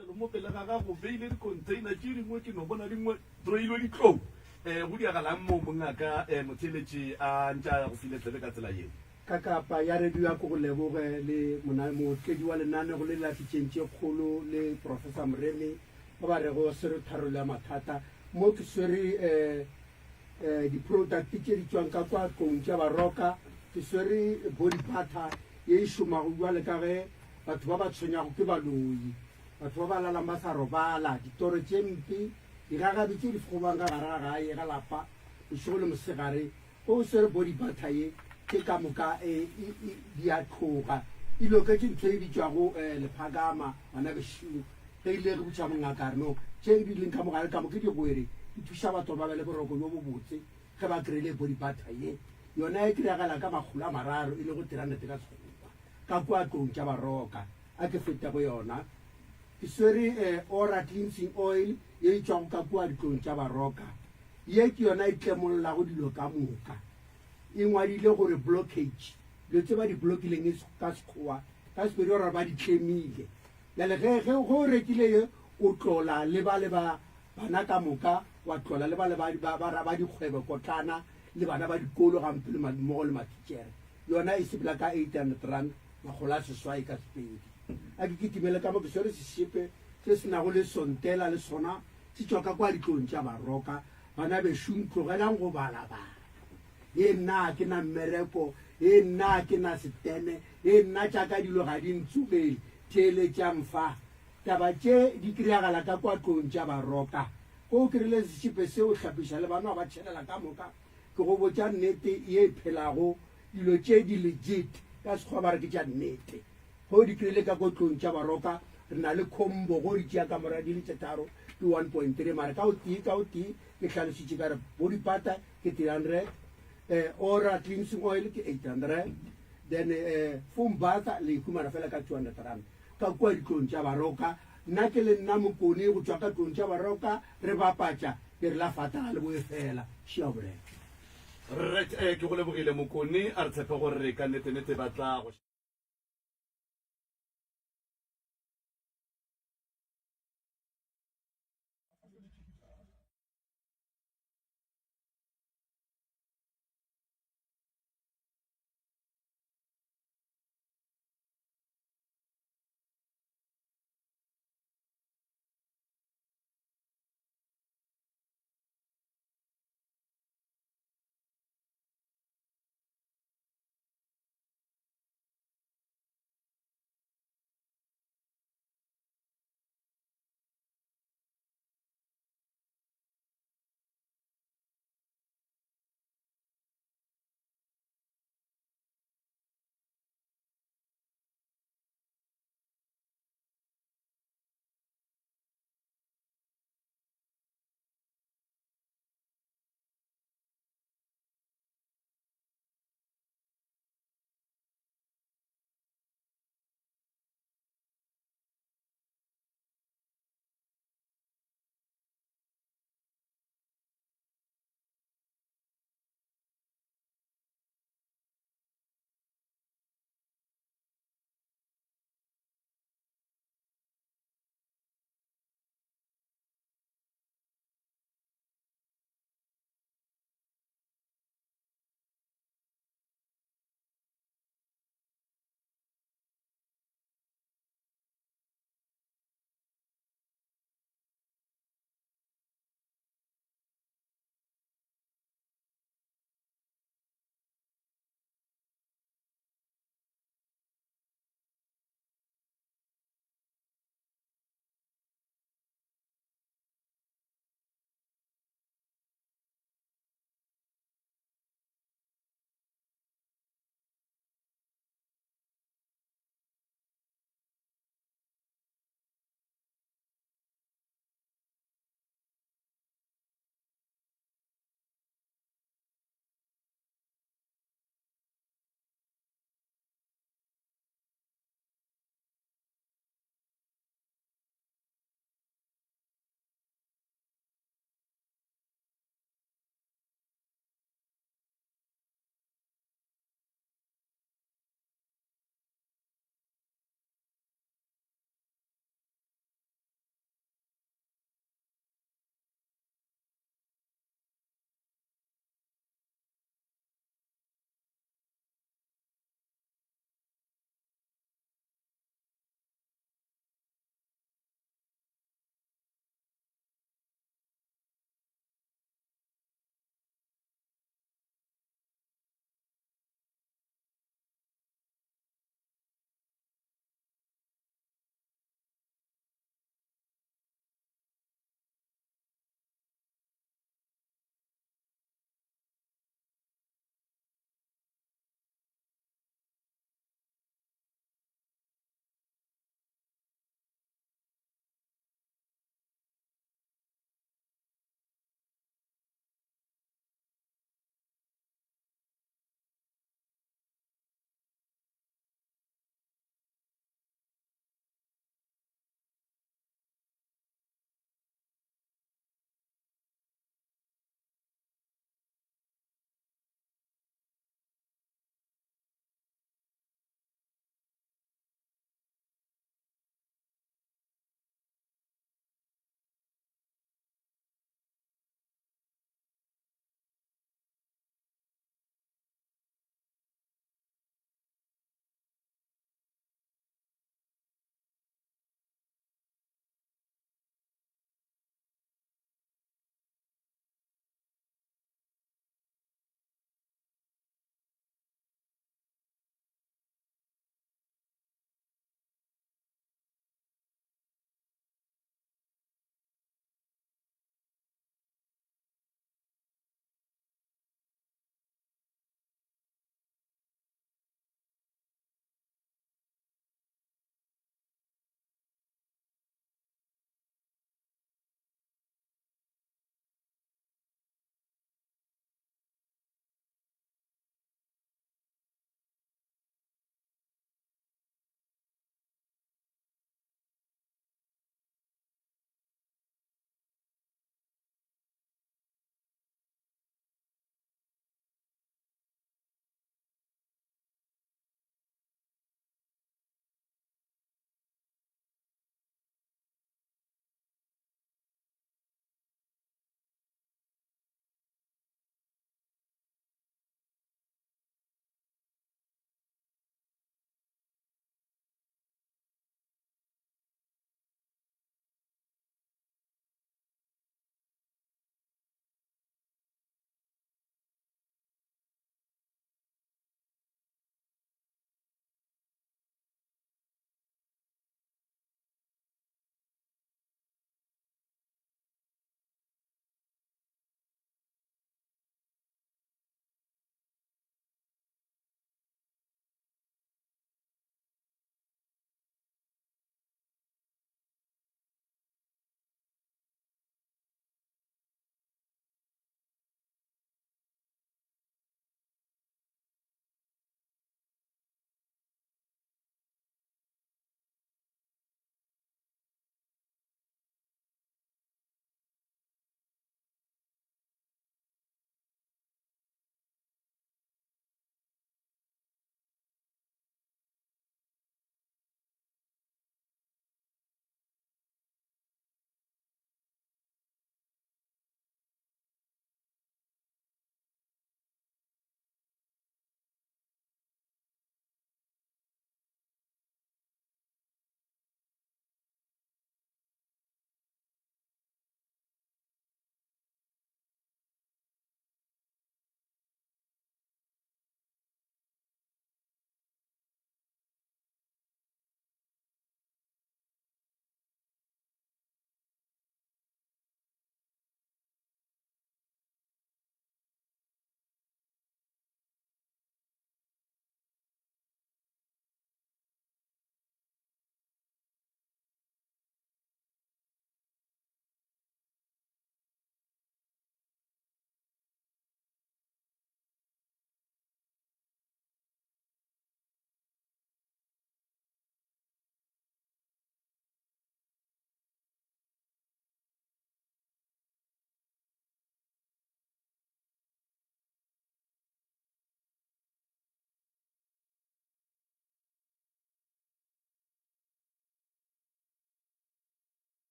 Selo mo pele ga gago, beile dikhontheina tše dingwe, ke no bona dingwe troilwe ditlou. Um go diagalang mo mongaka um motheeletši a ntše a go file tsebe ka tsela yeo? Ka kapa ya radio ya ko go leboge le mona mootledi wa lenanego le la Pitšeng tše Kgolo le Professor Moremi ba ba rego swere tharollo ya mathata. Mo ke swere um um di-product tše di tšwang ka kwa tlong tša Baroka, ke swere body butter ye e šomago bjale ka ge batho ba ba tshwenyago ke baloi, batho ba ba lalang ba sa robala, ditoro tše mpe, digagabi tše di fogobang ka gare ga gae ga lapa bošego le mosegare. Ge o swere body butter ye, tše ka moka e, e, e, di a tloga. E loketše ntho e bitšwago um lephakama, bana bešo. Ge ile re botša mongaka a re no, tše di leng ka mo gare ka mo ke digwere, di thuša batho gore ba be le boroko bjo bobotse ge ba kry-ile body butter ye. Yona e kry-agala ka makgolo a mararo, e lego 300 ka Sekgowa, ka kua tlong tša Baroka. A ke fete go yona. Ke swere Ora Cleansing Oil ye e tšwago ka kua ditlong tša Baroka. Ye ke yona e tlemollago dilo ka moka. E ngwadile gore blockage, dilo tše ba di blokileng e ka Sekgowa, ka Sepedi ba ra ba di tlemile. Bjale ge, ge, ge o rekile ye, o tlola le ba le ba bana ka moka, wa tlola le ba le ba, ba, ba, ba dikgwebo kotlana le bana ba dikolo gampe le mmogo le mathitšhere. Yona e sepela ka R800, makgolo a seswai ka Sepedi. A ke kitimele ka mo ke swere sešepe se se nago le sontela le sona se tšwa ka kwa ditlong tša Baroka. Bana bešung tlogelang go balabala. Ye nna ga ke na mmereko, ye nna ga ke na setene, ye nna tša ka dilo ga di ntsogele. Theeletšang fa. Taba tše di kry-agala ka kwa tlong tša Baroka. Ko o kry-ile sešepe se o hlapiša le banwa ba tšhelela ka moka. Ke go botša nnete ye e phelago, dilo tše di legit, ka Sekgowa ba re ke tša nnete. Ge o di kry-ile ka ko tlong tša Baroka, re na le combo, ge o di tšea ka mora di le tše tharo ke 1.3, mara ka o tee ka o tee ke hlalositše ka re body butter ke 300, eh, ora cleansing oil ke 800, then eh, foam butter le e humana fela ka 200 rand ka kua ditlong tša Baroka. Nna ke le nna Mokone go tšwa ka tlong tša Baroka re bapatša ke re la fata ga le boe fela. Šia bolela. Right, eh, ke go lebogile Mokone, a re tshepe gore ka nnete-nnete ba tla go.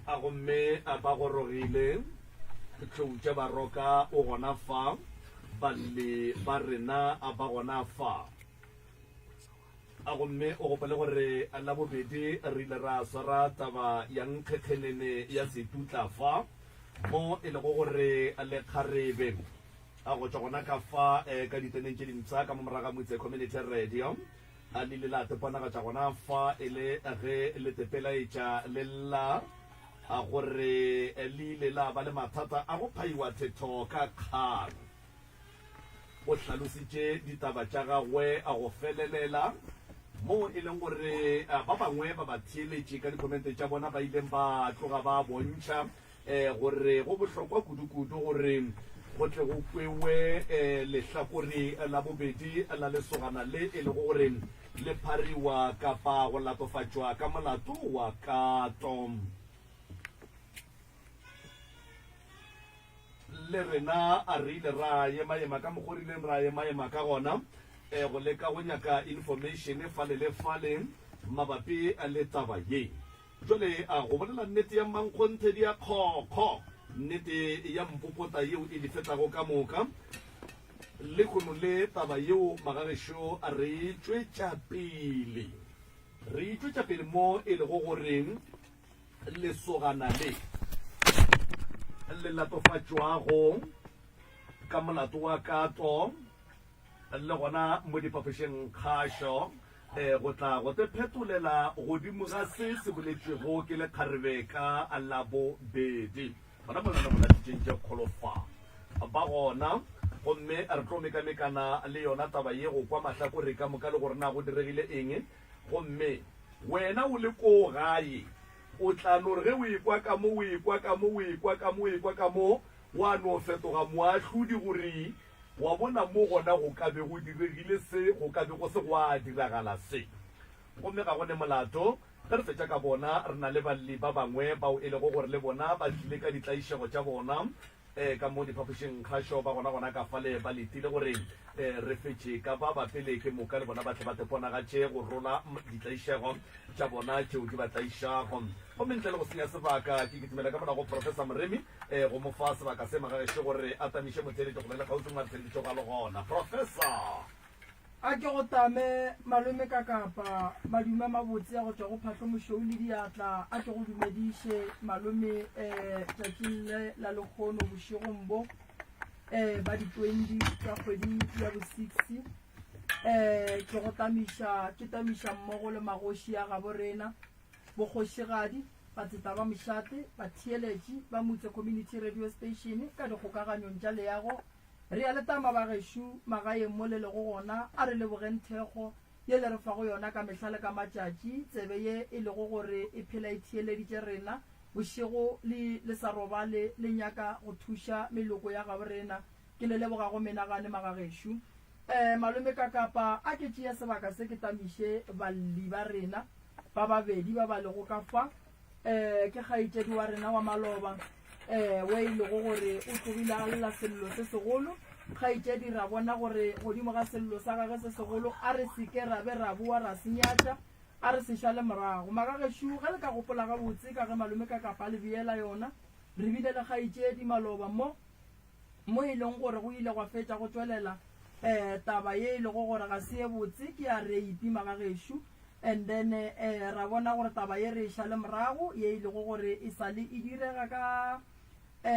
A gomme a ba gorogile, tlou tša Baroka o gona fa, balli ba rena a ba gona fa. A gomme o gopole gore Labobedi re ile ra swara taba ya nkgekgenene ya Setutla fa, mo e lego gore lekgarebe a go tšwa gona ka fa ka diteneng tše dimpsha ka mo morago ga Mutse Community Radio a le ile la teponagatša gona fa e le ge le tepelaetša le lla a gore le ile la ba le mathata a go phaiwa thetho ka kgang. O hlalositše ditaba tša gagwe a go felelela moo e leng gore ba bangwe ba batheeletši ka dikhomente tša bona ba ileng ba tloga ba bontšha gore go bohlokwa kudu-kudu gore go tle go kwewe lehlakore la bobedi la lesogana le e lego gore le phariwa kapa go latofatšwa ka molato wa kato. Le rena re ile ra ema-ema ka mokgo re ileng ra ema-ema ka gona go leka go nyaka information fale le fale mabapi le taba ye. Jwale a go bolela nnete ya mmankgonthe di a kgokgo, nnete ya mpopota yeo e di fetago ka moka. Lehono le taba yeo magagešo re e tšwetša pele, re e tšwetša pele mo e lego gore lesogana le le latofatšwago ka molato wa kato le gona mo diphapošeng kgašo go tla go te phetolela godimo ga se se boletšwego ke lekgarebe ka Labobedi. Gona mo lena molatšitšeng tše kgolo fa ba gona, gomme re tlo mekamekana le yona taba ye go kwa mahlakore ka moka le gore na go diregile eng. Gomme wena o le koo gae, o tla no re ge o ekwa ka mo, o ekwa ka mo, o ekwa ka mo, o ekwa ka mo, wa no fetoga moahlodi gore Wa bona, mo gona go ka be go diregile se, go ka be go se gwa diragala se. Gomme ga go ne molato. Ge re fetša ka bona, re na le balli ba bangwe bao e lego gore le bona ba tlile ka ditlaišego tša bona ka mo diphapošingkgašo, ba gona gona ka fale ba letile gore re fetše ka ba ba pele, ke moka le bona ba tle ba te ponagatše go rola ditlaišego tša bona tšeo di ba tlaišago. Gomme ntle le go senya sebaka, ke kitimela ka mola go Professor Moremi. E, go mo fa sebaka se magagešo gore a tamiše motheeletši go bela kgauswi mo a re theeleditšego a le gona. Professor! A ke go tame, malome ka kapa, madume a mabotse a go tšwa go Phahlomošweu le diatla, a ke go dumediše, malome, eh, tšatšing le la lekgono bošegong bo, eh, ba di 20 tša kgwedi ya bo six, eh, ke go tamiša, ke tamiša mmogo le magoši a gabo rena, Bokgošigadi, batseta ba mošate, batheeletši ba Mutse Community Radio Station ka dikgokaganyong tša leago, re a le tama bagešo magaeng mo le lego gona, a re lebogeng thekgo ye le re fago yona ka mehla le ka matšatši, tsebe ye e lego gore e phela e theeleditše rena bošego le le sa robale le nyaka go thuša meloko ya gabo rena. Ke le leboga go menagane magagešo. Eh, malome Kakapa, a ke tšeye sebaka se ke tamiše balli ba rena ba babedi ba ba lego ka fa. Eh, ke kgaetšedi wa rena wa maloba, eh, we e lego gore o tlogile a lla sello se segolo. Kgaetšedi, ra bona gore godimo ga sello sa gage se segolo, a re se ke ra be ra boa ra se nyatša, a re se šale morago. Magagešo, ge le ka gopola gabotse, ka ge malome Kakapa a le beela yona, re bile le kgaetšedi maloba mo, mo e leng gore go ile gwa fetša go tšwelela um taba ye e lego gore ga se ye botse, ke ya rape magagešo, and then um ra bona gore taba ye re e šale morago, ye e lego gore e sa le e direga ka um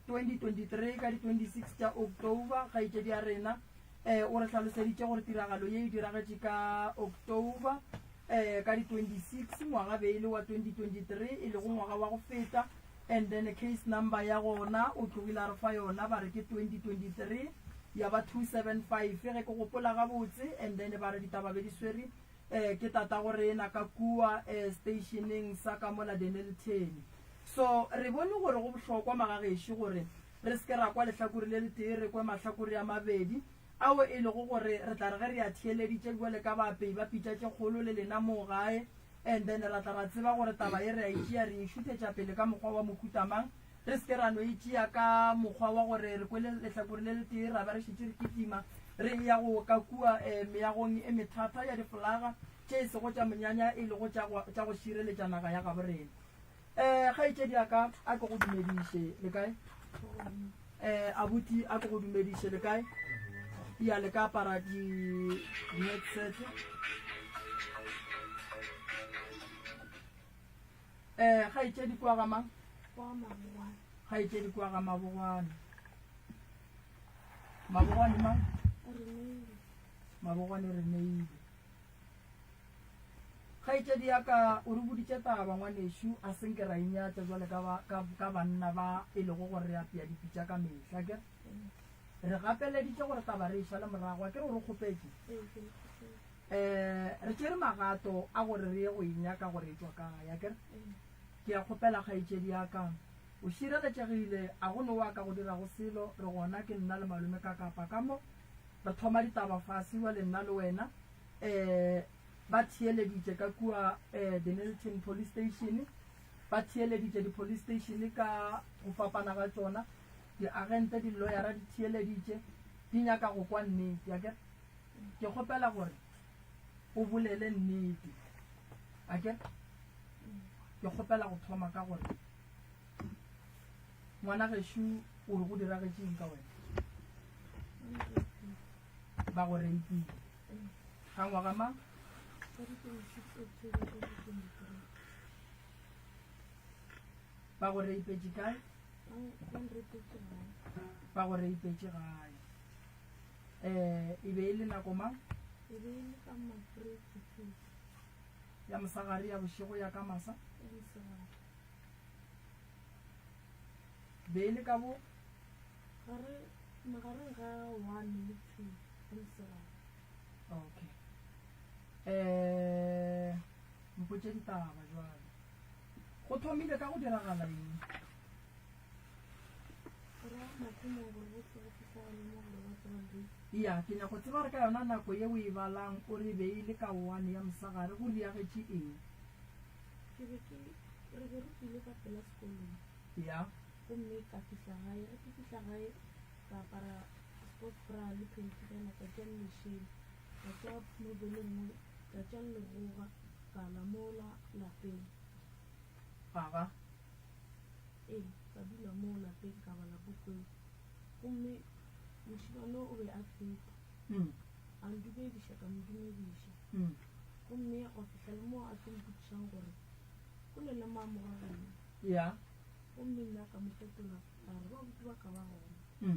2023 ka di 26 tša October. Kgaetšedi ya rena um o re hlaloseditše gore tiragalo ye e diragetše ka October um ka di 26 ngwaga be e le wa 2023, e lego ngwaga wa go feta. And then case number ya gona o tlogile a re fa yona ba re ke 2023 ya ba 275 ge ke gopola gabotse. And then ba re ditaba be di swere eh, ke tatago rena ka kua eh, stationeng sa ka mola Dennilton. So re bone gore go bohlokwa magagešo gore re se ke ra kwa lehlakore le letee, re kwe mahlakore a mabedi ao e lego gore re tla re ge re a theeleditše bjale ka baapei ba pitša tše kgolo le lena moo gae, And then ra tla ra tseba gore taba ye re a e tšea re e šuthetša pele ka mokgwa wa mohuta mang. Re se ke ra no e tšea ka mokgwa wa gore re kwele lehlakore le letee ra ba re šetše re kitima re eya go ka kua meagong e methata ya difolaga. tše e sego tša monyanya e lego tša go, tša go šireletša naga ya gabo rena. Um kgaetšedi ya ka, a ke go dumediše, le kae? Um abuti, a ke go dumediše, le kae? Ya, le ka apara di, di-headset. Um kgaetšedi kua ga mang? Kwa Mabogwane. Kgaetšedi kua ga Mabogwane. Mabogwane mang? Reneilwe. Mabogwane Reneilwe. Kgaetšedi ya ka o re boditše taba ngwanešu, a se nke ra inyatša jwale ka, ba, ka, ka banna ba e lego gore re apea dipitša ka mehla, akere? Re gapeleditše gore taba re e šale morago, akere o re kgopetše? Ee, ke le kgopetše. Um re tšere magato a gore re ye go e nyaka gore e tšwa kae, akere? Ke a kgopela kgaetšedi ya ka, o šireletšegile, a go no wa ka go dirago selo, re gona ke nna le malome ka kapa ka mo, re thoma ditaba fase bjale nna le wena. Um ba theeleditše ka kua um Dennilton Police Station, ba theeleditše di-police station ka go fapana ga tšona, diagente, diloyara di theeleditše, di nyaka go kwa nnete, akere? Ke kgopela gore o bolele nnete. Akere? Ke kgopela go thoma ka gore ngwana gešo o re go diragetše eng ka wena? Ba go reipile. Ga ngwaga mang? Ka di 26 October 2023. Ba go reipetše kae? Ba nreipetše gae. Ba go reipetše gae. Eh, e be e le nako mang? E be e le ka ma 3 to 2. Ya mosegare, ya bošego, ya ka masa? Ya mosegare. Be e le ka bo? Gare, magareng ga 1 le 2 ya mosegare. Okay. Eh, mpotše ditaba jwale. Go thomile ka go diragala eng? Ya, ke nyako tseba gore ka yona nako ye o e balang o re be e le ka one ya mosegare go riagetše eng? Ke be ke, re be re tšwile ka pela sekolong. Ya. Gomme ka fihla gae, ge ke fihla gae ka apara sports bra le phenti fela ka tšea le lešela, ka tšea nobele nngwe, ka tšea le legoga ka la mola lapeng. Aga. Ee, ka dula moo lapeng ka bala puku eo. Gomme mošemane o be a feta. A ndumediša, ka mo dumediša. Gomme gwa fihla le moo a tlo mpotšišang gore go ne le mang mo ga geno. Ya. Gomme nna ka mo fetola ka re babuti ba ka ba gona.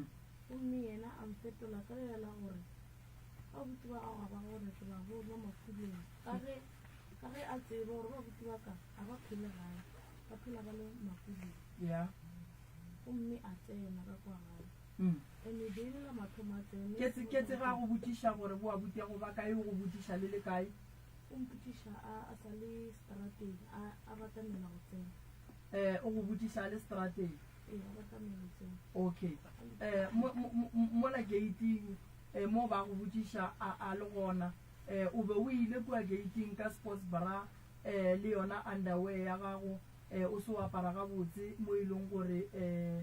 Gomme yena a mfetola ka lela la gore babuti ba gago ga ba gona ke ba bona mafulong. Ka ge ka ge a tseba gore babuti ba ka ga ba phele gae. Ba phela ba le makuleng. Ya. Gomme a tsena ka kwa gae. Ene e be e le la mathomo a tsene. Ke tse, ke tse ge a go botšiša gore bo abutiago ba kae, o go botšiša le le kae? O mpotšiša a, a sa le seterateng, a, a batamela go tsena. Eh, o go botšiša a le seterateng? Ee, a batamela go tsena. Okay. Eh, mo, mo, mo, mola geiting, eh, mo ba go botšiša a, a le gona, eh, o be o ile kua geiting ka sports bra, eh, le yona underwear ya gago, eh, o se o apara gabotse mo e leng gore, eh,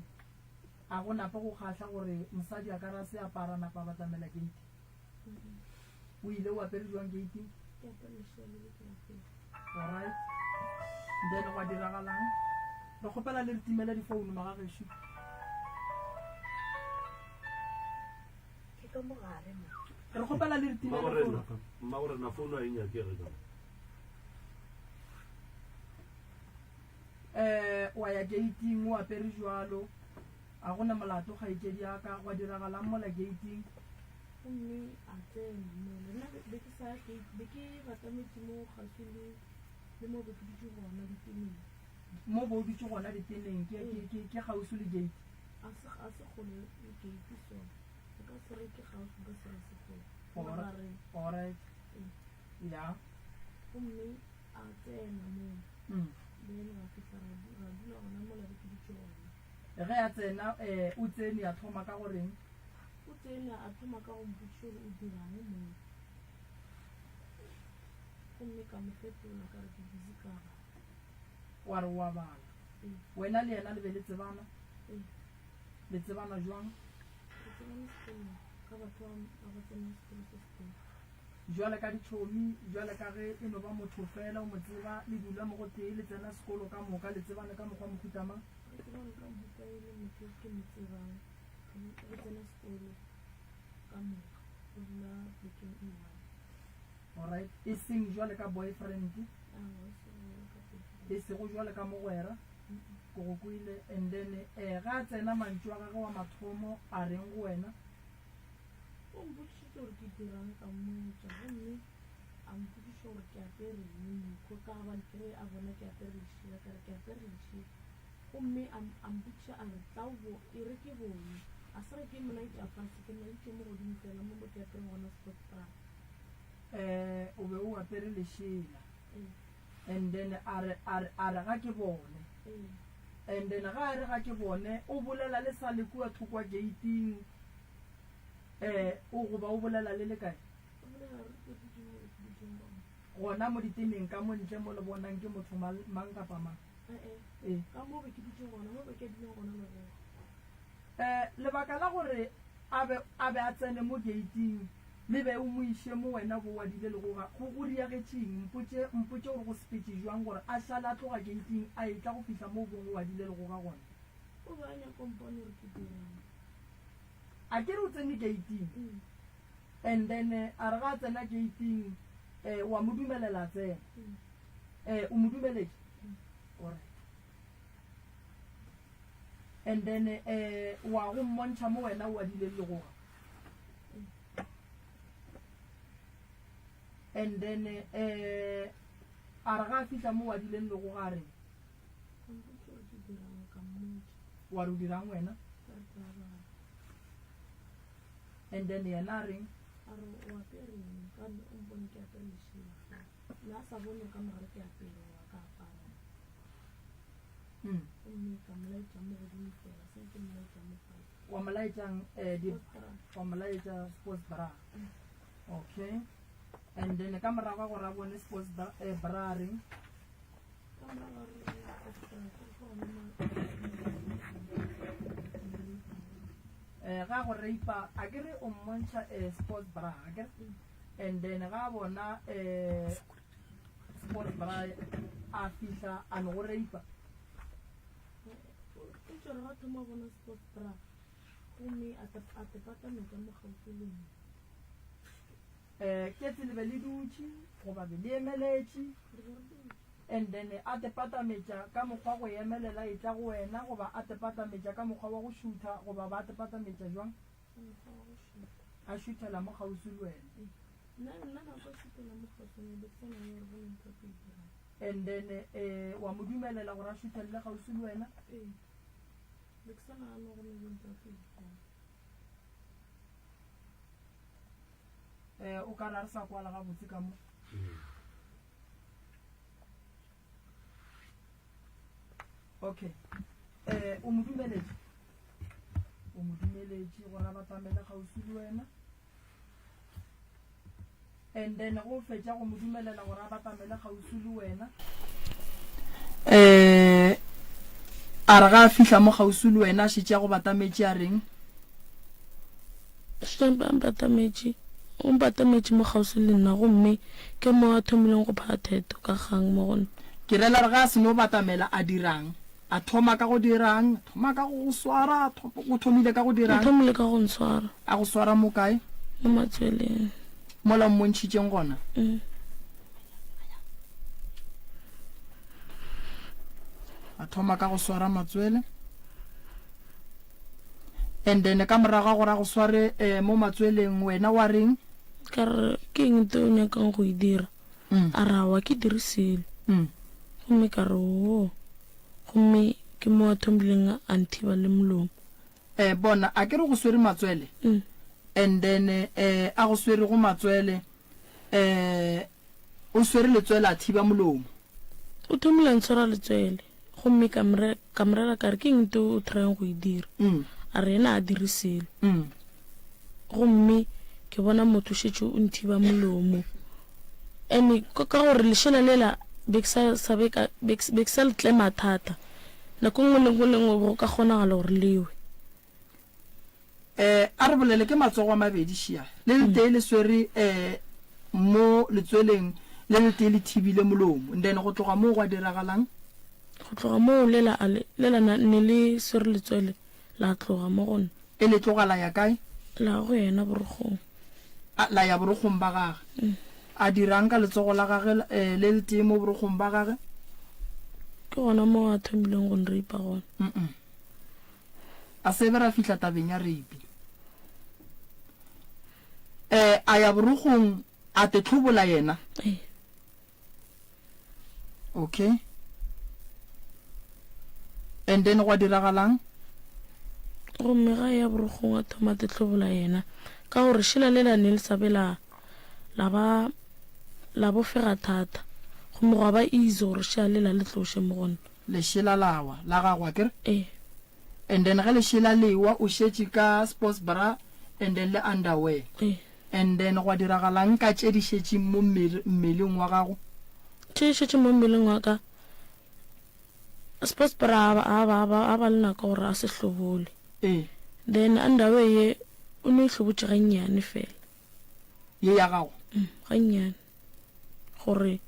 a go nape go kgahla gore mosadi a ka ra se apara napa a batamela gate. O ile o apere jwang gate? Ke apere lešela le le ke lapeng. Alright. Then gwa diragalang? Re kgopela le re timele difounu magagešo. Ke ka mogare mo. Re kgopela le re timele Mmagorena, founu. mmagorena founu a e nyakege ka mo. Eh, wa ya geiting o apere jwalo, a go na molato kgaetšedi ya ka, gwa diragalang mola geiting? Gomme a tsena mola. Nna be be ke sa ya gate, be ke batametše mo kgauswi le le mo be ke dutše gona diteneng. Mo bo o dutše gona diteneng, ke ke ke ke kgauswi le gate? A se a se kgole le gate so. Nka se re ke kgauswi, nka se re se kgole. Mo Alright, gareng. alright. Ee. Ya. Gomme a tsena moo. Then ra fihla ra ra dula gona mola re ke dutše gona. Ge a tsena, eh, o tsene a thoma ka go reng? O tsene a thoma ka go mpotšiša gore o dirang moo. Gomme ka mo fetola ka re ke busy ka bala. Wa re o a bala. Ee. Wena le yena le be le tsebana? Ee. Le tsebana jwang? Re tsebane sekolong ka batho ba ba tsenang sekolo se setee. Bjale ka ditšhomi, bjale ka ge e no ba motho fela o mo tseba, le dula mo gotee, le tsena sekolo ka moka, le tsebane ka mokgwa mohuta mang? Re tsebane ka mohuta e le motho ke mo tsebang, re tsena sekolo ka moka, re dula plekeng e one. Alright, e seng jwale ka boyfriend? Aowa, e sego jwale ka boyfriend. E sego jwale ka mogwera? Ke go kwele. And then eh, ge a tsena mantšu a gagwe wa mathomo a reng go wena? O mpotšišitše gore ke dirang, ka mmotša, gomme a mpotšiša gore ke apere eng, mokho, ka gobane ke ge a bona ke apere lešela, ka re ke apere lešela. Gomme a, a mpotšiša a re, Tla o bo, e re ke bone. A se re ke mo laetša fase, ke mo laeditše mo godimo fela, mo mo ke apereng gona sports bra. Eh, o be o apere lešela. Ee. And then a re, a re, a re ga ke bone. Ee. And then ga a re ga ke bone, o bolela le sa le kua thoko gate-ing. Eh, o goba o bolela le le kae? O bolela re ke dutše mo ke dutšeng gona. Gona mo diteneng ka mo ntle mo le bonang ke motho mang, mang kapa mang. Eh-eh. Ee. Ka mo be ke dutšeng gona, mo be ke adileng gona legogo. Eh, lebaka la gore a be, a be a tsene mo gate-ing, le be o mo iše mo wena bo wadile legoga, go, go diagetšeng? Mpotše, mpotše gore go sepetše bjang gore a šale a tloga gate-ing a etla go fihla mo o bong o wadile legoga gona. O be a nyaka go mpona gore ke dirang. A ke re o tsene gate-ing and then a re ga a tsena gate-ing eh, wa mo dumelela a tsena. Eh, o mo dumeletše? Alright. And then eh, wa go mmontšha mo wena o adileng legoga. And then eh, a re ga a fihla mo o adileng legoga a reng? A mpotša gore ke dirang, ka mmotša. Wa re o dirang wena? Ka re ke a bala. And then yena a reng? A re o apere eng? Ka re o mpone ke apere lešela fela. Ne a sa bone ka mogare ke apere goba ka apara. Mm. Gomme ka mo laetša mo godimo fela, se ke mo laetša mo fase. Wa mo laetšang eh, di, Sports bra. wa mo laetša sports bra. Okay. And then ka morago ga gore a bone sports bra, eh, bra a reng? Eh, ga go rape a ke re o mmontšha eh, sports bra a ke re and then ga a bona eh, sports bra a fihla a no go rape O tšwere ga thoma bona sports bra gomme a te patametša mo kgauswi le nna. Eh, ketse le be le dutše goba be le emeletše? Re be re dutše. And then a te patametša ka mokgwa go emelela etla go wena goba a te patametša ka mokgwa wa go šutha goba ba te patametša jwang? Ka mokgwa wa go šutha. A šuthela mo kgauswi le wena. Ee. Nna, nna nako a šuthela mo kgauswi le nna be ke sa nagane gore go ne ntho a tlo e dirang. And then eh, wa mo dumelela gore a šuthelele kgauswi le wena? Ee. Be ke sa nagane gore go ne ntho a tlo e dirang. Eh, o ka re a re sa kwala gabotse ka mo. Okay. Eh, o mo dumeletše? O mo dumeletše gore a batamele kgauswi le wena? And then go fetša go mo dumelela gore a batamele kgauswi le wena. Eh, a re ga a fihla mo kgauswi le wena a šetše a go batametše a reng? Šetše a mpatametše, o mpatametše mo kgauswi le nna gomme ke mo a thomileng go phara theto ka kgang mo go nna. Ke rela re ga a seno batamela a dirang? A thoma ka go dirang? A thoma ka go go swara? A O thomile ka go O dirang? thomile ka go ntshwara. A go swara mo kae? Mo matsweleng. Mola o mmontšhitšeng gona? Mm. A thoma ka go swara matswele. And then ka morago ga gore a go sware eh, mo matsweleng wena wa reng? Ka re, ke eng tse o nyakang go e dira? Mm. A re, aowa ke dire selo. Mm. Gomme ka re, oo. Gomme ke mo a thomileng a nthiba le molomo. Eh, bona, a ke re go swere matswele? Mm. And then eh, a go swerego matswele, eh, o swere letswele a thiba molomo. O thomile a ntshwara letswele. Gomme ka mo re, ka mo rera ka re, ke eng to o tryang go e dira? Mm. A re yena a dire selo. Mm. Gomme ke bona motho šetše o nthiba molomo. Ene ka gore lešela lela be ke sa sa be ka be ke sa le tlema thata. Nako nngwe le nngwe le nngwe go ka kgonagala gore lewe. Eh, a re bolele ke matsogo a mabedi šia. Le letee le swere eh. mo letsweleng le letee le thibile molomo. And then go tloga moo gwa diragalang? Go tloga moo lela a le, lela na, ne le swere letswele la tloga mo go nna. E le tloga la ya kae? La ya go yena borokgong. A, la ya borokgong ba gage. Mm. A dirang ka letsogo la gage eh, le letee mo borokgong ba gage? Ke gona moo a thomileng go nreipa gona. Mm -mm. A se be ra fihla tabeng ya reipi. Eh, a ya borokgong a te hlobola yena. Ee. Okay. And then gwa diragalang? Gomme ga ya borokgong a thoma te hlobola yena ka gore šela lela ne le sa be la la ba la bofega thata gomme gwa ba easy gore šela lela le tloše mo go nna. Lešela la wa la gago akere? Ee. And then ge lešela lewa o šetše ka sports bra and then le underwear. Ee. And then gwa diragalang ka tše di šetšeng mo mmeleng wa gago? Tše di šetšeng mo mmeleng wa ka, sports bra a ba, a ba, a ba le nako gore a se hlobole. Ee. Then underwear ye o no e hlobotše gannyane fela. Ye ya gago? Mm, gannyane. Gore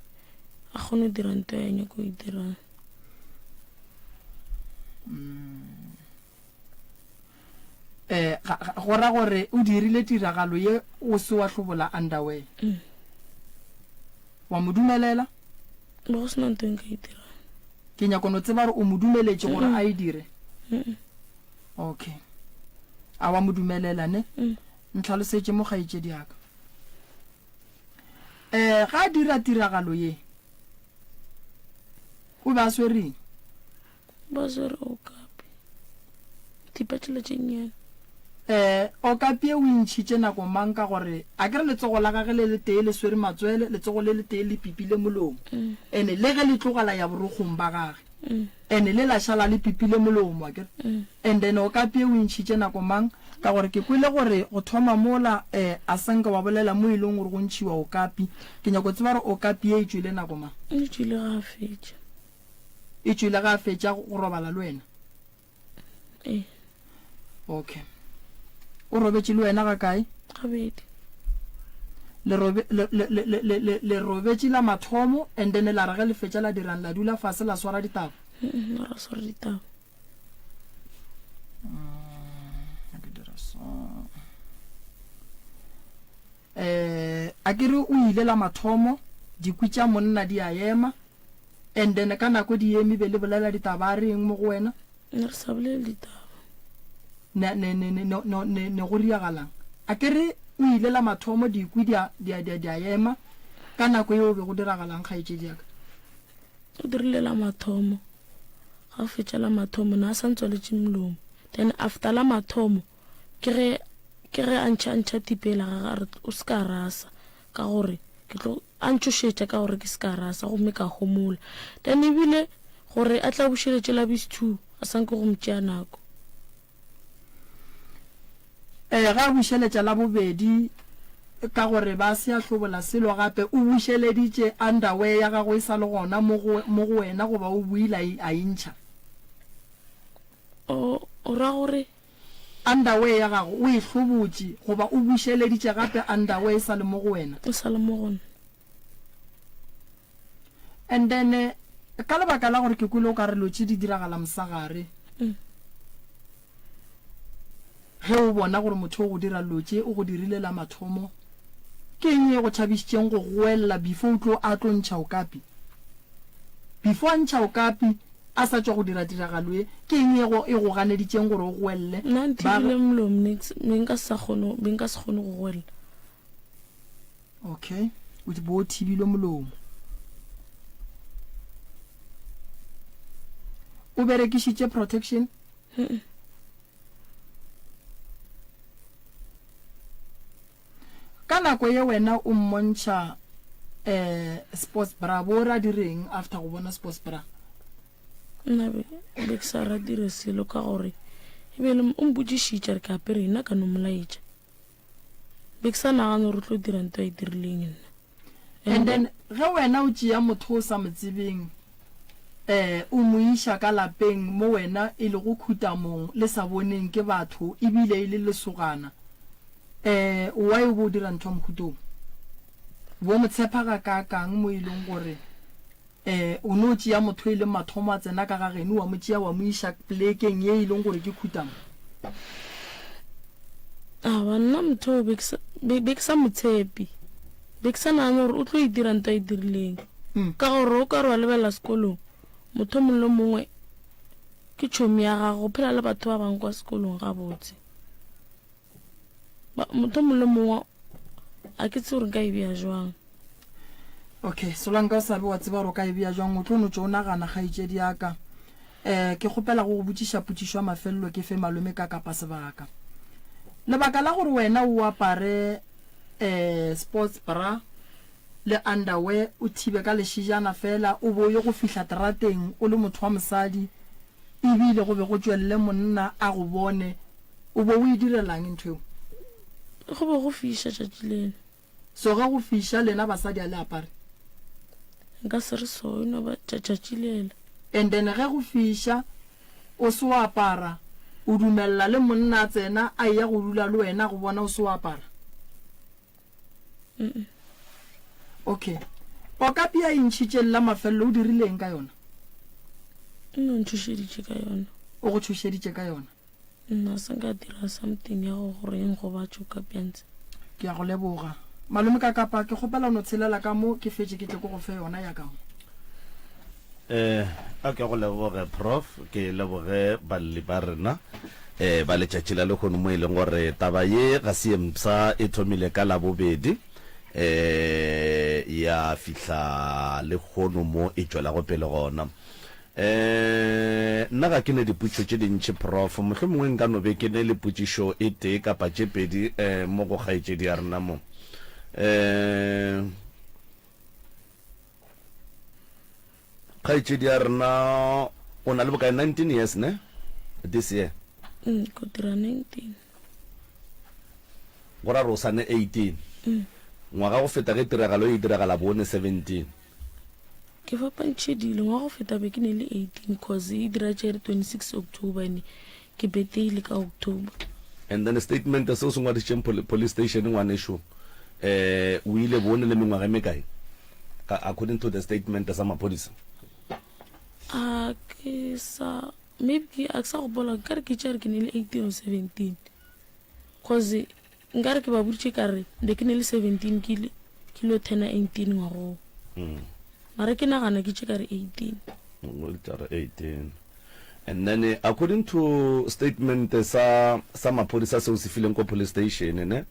a kgone go dira nto ya nyako e dirang. Mm. Eh, go ra gore o dirile tiragalo ye o se wa hlobola underwear. Mm. Wa mo dumelela? Be go sena nto e nka e dirang. Ke nyako no tseba gore o mo dumeletše gore a e dire. Mm. Okay. A wa mo dumelela ne? Mm. Ntlhalosetše mo kgaetšedi ya ka. Eh, ga a dira tiragalo ye, o be a swere eng? Ba swere okapi. Thipa tšela tše nnyane. Eh, okapi e o e ntšhitše nako mang ka gore a ke re letsogo la gage le letee le swere matswele, letsogo le letee le pipile molomo. Mm. Ene le ge le tloga la ya borokgong ba gage. Mm. Ene le la šala le pipile molomo, a ke re. Mm. And then okapi e o e ntšhitše nako mang ka gore ke kwele gore go thoma mola eh a sa nka wa bolela mo e leng gore go ntšhiwa okapi. Ke nyako tseba gore okapi e e tšwele nako mang. E tšwile ga a fetša. E tšwile ga a fetša go robala le wena? Ee. Okay. O robetše le wena ga kae? Gabedi. Le robe, le, le, le, le, le, le robetše la mathomo and then la re ge le fetša la dirang la dula fase la swara ditaba? Mm, ra swara ditaba. Mm, ke dira so. Eh, a ke re o ile la mathomo, dikwi tša monna di a ema, and then ka nako di eme be le bolela ditaba a reng mo go wena? Ne re sa bolele ditaba. Ne, ne, ne, ne, ne, ne, ne go riagalang? A ke re o ile la mathomo dikwi di a, di a, di a, di a ema, ka nako yeo be go diragalang kgaetšedi ya ka? O dirile la mathomo, ga o fetša la mathomo ne a sa ntswaletše molomo, then after la mathomo Ke ge, ke ge a ntšha, a ntšha thipa yela gage a re, O se ka rasa, ka gore ke tlo, a ntšhošetša ka gore ke se ka rasa, gomme ka homola. Then ebile gore a tla bušeletše la bs two, a sa nke go mo tšea nako. Ee, ge a bušeletša la bobedi, ka gore ba se a hlobola selo gape, o bušeleditše underwear ya gago e sa le gona mo go, mo go wena goba o boile a e, a e ntšha? O, o ra gore Underwear ya gago o e hlobotše goba o bušeleditše gape underwear e sa le mo go wena? E sa le mo go nna. And then ka lebaka la gore ke kwele o ka re lo tše di diragala mosagare, ge o bona gore motho o go dira lo tše o go dirile la mathomo, ke eng e go tšhabišitšeng go goelela before o tlo a tlo ntšha okapi? Before a ntšha okapi, A sa tšwa go dira tiragalo ye, ke eng e go, e go ganeditšeng gore o goelele? Nna Ba nthibile molomo, nix, be nka se sa kgone, be nka se kgone go goelela. Okay, o bo o thibilwe molomo. O berekišitše protection? Mm-mm. Ka nako ye wena o mmontšha eh sports bra, bo ra direng after go bona sports bra? Nna be be ke sa ra dire selo ka gore e be le o mpotšišitše re ke apere nna ka no molaetša. Be ke sa nagane gore o tlo dira nto a e dirileng nna. And then ge wena o tšea motho o sa mo tsebeng eh o mo iša ka lapeng mo wena e lego khutamong le sa boneng ke batho ebile e le lesogana eh why o be o dira ntho ya mohuta wo? Bo mo tshepa gakaakang mo e leng gore um o no tšea motho e leng mathomo a tsena ka ga geno wa mo tšea wa mo iša plekeng ye e leng gore ke khutamo? Aowa, nna motho oo be ke sa, be, be ke sa mo tshepe. Be ke sa nagane gore o tlo e dira ntho a e dirileng. Ka gore o ka re wa lebelela sekolong, motho o mongwe le o mongwe ke tšhomi ya gago, o phela le batho ba bangwe kwa sekolong gabotse. Ba, motho o mongwe le mongwe a ke tsebe gore nka e bea jwang. Okay, Solanka o sa be wa tseba gore o ka e bea jwang, o tlo no tšo o nagana kgaetšedi ya ka. Um ke kgopela go go botšiša potšišo ya mafelelo ke fe malome ka kapa sebaka. Lebaka la gore wena o apare um sports bra le underwear o thibe ka lešejana fela o be o ye go fihla terateng o le motho wa mosadi ebile go be go tšwelele monna a go bone O be o e direlang ntho eo? Go be go fiša tšatši lela. So ge go fiša lena basadi a le apare? Nka se re so, e no ba tšatši lela. And then ge go fiša o se wa apara, o dumelela le monna a tsena a eya go dula le wena a go bona o se wa apara? Mm-mm. Okay. Okapi a e ntšhitšeng la mafelelo o dirile eng ka yona? O no ntšhošeditše ka yona. O go tšhošeditše ka yona? Nna se nka dira something ya go gore e nkgobatše o ka bjantse. Ke a go leboga. Malome Kakapa, ke kgopela o no tshelela ka mo, ke fetše ke tle ko go fe yona ya ka mo. Eh, a ke go leboge Prof, ke leboge balli ba rena eh ba letšatši la lehono mo e leng gore taba ye ga se ye mpsha, e thomile ka Labobedi eh ya fihla lehono mo e tšwelago pele gona. Eh, nna ga ke ne dipotšišo tše dintši, Prof. Mohlomongwe nka no be ke ne le potšišo e tee kapa tše pedi eh, mo go kgaetšedi ya rena mo. Eh, kgaetšedi ya rena o na le bokae? 19 years, ne? This year. Mm, ko dira 19. Go ra gore o sa ne 18. Mm. Ngwaga go feta ge tiragalo e diragala bo ne 17. Ke fapantšhe dilo, ngwaga go feta be ke ne le 18 cause e dira tšere 26 October ene ke birthday le ka October. And then statement seo se ngwadišitšeng police station ngwanešo eh o ile bo ne le mengwaga e mekae ka according to the statement sa maphodisa? A ke sa maybe ke a ke sa gopola nkare ke tšere ke ne le 18 or 17 cause Nkare ke ba boditše ka re be ke ne le 17 ke ile ke lo turna 18 ngwagoo. Mara ke nagana ke tše ka re 18. O tla re 18. And then eh, according to statement sa sa maphodisa seo se fileng ko police station ne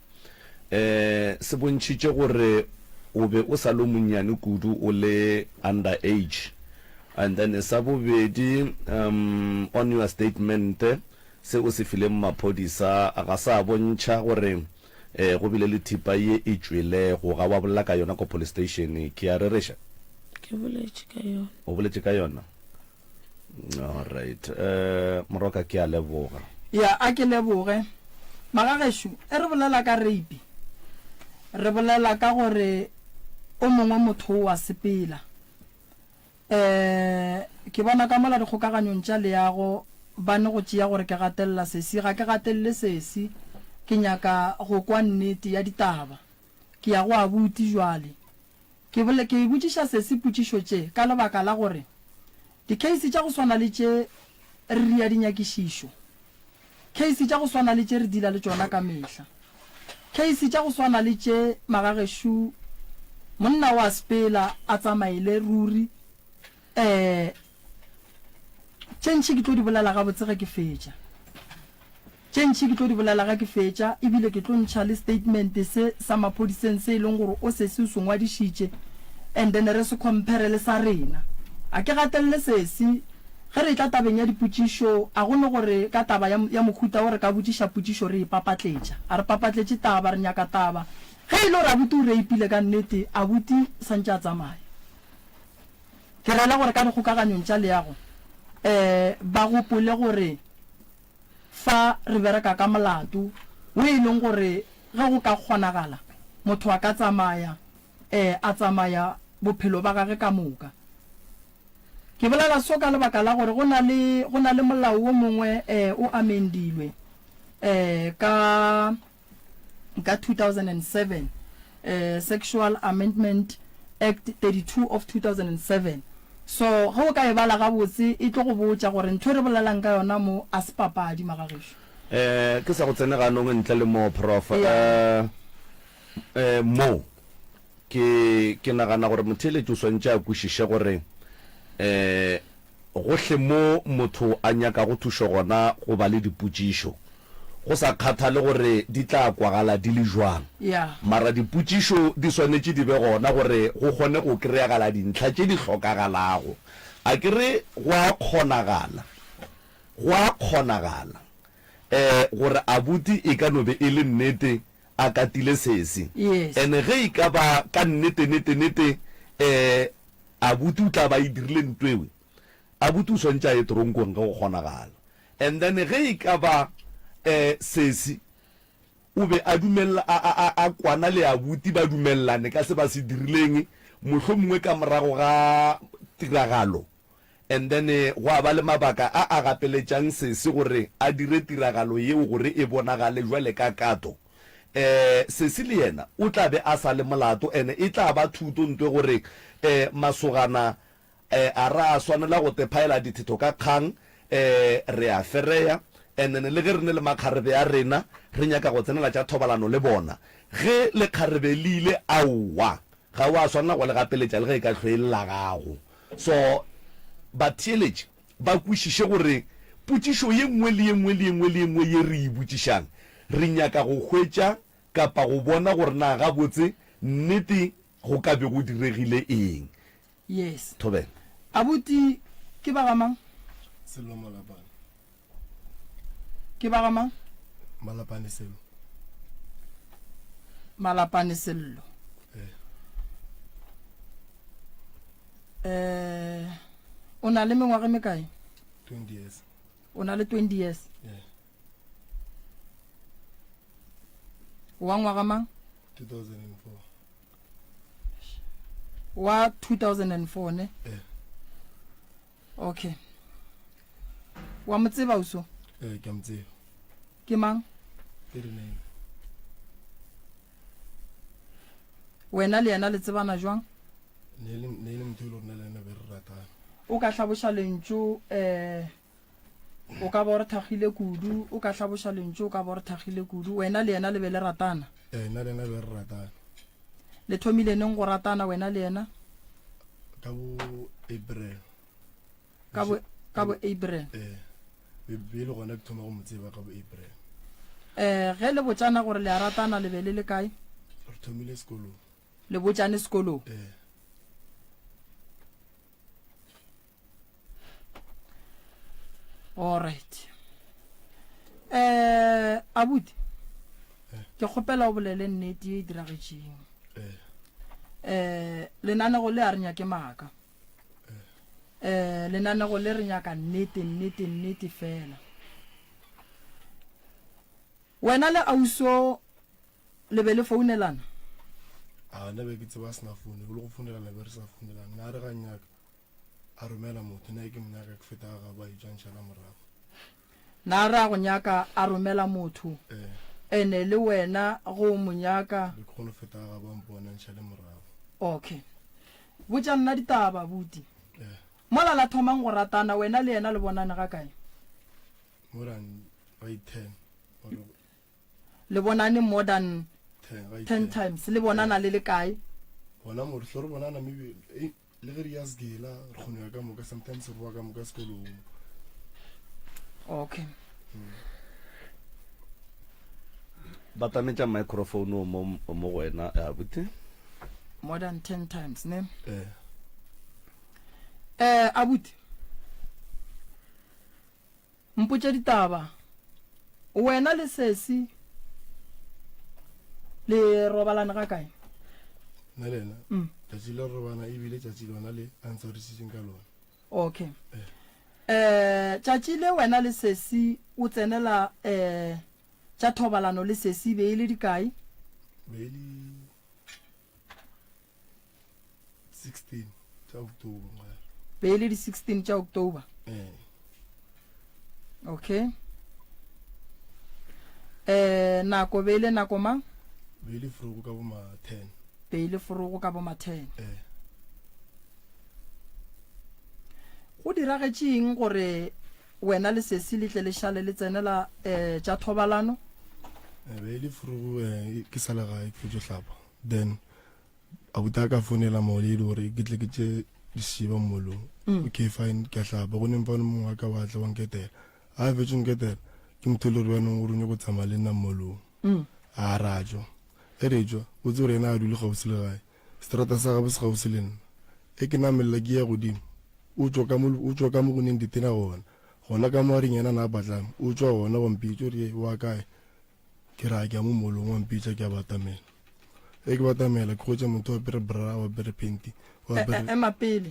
eh se bontšhitše gore o be o sa le o monnyane kudu o le under age and then sa bobedi um on your statement Se o se fileng maphodisa ga sa bontšha gore go bile le thipa ye e tšwelego. Ga wa bolela ka yona ko police station. Ke a rereša? Ke boletše ka yona. O boletše ka yona? Alright. Moroka, ke a leboga. Ya, a ke leboge. Magagešo, e re bolela ka rape, re bolela ka gore o mongwe motho o a sepela. Ee, ke bona ka mola dikgokaganyong tša leago ba ne go tšea gore ke gatelela sesi. Ga ke gatelele sesi. Ke nyaka go kwa nnete ya ditaba. Ke ya go abuti jwale. Ke bole, ke botšiša sesi potšišo tše ka lebaka la gore dikheisi tša go swana le tše re ria dinyakišišo. Kheisi tša go swana le tše re dila le tšona ka mehla. Kheisi tša go swana le tše magagešo monna o a sepela a tsamaele ruri. Eh, tše ntši ke tlo di bolela gabotse ge ke fetša. Tše ntši ke tlo di bolela ge ke fetša, ebile ke tlo ntšha le statement se sa maphodiseng se e leng gore o sesi o se ngwadišitše and then re se compare le sa rena. A ke gatelele sesi Ge re etla tabeng ya dipotšišo, a go no gore ka taba ya, ya mohuta wo re ka botšiša potšišo re e papatletša. A re papatletše taba, re nyaka taba. Ge e le gore abuti o reipile ka nnete, abuti sa ntše a tsamaya. Ke rela gore ka dikgokaganyong tša leago, um ba gopole gore fa re bereka ka molato wo e leng gore ge go ka kgonagala motho a ka tsamaya, um a tsamaya bophelo ba gage ka moka. Ke bolela so ka lebaka la gore go na le, go na le molao wo mongwe eh, o amendilwe eh, ka, ka 2007. Eh, Sexual Amendment Act 32 of 2007. So ge o ka e bala gabotse e tlo go botša gore ntho e re bolelang ka yona mo a se papadi, magagešo. Eh, ke sa go tsene ganong ntle le moo, Prof. Yeah. Eh, eh, mo, ke, ke nagana gore motheeletši o swantše a kwešiše gore, eh, Gohle mo motho a nyakago thušo gona go ba le dipotšišo, go sa kgathale gore di tla kwagala di le bjang. Mara dipotšišo di swanetše di be gona gore go kgone go kreyagala dintlha tše di hlokagalago. A ke re go a kgonagala, go a kgonagala, eh, gore abuti e ka no be e le nnete a katile sesi. Ene ge e ka ba ka nnete, nete, nete, eh, Abuti o tla ba e dirile ntwewe. Abuti o swantše a ye toronkong ge go kgonagala. And then ge e ka ba eh sesi o be a dumella a a a a kwana le abuti ba dumellane ka se ba se dirileng mohlomongwe ka morago ga tiragalo and then gwa ba le mabaka a a gapeletšang sesi gore a dire tiragalo yeo gore e bonagale jwale ka kato. Eh, sesi le yena o tla be a sa le molato ene e tla ba thuto ntwe gore eh masogana eh a ra swanela go te phaela dithetho ka kgang eh re a fereya and then le ge re ne le makgarebe a rena re nyaka go tsenela tša thobalano le bona ge lekgarebe le ile aowa ga wa swanela go le gapeletša le ge e ka hlwe e le la gago so batheeletši ba kwešiše gore potšišo ye nngwe le ye nngwe le ye nngwe le ye nngwe ye re e botšišang, re nyaka go hwetša kapa go bona gore na gabotse nnete go ka be go diregile eng. Yes. Thobela. Abuti ke ba ga mang? Sello Malapane. Ke ba ga mang? Malapane Sello. Malapane Sello. Eh. Eh, o na le mengwaga e mekae? 20 years. O na le 20 years? Yeah. Wa ngwaga mang? 2004. Wa 2004 ne? Yeah. Okay. Wa mo tseba uso? Eh, ke a mo tseba. Ke mang? 39. Wena le yena le tsebana jwang? Ne e le ne e le motho e le gore nna le yena be re ratana. O ka hlaboša lentšu eh o ka ba o re thakgile kudu, o ka hlaboša lentšu o ka ba o re thakgile kudu. Wena le yena le be le ratana? Eh, nna le yena be re ratana. Le thomile neng go ratana wena le yena? Ka bo April. Ka bo ka bo April. Eh. Be be le gona ke thoma go mo tseba ka bo April. Eh, ge le botšana gore le a ratana le be le le kae? Re thomile sekolong. Le botšane sekolong? Eh. All right. Eh, abuti. Eh. Ke kgopela o bolele nnete ye e diragetšeng. Eh. Eh, lenanego le a re nyake maaka. Eh, lenanego le re nyaka nnete, nnete, nnete fela. Wena le auso le be le founelana? A nna be ke tseba a sena foune, le go founelana be re sa founelana. Na re ga nyaka a romela motho, nna ke mo nyaka ke feta ga gabo a etšwa ntšhala morago. Na re a go nyaka a romela motho, Eh. ene le wena go mo nyaka. Be ke kgone go feta ga gabo a mpona ntšhale morago. Okay. Botša nna ditaba abuti. Eh. Mola la thomang go ratana wena le yena le bonane ga kae? More than ga ten. Or Le bonane more than 10 ga 10 times. Le bonana le le kae? Gona mo re hlo re bonana maybe eh, le ge re ya segela re kgone ya ka moka sometimes re boa ka moka sekolong. Okay. Batametša microphone o mo mo go wena abuti. More than 10 times, ne? Eh. Eh, abuti. Mpotše ditaba. Wena le sesi le robalane ga kae? Nna le yena Mm. tšatši le re robana ebile tšatši lona le a ntshwarisitseng ka lona. Okay. Eh. Eh, tšatši le wena le sesi o tsenela eh tša thobalano le sesi be e le dikae? Be e le 16 tša October ngwana. Be e le di 16 tša October. Eh. Okay. Eh, nako be e le nako mang? Be e le forogo ka bo ma 10. Be e le forogo ka bo ma 10. Eh. Go diragetše eng gore wena le sesi le tle le šale le tsenela eh, tša thobalano? Eh, be e le forogo eh, ke sa le gae ke fetšo hlapa then abuti a ka founela maoledi gore ke tle ke tše dišiba mmolong mm. okay fine ke a hlapa go neng fane mongwe wa ka wa tla wa nketela a fetše nketela ke motho e le gore bjanong gore o nyako tsamaya le nna mmolong mm. a ra tšwa ge re tšwa o tse gore yena a dule gausi le gae seterata sa gabo se gausi le nna e ke namelela ke ya godimo o tšwa ka mo o tšwa ka mo go neng ditena gona gona ka mo a reng yena na a patlame o tšwa gona wa mpitša o re wa kae Ke ra ke ya mo molong wa mpitša ke a batamela. Ge ke batamela ke hwetša motho o apere bra, o apere panty, o E, apere e, ema pele.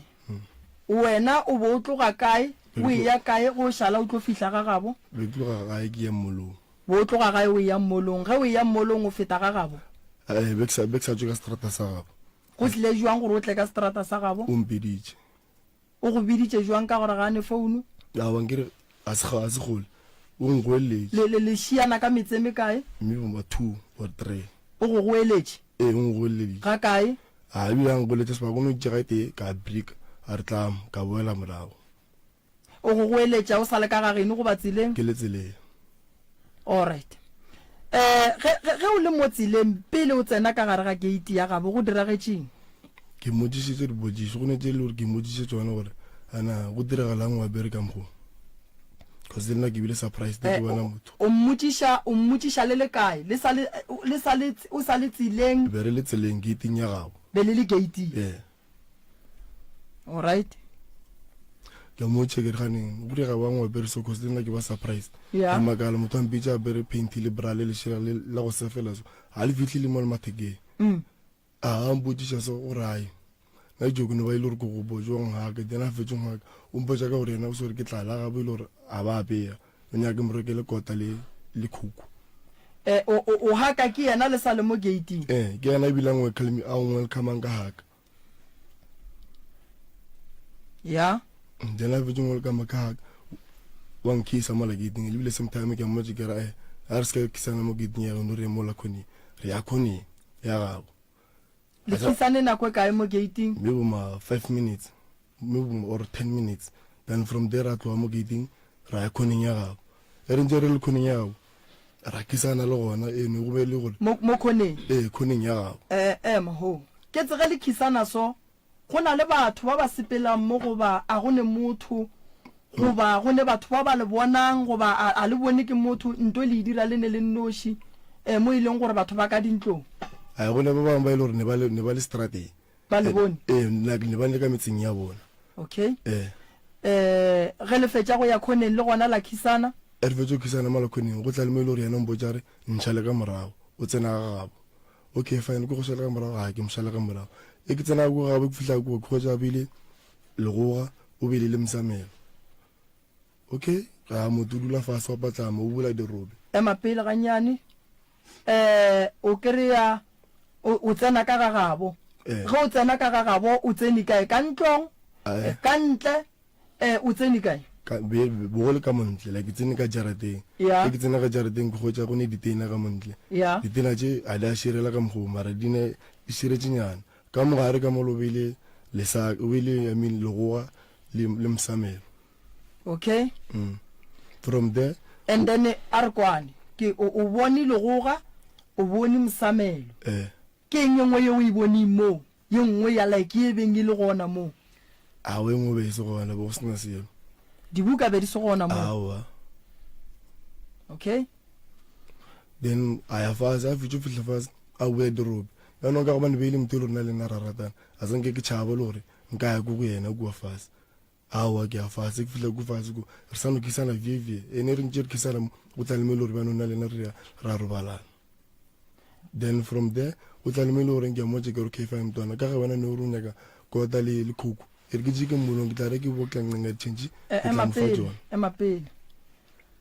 Wena o be o tloga kae, Be o ke tlo- eya kae ge o šala o tlo fihla ga gabo? be ke tloga gae ke ya mmolong. Be o tloga gae o eya mmolong. Ge o eya mmolong o feta ga gabo? Eh, be ke sa be ke sa tšwe ka seterata sa gabo. Go tlile jwang gore o tle ka seterata sa gabo? O mpiditše. O go biditše jwang ka gore ga a ne founu? Aowa, nkere ga se, ga se kgole. O ngoeletše. Le, le, le šiana ka metse e mekae? Maybe ba two or three. O go goeletše? Ee, o ngoeleditše. Ga kae? A ebile a ngoeletša sebaka, o no itše ga e tee, ka brika, a re tlamo, ka boela morago. O go goeletša o sa le ka ga geno goba tseleng? Ke le tseleng. Alright. Eh, ge, ge, ge o le mo tseleng, pele o tsena ka gare ga keiti ya gabo, go diragetšeng? Ke mmotšišitše dipotšišo, go ne tše e le gore ke mmotšiše tšona gore a na go diragalang o apere ka mokgo. Cause le nna ke bile surprised ke Eh, bona o, motho. o mmotšiša, o mmotšiša le le kae? Le sa le, le sa le, o sa le tseleng? Be re le tseleng, geiting ya gabo. Be le le geiting? Yeah. Alright. Ke a mmotšiša ke re ganeng go direga bang o apere so cause le nna ke ba surprised. Yeah. Ke makala motho a mpitša apere panty le bra le lešela le la go sefela so. Ga le fihle le mo le mathekeng. Mm. A a mpotšiša so o rae. Nna ke tšo ne ba ile gore ke go botša o nghaka then a fetše nghaka o mpotša ka gore yena o se gore ke tlala gabo ile gore a ba apeya o nyaka ke mo rekele kota le le khuku. Eh, o, o, o haka ke yena le sa le mo gate-ing? Eh, ke yena ebile a welcome a welcome ka haka. Ya. Then a fetše welcome ka haka wa nkhisa mola gate-ing ebile same time ke a mmotša ke re eh a re se ka khisana mo gate-ing ya geno re ye mola khoneng re ya khoneng ya gago. Le khisane nako e kae mo gate-ing? Maybe ma 5 minutes maybe or 10 minutes then from there ra tloga mo gate-ing ra ya khoneng ya gabo e re ntse re le khoneng ya gabo ra kisana le gona e ne go be le gore Mo, mo khoneng? ee khoneng ya gabo Eh, ema ho. Ke tse ge le khisana so, Go na le batho ba ba sepelang mo goba a go ne motho, goba go ne batho ba ba le bonang goba a, a le bone ke motho, nto le e dira le ne le nnoši, eh, mo e leng gore batho ba ka dintlong. A go ne ba bangwe ba e le gore ne ba le, ne ba le strateng. Ba le bone? Ee, like ne ba le ka metseng ya bona. Okay. Ee. Eh, ge le fetša go ya khoneng le gona la khisana? Ge re fetša go khisana mola khoneng, go tla le mo e le gore yena o mpotša a re, Ntšhale ka morago, o tsena ga gabo. Okay fine, ke go šale ka morago, ga ke mo šale ka morago. E ke tsena ko gabo ke fihla ko ke hwetša bile legoga o bile le mosamelo. Okay, ga motho o dula fase wa patlama o bula dirobe. Ema pele gannyane, eh o kry-a o tsena ka ga gabo. Eh. Ge o tsena ka ga gabo o tsene kae? Ka ntlong? Eh. Ka ntle? Eh, o tsene kae? Ka, be, bogole ka montle, like ke tsene ka jarateng. Ya. Ge ke tsena ka jarateng ke hwetša go ne ditena ka montle. Ya. Ditena tše ga di a širela ka mokgwa wo, mara di ne di širetšenyana. Ka mo gare ka mola o beile lesa, o beile, I mean, legoga le, le mosamelo. Okay. Mm. From there. And then a re kwane, ke o, o bone legoga, o bone mosamelo. Eh. Ke eng ye nngwe ye o e boneng moo, ye nngwe ya like ye e beng e le gona moo? Aowa, ye nngwe be e se gona, be go se na selo. Dibuka be di se gona moo? Aowa. Okay. Then a ya fase, a fetša fihla fase, a boya dirope. Jaanong ka gobane be e le motho e le rena le nna ra ratana, a sa nke ke tšhaba le gore nka ya ko go yena kua fase. Aowa, ke ya fase, ke fihla ko fase ko, re sa no khisana vie vie. Ene re ntše re khisana mo, go tla le mo e le gore bjanong nna le yena re ya ra robalana. Then from there, o tla le mo e le goreng ke a mmotša ke re okay fine mntwana, ka ge wena ne o re o nyaka kota le le coke, e re ke tše ke mmolong ke tla re ke bo tla ncenga di-change, Eh, ke tla ema mo fa pele, tšona. ema pele.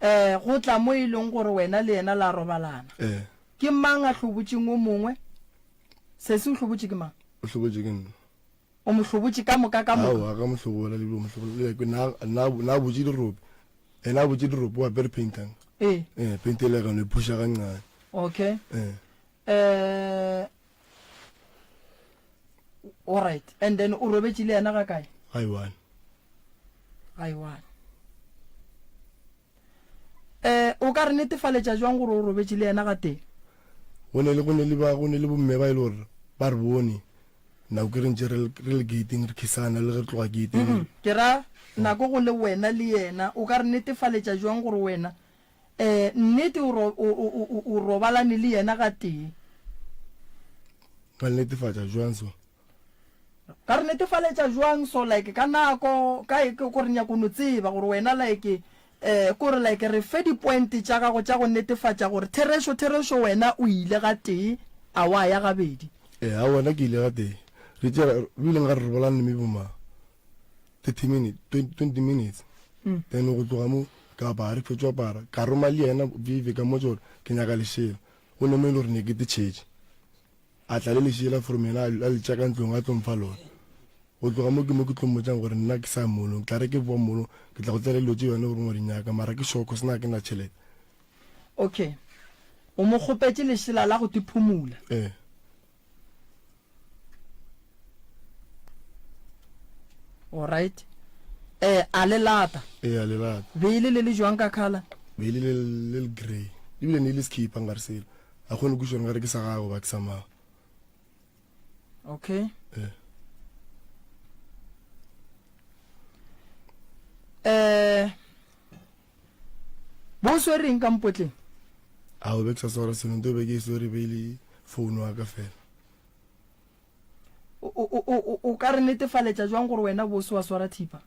Eh, go tla mo e leng gore wena le yena la robalana. Eh. Ke mang a hlobotšeng o mongwe? Sesi o hlobotše ke mang? O hlobotše ke nna. O mo hlobotše ka moka ka moka? Aowa, ga mo hlobola le mo hlobola. Like na na na botše dirope. Ena a botše dirope wa apere paint anga. Ee. Eh, paint ele gano e phusha ga ncane. Okay. Eh. Eh All right. And then o robetše le yena ga kae? Ga one. Ga one. Eh o ka re netefaletša jwang gore o robetše le yena ga tee? Go ne le go ne le ba go ne le bomme ba e le gore ba re bone nako ke re ntše re le gating re khisana le ge re tloga gating. Ke ra nako go le wena le yena o ka re netefaletša jwang gore wena Eh, nnete o, ro, o, o, o, o robalane le yena gatee. Ka le netefatša jwang so? Ka re netefaletša jwang so like ka nako ka e ko re nyako no tseba gore wena like eh ko re like re fe di point tša gago tša go netefatša gore therešo therešo wena o ile gatee a wa ya gabedi. Eh, a wena ke ile gatee. Re tšera, re ile nka re robalane maybe ma 30 minutes 20 minutes mm. then go tloga mo ka apara ke fetso apara ka roma le yena vive ka mmotsa gore ke nyaka lešela go ne mo e le gore ne ke tetšhetše a tla le lešela from yena a le tša ka ntlong a tlo mfa lona go tloga mo ke mo ke tlo mmotsang gore nna ke sa molong tla re ke boa molong ke tla go tsela dilo tse yone gore mo di nyaka mara ke shoko sena ke na tšhelete okay o mo kgopetše lešela la go te phumula ee Alright. Eh, a le lata. Ee, a le lata. Be e le le le jwang ka color? Be e le le le le grey. Ebile ne e le sekhipa nkare selo. A kgone go kwešiša nkare ke sa gagwe goba ke sa mang. Okay. Ee. Eh, bo swere eng ka mpotleng? A o be ke sa swara selo, nto be ke e swere be e le phone wa ka fela. O, o, o, o ka re netefaletša jwang gore wena bo se wa swara thipa?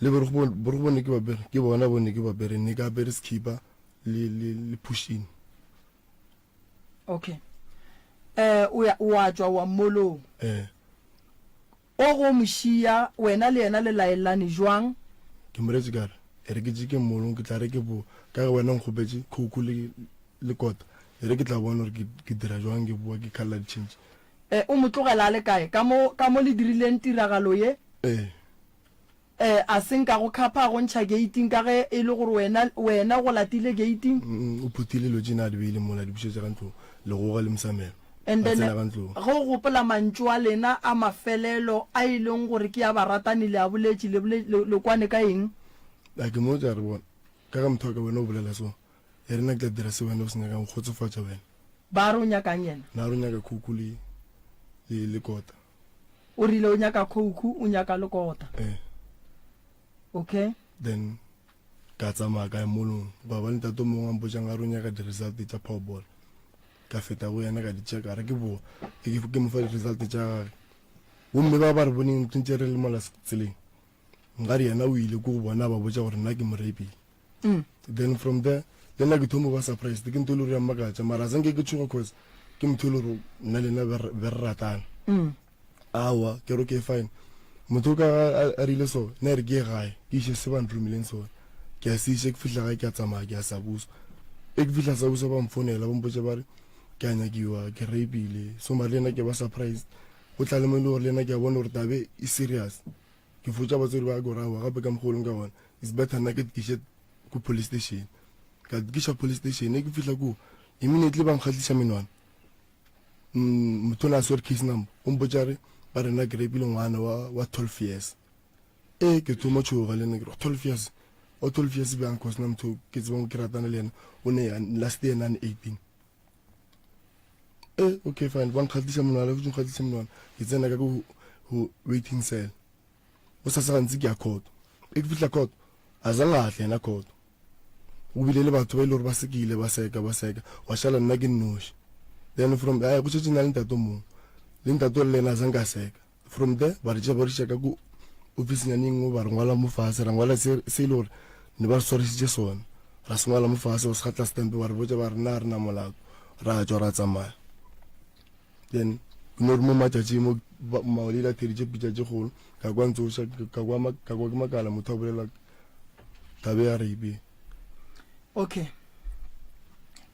Le borokgo bo ne ke ba apere, ke bona bo ne ke ba apere, ne ke apere sekhipa le, le, le push in. Okay. Eh, o ya, wa tšwa wa mmolong. Eh. O go mo šia, wena le yena le laelane jwang? Ke mo reetše ka re, E re ke tšeke mmolong, ke tla re ke boa. Ka ge wena o nkgopetše khouku le, le kota, e re ke tla bona gore ke, ke dira jwang ke boa ke khalela ditšhentšhe. E, o mo tlogela a le kae? Ka mo, ka mo le dirileng tiragalo ye? Ee. E, a se nka go khapha a go ntšha geiting ka ge e le gore wena, wena o go latile geiting? Mm, o phuthile dilo tše na a di beile mola, a di bušetša ka ntlong, legoga le mosamelo. And A then tsena ka ntlong. ge o gopola mantšu a lena a mafelelo a e leng gore ke a baratani le a boletše, le bole, le, le kwane ka eng? A ke mmotša a re, Bona, ka ge motho wa ka wena o bolela so, e re nna ke tla dira se wena o se nyakang go kgotsofatša wena. Ba re o nyakang yena? Na re o nyaka khouku le, le, le kota. O rile o nyaka khouku, o nyaka le kota. Ee. Okay. Then ka tsamaya ka ya molong, gwa ba le ntate o mongwe a mpotšang a re o nyaka di-result tša powerball. Ka feta go yena ka di checka, a re ke boa ke ke mo fa di-result tša gage. Bomme ba ba re boneng ntse re le mola tseleng, nkare yena o ile ko go bona a ba botša gore nna ke mo rapile. Mm. Then from there le nna ke thomo ba surprised, ke ntho e le gore ya mmakatša mara a sanke ke tšhoga cause ke motho e le gore nna le nna be re ratana. Mm. Aowa, ke re okay fine. Motho o ka ga a rile so, nna e re ke ye gae, ke iše se ba nromileng sona. Ke a se iša, ke fihla gae ke a tsamaya ke ya Sabusa. E ke fihla Sabusa ba mfounela ba mpotša ba re ke a nyakiwa, ke rapile. So mara le nna ke ba surprised. Go tla le mo e le gore le nna ke a bona gore tabe e serious. Ke fotša batswadi ba ka gore aowa gape ka mokgwa o leng ka gona, it's better nna ke tkiše ko police station. Ka tkiša police station, e ke fihla koo immediately ba nkgahliša menwana. Motho o ne a swere case number, o mpotša re ba re nna ke rapile ngwana wa, wa 12 years. E ke thoma tšhoga le nna ke re 12 years, wa 12 years bjang cause nna motho ke tsebang ke ratana le yena o ne last year nane 18. E okay fine, ba nkgatlisa monwana, ba nkgatlisa monwana, ke tsena ka ko go waiting cell. Go sasa gantsi ke ya court. E ke fihla court, a zanga a tla yena court. Go bile le batho ba e le gore ba sekile ba seka ba seka, wa šala nna ke nnoši. Then from there, go šetše na le ntate o mongwe, le ntate o le yena a zanka a seka. From there ba re tšea ba re iša ka ko office-nyane e nngwe ba re ngwala mo fase, ra ngwala se se e le gore ne ba re swarisitše sona, ra se ngwala mo fase, go se gatla stamp ba re botša ba re na re na molato, ra tšwa ra tsamaya. Then ke no re mo matšatšing mo maoledi a theditše pitša tše kgolo, ka kwa ntsoša, ka kwa ka kwa ke makala motho a bolela tabe ya rape. Okay.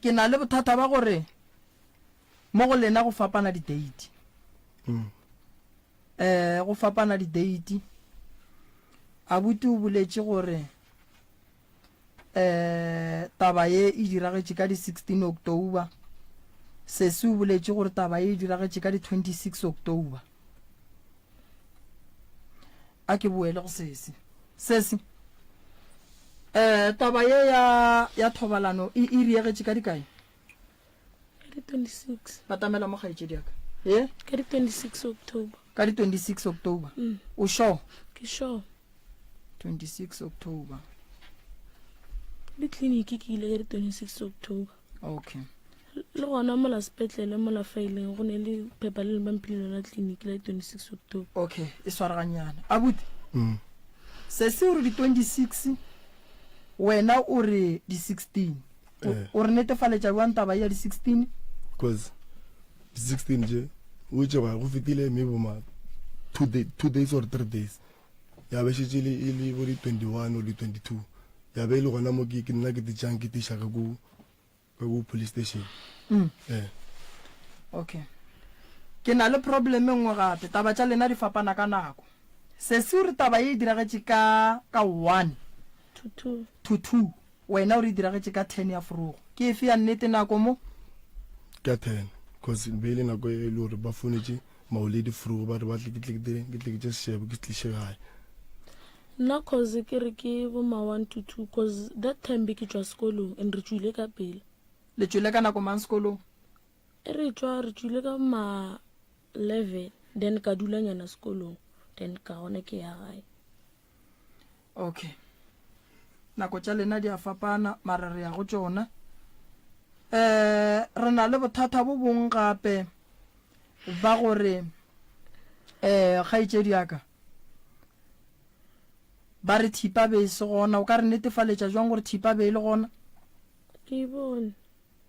Ke na le bothata ba gore mo go lena go fapana di-date. Mm. Eh go fapana di-date. Abuti o boletše gore. Um taba ye e diragetše ka di 16 October. Sesi o boletše gore taba ye e diragetše ka di 26 October. A ke boele go sesi. Sesi, um taba ye ya ya thobalano e e riegetše ka dikae? Ka di 26. Batamela mo kgaetšedi ya ka. Ye? Ka di 26 October. Ka di 26 October. Mm. O sure? Ke sure. 26 October. Le tleliniki ke ile ka di 26 October. Okay. Le gona mola sepetlele mola faileng go ne le phepha le le ba mphile lona tleliniki la 26 October. Okay, e swaraganyana. Abuti. Mm. Sesi o re di 26 wena o re di 16. O, Eh. o re netefaletša bjang taba ye ya di 16? Because di 16 tše o itše go fetile maybe ma two, day, two days or three days ya be šetše e le e le bo di 21 or di 22 ya be e le gona mo ke ke nna ke di tšang ke tiša ka ko ka ko police station Mm. eh Okay. Ke na le problem e nngwe gape. Taba tša lena di fapana ka nako. Sesi o re taba ye e diragetše ka ka 1 To 2. to 2. Wena o re e diragetše ka 10 ya forogo. Ke efe ya nnete nako mo? Ka 10 cause be e le nako e le gore ba founetše maoledi forogo ba re ba tle ke tle ke direng ke tle ke tše sešebo ke se tliše gae. Nna cause ke re ke bo ma 1 to 2 cause that time be ke tšwa sekolong and re tšwile ka pela. Le tšwile ka nako mang sekolong? E re tšwa re tšwile ka ma 11 then ka dula nyana sekolong then ka gona ke ya gae. Okay. Nako tša lena di a fapana mara re ya go tšona. Eh re na le bothata bo bong gape ba gore eh kgaetšedi ya ka ba re thipa be e se gona o ka re netefaletša jwang gore thipa be e le gona? Ke e bone.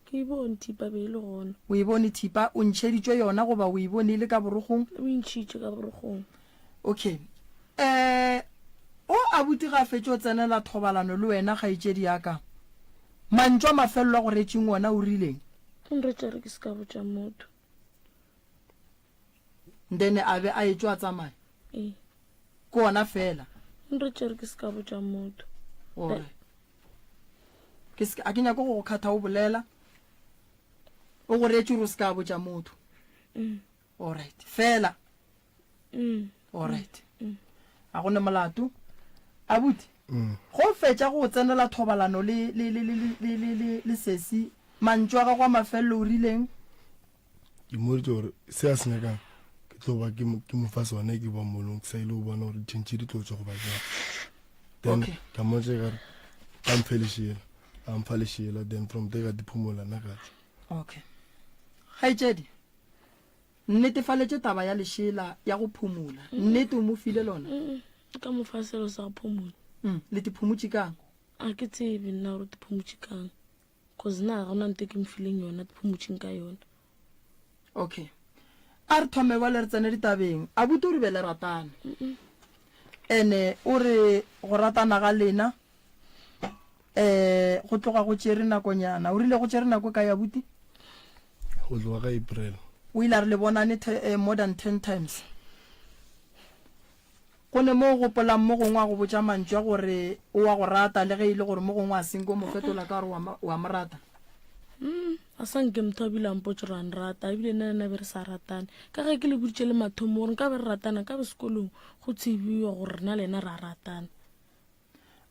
Ke e bone thipa be e le gona. O e bone thipa? O ntšheditšwe yona goba o e bone e le ka borokgong? O e ntšhitše ka borokgong. Okay. Eh, o abuti ga a fetše o tsenela thobalano le wena kgaetšedi ya ka. Mantšu a mafelelo a go retšeng ona o rileng? O nretše a re ke se ka botša motho. Then a be a etšwa a tsamaya? Ee. Ke ona fela? O nretše a re ke se ka botša motho. Alright. Ke se, a ke nyake go go kgatha o bolela. O go reetše gore o se ka botša motho. Mm. Alright. Fela. Mm. Alright. Mm. A go ne molato. Abuti. Mm. Go fetša go tsenela thobalano le le le le le le le le sesi, mantšu a gago a mafelelo o rileng? Ke mmoditše gore se a se nyakang ke tlo ba ke mo ke mo fa sone ke ba molong ke sa ile go bona gore ditšhentšhe di tlo tšwa goba jwang. Then Okay. ka mmotša ka re a mphe lešela, a mpha lešela then from there ka di phumola nna ka tšwa. Okay. Kgaetšedi, nnetefaletše taba ya lešela ya go phumola. Nnete o mo file lona? Mm, ka mo fa selo sa go phumola. Mm, le te phumotše kang? A ke tsebe nna gore te phumotše kang. Cause nna ga gona nto e ke mo fileng yona te phumotšeng ka yona. Okay. A re thome bjale re tsene ditabeng. Abuti o re be le ratana. Ene o re go ratana ga lena eh go tloga go tšere nakonyana. O rile go tšere nako e kae abuti? Go tloga ka April. O ile a re le bonane eh, more than 10 times. Go ne mo o gopolang mo gongwe a go botša mantšu a gore o a go rata le ge e le gore mo gongwe a se nke o mo fetola ka gore o a mo rata? Mm, a sa nke motho a bile a mpotša gore a nrata, ebile nna le yena be re sa ratane. Ka ge ke le boditše le mathomo gore nka be re ratana, nka be sekolong go tsebiwa gore rena le yena re a ratana.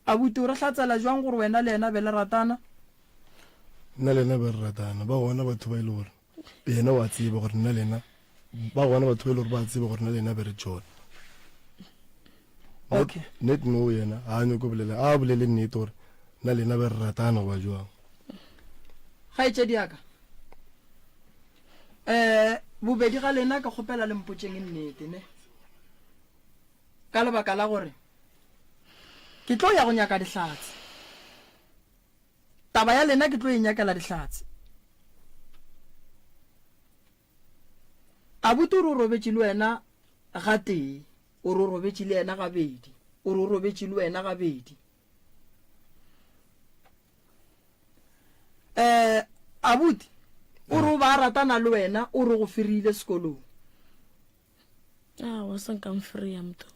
Abuti, o re hlatsela jwang gore wena le yena be le ratana? Nna le yena be re ratana. Ba gona batho ba e le gore yena o a tseba gore nna le yena ba gona batho ba e le gore ba tseba gore nna le yena be re tšona. Okay. Net no yena ga a nyoko bolela, a bolele nnete gore nna le yena be re ratana goba jwang. Kgaetšedi ya ka, um bobedi ga lena ke kgopela le mpotšeng nnete ne, ka lebaka la gore ke tlo ya go nyaka dihlatse. Taba ya lena ke tlo e nyakela dihlatse. Abuti o re o robetše le wena gatee, o re o robetše le yena gabedi, o re o robetše le wena gabedi. Eh, abuti o re o ba ratana le wena, o re go ferile sekolong. Aowa, sa nka mfreya motho.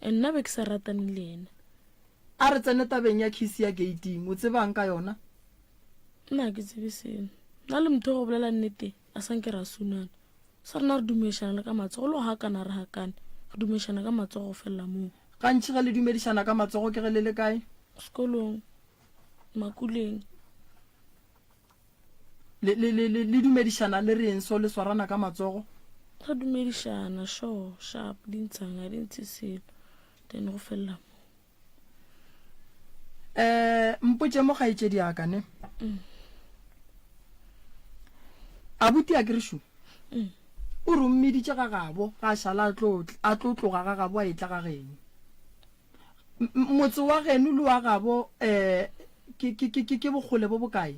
And nna be ke sa ratane le yena. A re tsene tabeng ya khisi ya geiting. O tsebang ka yona? Nna ga ke tsebe selo. Nna le motho go bolela nnete a sa nke ra sunana. Sa rena re dumedišana le ka matsogo, le go hakana re hakane. Re dumedišana ka matsogo go felela moo. Gantši ge le dumedišana ka matsogo ke ge le le kae? Sekolong, makuleng. Le, le, le, le, le dumedišana le reng so le swarana ka matsogo? Re dumedišana, sure, sharp, di ntshang, ga di ntshe selo. Then go felela moo. Eh, mpotše mo kgaetšedi ya ka ne. Mm. Abuti a ke re šu. Mm. O re o mmiditše ga gabo, ga a šala a tlo a tlo tloga ga gabo a etla ga geno. Motse wa geno le wa gabo eh ke ke ke ke bokgole bo bokae?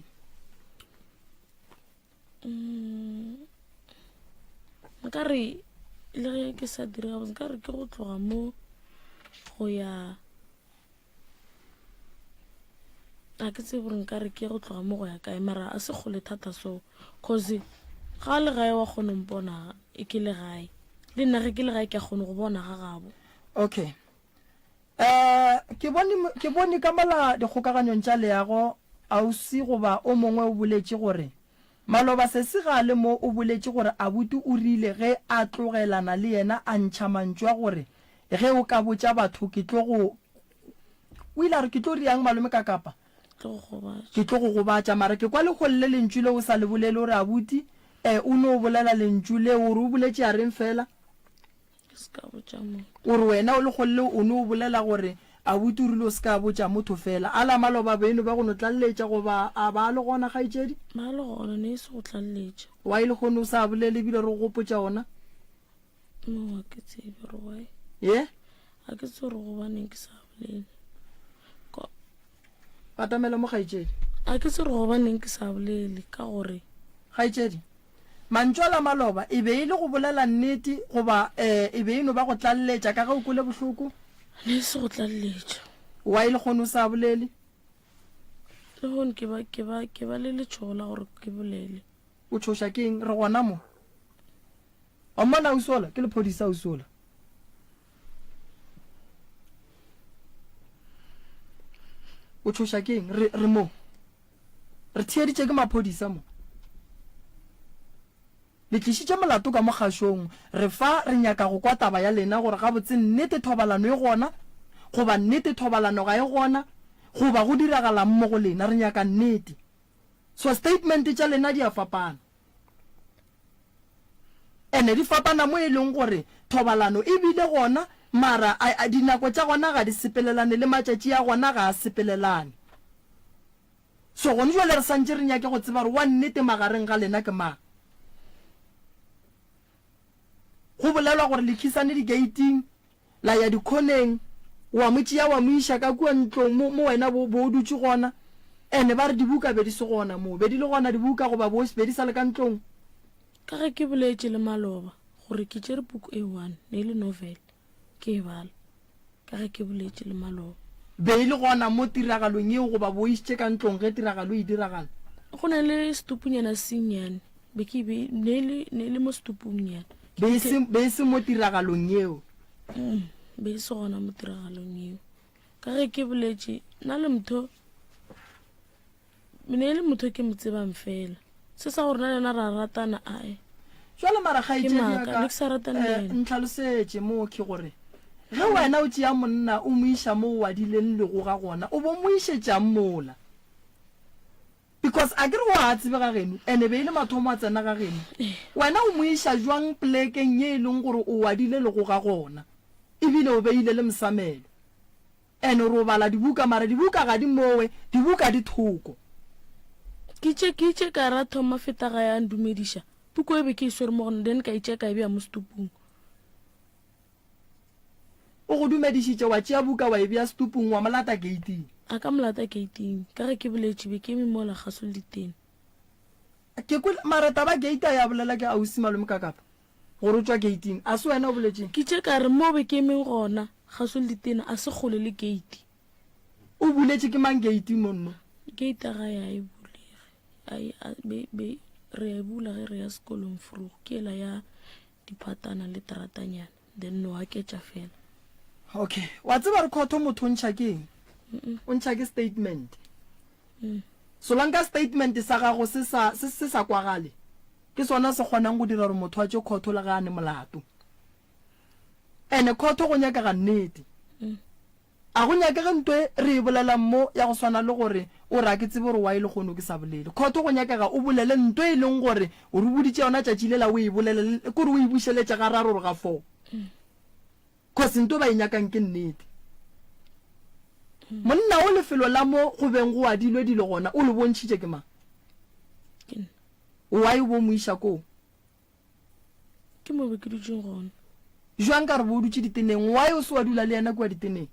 Mm. Nka re le ge ke sa dire gabotse nka re ke go tloga mo go ya ga ke tsebe gore nka re ke go tloga mo go ya kae mara a se kgole thata so cause ga le gae wa kgona mpona e ke le gae le nna ge ke le gae ke a kgone go bona ga gabo okay Eh, ke bone, ke bone ka mola dikgokaganyong tša leago, ausi goba o mongwe o boletše gore, Maloba sesi ga a le mo o boletše gore abuti o rile ge a tlogelana le yena a ntšha mantšu a gore ge o ka botša batho ke tlo go, o ile a re ke tlo riang malome ka kapa? Ke tlo go gobatša. Mara ke kwa leholle lentšu leo o sa le bolele o re abuti, eh, o no bolela lentšu leo o re o boletše a reng fela? Ke se ka botša motho. O re wena o lekgolle o no bolela gore abuti o rile o se ka botša motho fela. A la maloba beno ba go no tlaleletša goba a ba le gona kgaetšedi? Ba le gona, ne e se go tlaleletša. Why lehono o sa bolele ebile re go gopotša ona? No, ga ke tsebe gore why. Ye? Ga ke tsebe gore gobaneng ke sa bolele. Ko. Batamela mo kgaetšedi. Ga ke tsebe gore gobaneng ke sa bolele ka gore. Kgaetšedi. Mantšu a la maloba e be e le go bolela nnete goba eh, e be e no ba go tlaleletša ka ge o kwele bohloko? Ne e se go tlaleletša. Why lehono o sa bolele? Lehono ke ba, ke ba, ke ba le letšhogo la gore ke bolele. O tšhoša ke eng? Re gona mo. Wa mmona ausi ola? Ke lephodisa ausi ola. O tšhoša ke eng? Re, re mo. Re theeditše ke maphodisa mo. Le tlišitše molato ka mo kgašong. Re fa re nyaka go kwa taba ya lena gore gabotse nnete thobalano e gona goba nnete thobalano ga e gona goba go diragalang mo go lena. Re nyaka nnete. So statement tša lena di a fapana. Ene di fapana mo e leng gore thobalano e bile gona mara a, a dinako tša gona ga di sepelelane le matšatši a gona ga a sepelelane. So gone jwale re santše re nyake go tseba gore wa nnete magareng ga lena ke mang. Go bolelwa gore le khisane digeiting, la ya dikhoneng, wa mo tšea wa mo iša ka kua ntlong mo, mo wena bo, bo o dutše gona. Ene ba re dibuka be di se gona moo. Be di le gona dibuka goba bo, be di sa le ka ntlong? Ka ge ke boletše le maloba gore ke tšere puku e one, ne e le novel, ke e bala. Ka ge ke boletše le maloba. Be e le gona mo tiragalong yeo goba bo išitše ka ntlong ge tiragalo e diragala? Go na le setupunyana se sennyane, be ke be, ne e le, ne e le mo setupungnyana. Be e se, be e se mo tiragalong yeo? Mm, be e se gona mo tiragalong yeo. Ka ge ke boletše, nna le motho Ne e le motho ke mo tsebang fela. Se sa gore na le yena ra ratana ae. Jwale mara Ke kgaetšedi ya maaka, ka ne ke sa ratane le eh, yena. ntlhalosetše mo ke gore ge wena o tšea monna o mo iša mo o adileng legoga gona o bo mo išetšang mola? Because a ke re o a tsebe ga geno ene be e le mathomo a tsena ga geno. Wena o mo iša jwang plekeng ye e leng gore o adile legoga gona ebile o beile le mosamelo? And o re o bala dibuka mara dibuka ga di mowe, dibuka di thoko. Ke itše, ke itše ka ra thoma feta gae a ndumediša. Puku e be ke e swere mo go nna, then ka e tšea ka e bea mo setupung. O go dumedišitše, wa tšea buka wa e bea setupung, wa mo lata geiting. A ka mo lata geiting, ka ge ke boletše, be ke eme mola kgaso le ditene. Ke kwele, mara taba geite a ya bolela ke ausi malome Kakapa. Gore o tšwa geiting, a se wena o boletšeng? Ke tše ka re, Mo be ke emeng gona, kgauswi le ditena, a se kgole le geiti. O buletše ke mang geiti monno? Geiti ya gae ga e bulege. A e, a, be, be, re a e bula ge re ya sekolong, vroeg. Ke yela ya diphatana le teratanyana. Then no aketša fela. Okay. Wa tseba re khotho motho o ntšha ke eng? O ntšha ke statement. Solanka statement sa gago se sa, se, se sa kwagale, ke sona se kgonang go dira gore motho a tšwe khotho le ge a ne molato. Ene khotho go nyakega nnete. A go nyakege nto e re e bolelang mo ya go swana le gore o re a ke tsebe gore why lehono ke sa bolele. Khotho go nyakega o bolele nto e leng gore o re boditše yona tšatši lela o e bolele, ke gore o e bušeletše gararo or ga fo. Cause nto ba e nyakang ke nnete. Monna o lefelo la mo go beng go adilwe dilo gona o le bontšhitše ke mang? Ke nna. Why o bo mo iša koo? Ke mo be ke dutšeng gona. Jwang ka re bo o dutše diteneng? Why o se wa dula le yena kua diteneng?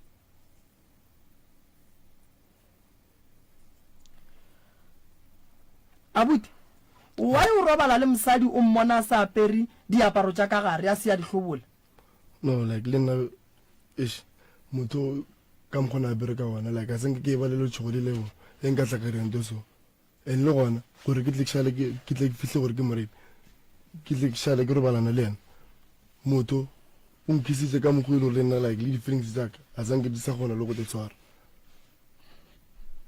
Abuti, why o robala le mosadi o mmona a sa apere diaparo tša ka gare a se a di hlobola? No, like le nna eish motho ka mokgwa o ne a bereka gona like a se nke ke e ba le letšhogo le leo e nka tla ka dira nto so. And le gona gore ke tle ke šale ke ke tle ke fihle gore ke mo rape ke tle ke šale ke robalana le yena motho o nkisitse ka mokgwa e le gore le nna like le di-feelings tsa ka a sanke di sa kgona le go te tshwara.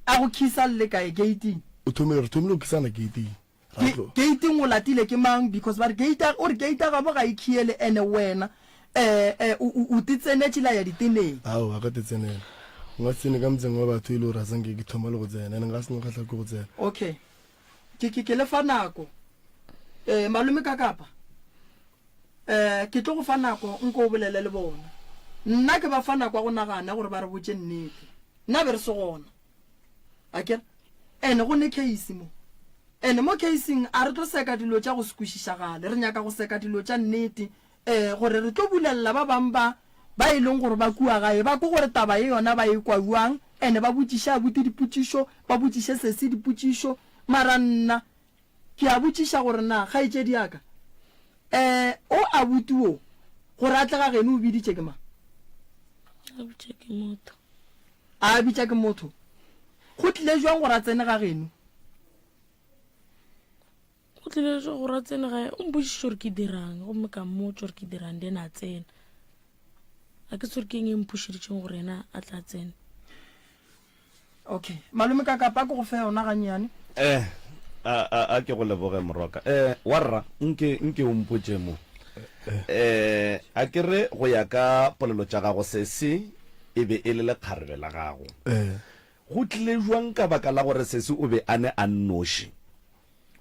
A go khisa le le kae gate-ing? O thomile re thomile go khisana gate-ing. Ge, gate-ing o latile ke mang because ba re gate o re gate ya gabo ga e khiele ene wena eh eh o o te tsenetše la ya diteneng. Aowa ga ka te tsenela. Nka se tsene ka motseng wa batho e le gore a sanke ke thoma le go tsena ene nka se no kgahla ke go tsena. Okay. Ke ke ke le fa nako. Eh malome ka kapa. Eh ke tlo go fa nako nko o bolele le bona. Nna ke ba fa nako ya go nagana gore ba re botše nnete. Nna be re se gona. Akere? Ene go ne case mo. Ene mo caseng a re tlo seka dilo tša go se kwešišagale, re nyaka go seka dilo tša nnete, eh, gore re tlo bulelela ba bang ba, ba e leng gore ba kua gae, ba kwe gore taba ye yona ba e kwa bjang, ene ba botšiše abuti dipotšišo, ba botšiše sesi dipotšišo. Mara nna ke a botšiša gore na, kgaetšedi ya ka, eh, o abuti wo, gore a tle ga geno o biditše ke mang? A bitša ke motho. A bitša ke motho. Go tlile jwang gore a tsene ga geno? Go tlile jwang gore a tsene gae? O mpotšiše gore ke dirang, gomme ka mmotša gore ke dirang, then a tsena. A ke tsore ke eng e mpušeditšeng gore yena a tla tsena. Okay, malome ka kapa ke go fe yona gannyane. Eh, a, a, a ke go leboge morwaka. Eh, warra, nke, nke o mpotše mo. Eh, a ke re go ya ka polelo tša gago sesi e be e le lekgarebe la gago. Eh. Go tlile bjang ka baka la gore sesi o be a ne a nnoši?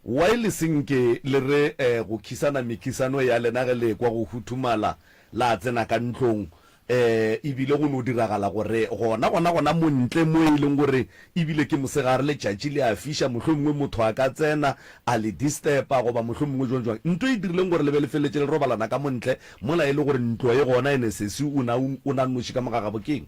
Why le se nke le re eh, go khisana mekhisano ya lena ge le ekwa go huthumala la tsena ka ntlong eh, ebile go no diragala gore gona gona gona mo ntle mo e leng gore ebile ke mosegare letšatši le a fiša mohlomongwe motho a ka tsena a le disturba goba mohlomongwe jwang jwang. Nto e dirileng gore le be le feletše le robalana ka mo ntle mola e le gore ntlo e gona ene sesi o na o na nnoši ka mo ga gabo keng?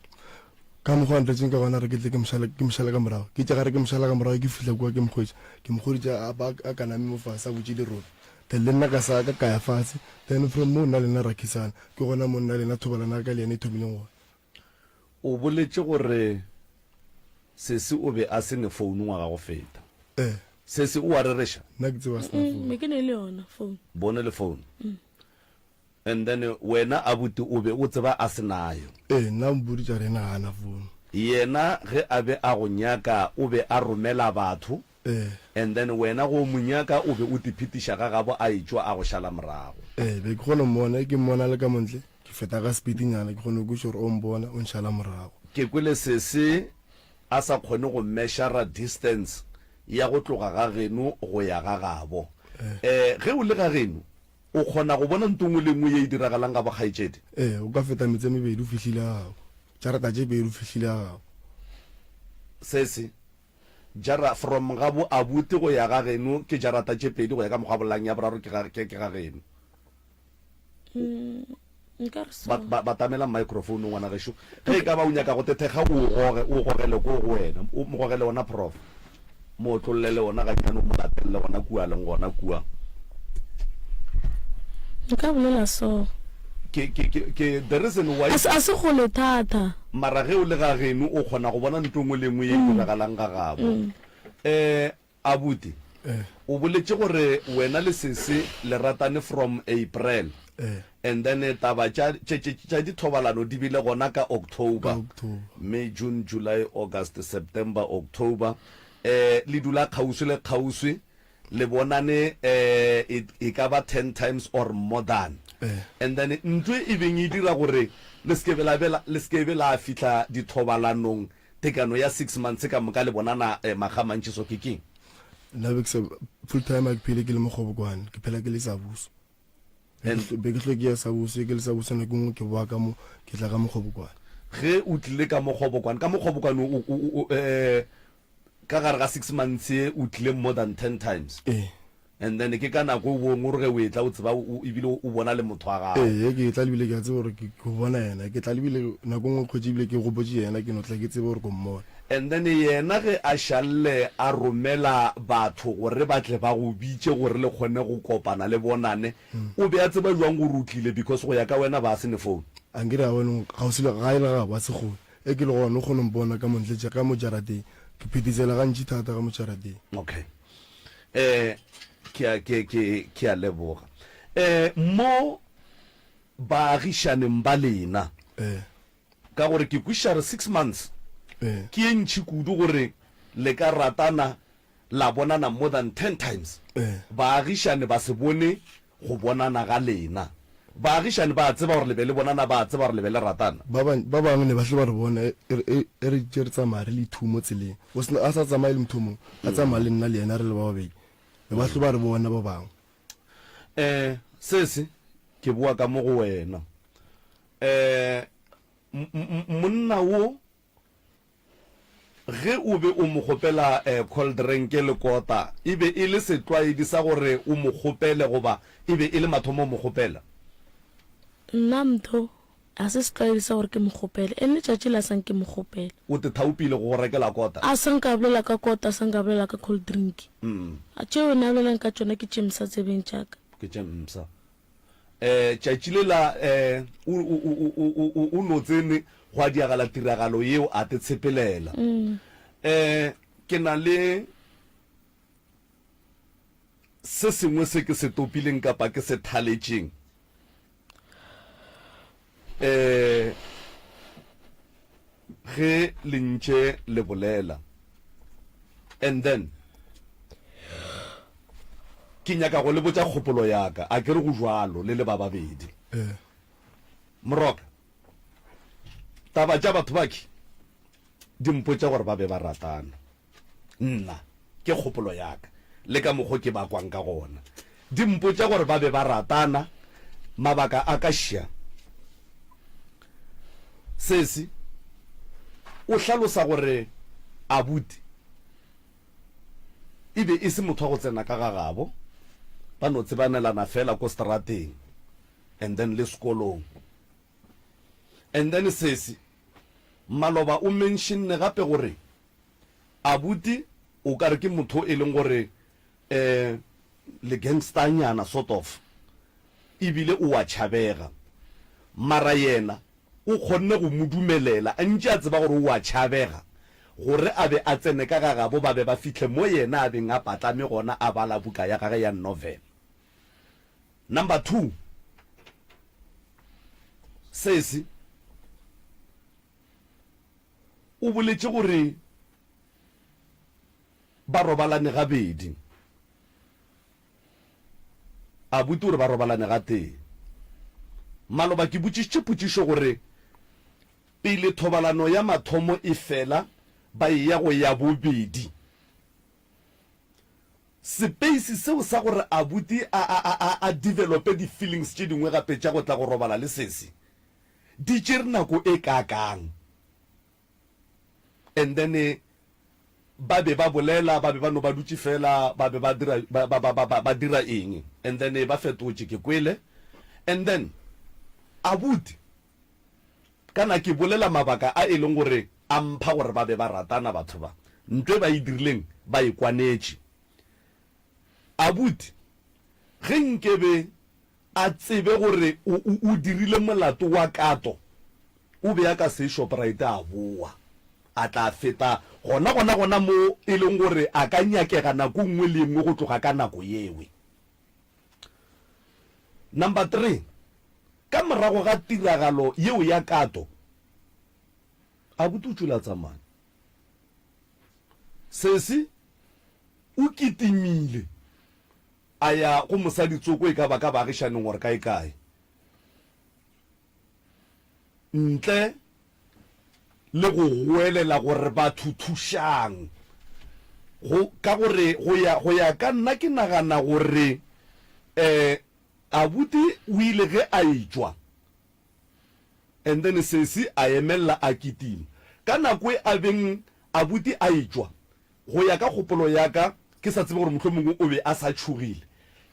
Ka mokgwa a ntletšeng ka gona re ke tle ke mo šale, ke mo šale ka morago. Ke itše gare ke mo šala ka morago ke fihla kua ke mo hwetša. Ke mo hweditše a ba a kaname mo fase a butše dirope. Then le nna ka sa ka ka ya fase. Then from moo nna le yena ra khisana. Ke gona mo nna le yena thobalano ya ka le yena e thomileng gona. O boletše gore sesi o be a se ne founu ngwaga go feta. Ee. Sesi o a rereša? Nna ke tseba a se na founu. Me ke ne le yona phone. Bone le phone. And then wena abuti o be o tseba a se nayo. Ee, nna o mpoditše a re yena ga a na phone. Yena ge a be a go nyaka o be a romela batho. Ee. And then wena go mo nyaka o be o tiphetiša ga gabo a etšwa a go šala morago. Ee, be ke kgona go mmona, ge ke mmona a le ka mo ntle, ke feta ka speed nyana, ke kgona go kwešiša gore o mpona, o nšala morago. Ke kwele sesi a sa kgone go measure distance ya go tloga ga geno go ya ga gabo. Ee, ge o le ga geno O kgona go bona nto nngwe le nngwe ye e diragalang ga bokgaetšedi? Ee, o ka feta metse e mebedi o fihlile ga gabo. Jarata tše pedi o fihlile ga gabo. Sesi, jara, from ga bo abuti go ya ga geno ke jarata tše pedi go ya ka mokgwa a bolelang ya boraro ke ga, ke, ke ga geno. Mm, nka re so. Ba, ba, batamela microphone ngwana gešo. Ge e ka ba o nyaka go te thekga o goge, o gogele ko go wena. O mo gogele ona prof. Mo otlollele ona gannyane o mo latelele gona kua a leng gona kua. Nka bolela so. Ke, ke, ke, ke the reason why. A se, a se kgole thata. Mara ge o le ga geno o kgona go bona ntho e nngwe le e nngwe ye e diragalang ga gabo. Eh, abuti, o boletše gore wena le sesi le ratane from April. Eh. And then taba tša, tše, tše, tša dithobalano di bile gona ka October. Ka October. May, June, July, August, September, October. Eh, le dula kgauswi le kgauswi, le bonane eh, e, e ka ba ten times or more than. Eh. And then ntho e beng e dira gore le se ke be la be la, le se ke be la fihla dithobalanong tekano ya six months ka moka le bonana eh, makga a mantši so ke keng? Nna be ke sa, full time ha ke phele ke le Mokgobokwane, ke phela ke le Sabuso. Be ke hlwe ke ya Sabuso, ke le Sabuso nako nngwe ke boa ka mo, ke tla ka Mokgobokwane. Ge o tlile ka Mokgobokwane, ka Mokgobokwane o, o, o, eh, ka gare ga six months ye o tlile more than ten times. Ee. And then ke ka nako o bong o re ge o etla o tseba o, ebile o bona le motho wa gago. Ee, ke etla lebile ke a tseba gore ke, ke bona yena. Ke tla lebile nako nngwe kgwetše ebile ke gopotše yena, ke no tla ke tsebe gore ko mmona. And then yena ge a šalle a romela batho gore ba tle ba go bitše gore le kgone go kopana le bonane, o be a tseba jwang gore o tlile because go ya ka wena ba se ne phone? Ankere a bone kgauswi le gae le gabo a se kgole. E ke le gona o kgone mpona ka montle ka mo jarateng. Ke phitizela gantši thata ka mo jarateng. Okay. Eh, ke a, ke, ke, ke a leboga. Eh, mo baagišaneng ba lena. Eh. Ka gore ke kwešiša re six months Ee. ke ye ntši kudu gore le ka ratana la bonana more than ten times. Ee. Baagišane ba se bone go bonana ga lena. Baagišane ba a tseba gore le be le bonana, ba a tseba gore le be le ratana. Ba bang, ba bangwe ne ba hle ba re bona e, e, e, e re tše re tsamaya re le two mo tseleng. O sena, a sa tsamaye le motho o mongwe, a tsamaya le nna le yena re le ba babedi. Ne ba hle ba re bona ba bangwe. Eh, sesi, ke boa ka mo go wena. Eh, monna wo, ge o be o mo kgopela eh, cold drink le kota, e be e le setlwaedi sa gore o mo kgopele goba e be e le mathomo o mo kgopela? Nna mtho, ga se setlwaedi sa gore ke mo kgopele. E le letšatši le a sa nke mo kgopela. O te thaopile go go rekela kota? A sa nka a bolela ka kota, a sa nka a bolela ka cold drink. A tšeo ne a bolelang ka tšona ke tše mpsha tsebeng tša ka. Ke tše mpsha. Eh, tšatši lela eh, o, o, o, o, o, o no tsene gwa diagala tiragalo yeo a te tshepelela. Eh, ke na le se sengwe se ke se topileng kapa ke se thaletšeng. Eh, ge le ntše le bolela. And then ke nyaka go le botša kgopolo ya ka, a ke re go jwalo le le ba babedi. Ee. Moroka, taba tša batho baki di mpotša gore ba be ba ratana. Nna, ke kgopolo ya ka, le ka mokgo ke ba kwang ka gona. Di mpotša gore ba be ba ratana, mabaka a ka šia. Sesi o hlalosa gore abuti e be e se motho wa go tsena ka ga gabo, ba no tsebanelana fela ko strateng and then le sekolong. And then sesi maloba o mentionne gape gore abuti o ka re ke motho e leng gore um le gangster nyana sort of ebile o a tšhabega mara yena o kgonne go mo dumelela a ntše a tseba gore o a tšhabega gore a be a tsene ka ga gabo ba be ba fihle mo yena a beng a patlame gona a bala buka ya gage ya novel. Number 2 sesi o boletše gore ba robalane gabedi. Abuti o re ba robalane gatee. Maloba ke botšišitše potšišo gore pele thobalano ya mathomo e fela ba eya go ya bobedi. Sepeisi seo sa gore abuti a, a, a, a, a develope di-feelings tše dingwe gape tša go tla go robala le sesi, di tšere nako e kaakang? And then ba be ba bolela, ba be ba no ba dutše fela, ba be ba dira, ba, ba, ba, ba, ba dira eng? And then ba fetotše, ke kwele. And then abuti, kana ke bolela mabaka a e leng gore a mpha gore ba be ba ratana batho ba. Ntho e ba e dirileng ba e kwanetše. Abuti, ge nkebe a tsebe gore o, o, o dirile molato wa kato, o be a ka se ye Shoprite a boa. A tla feta gona, gona, gona mo e leng gore a ka nyakega nako e nngwe le e nngwe go tloga ka nako yewe. Number 3. Ka morago ga tiragalo yeo ya kato, abuti o tšwele a tsamaya. Sesi o kitimile a ya go mosadi tsoko e ka ba ka baagišaneng or kae-kae. Ntle le go goelela gore batho thušang, go, ka gore go ya, go ya ka nna ke nagana gore um abuti o ile ge a etšwa and then sesi a emelela a kitima. Ka nako e a beng abuti a etšwa, Go ya ka kgopolo ya ka, ke sa tsebe gore mohlomongwe o be a sa tšhogile.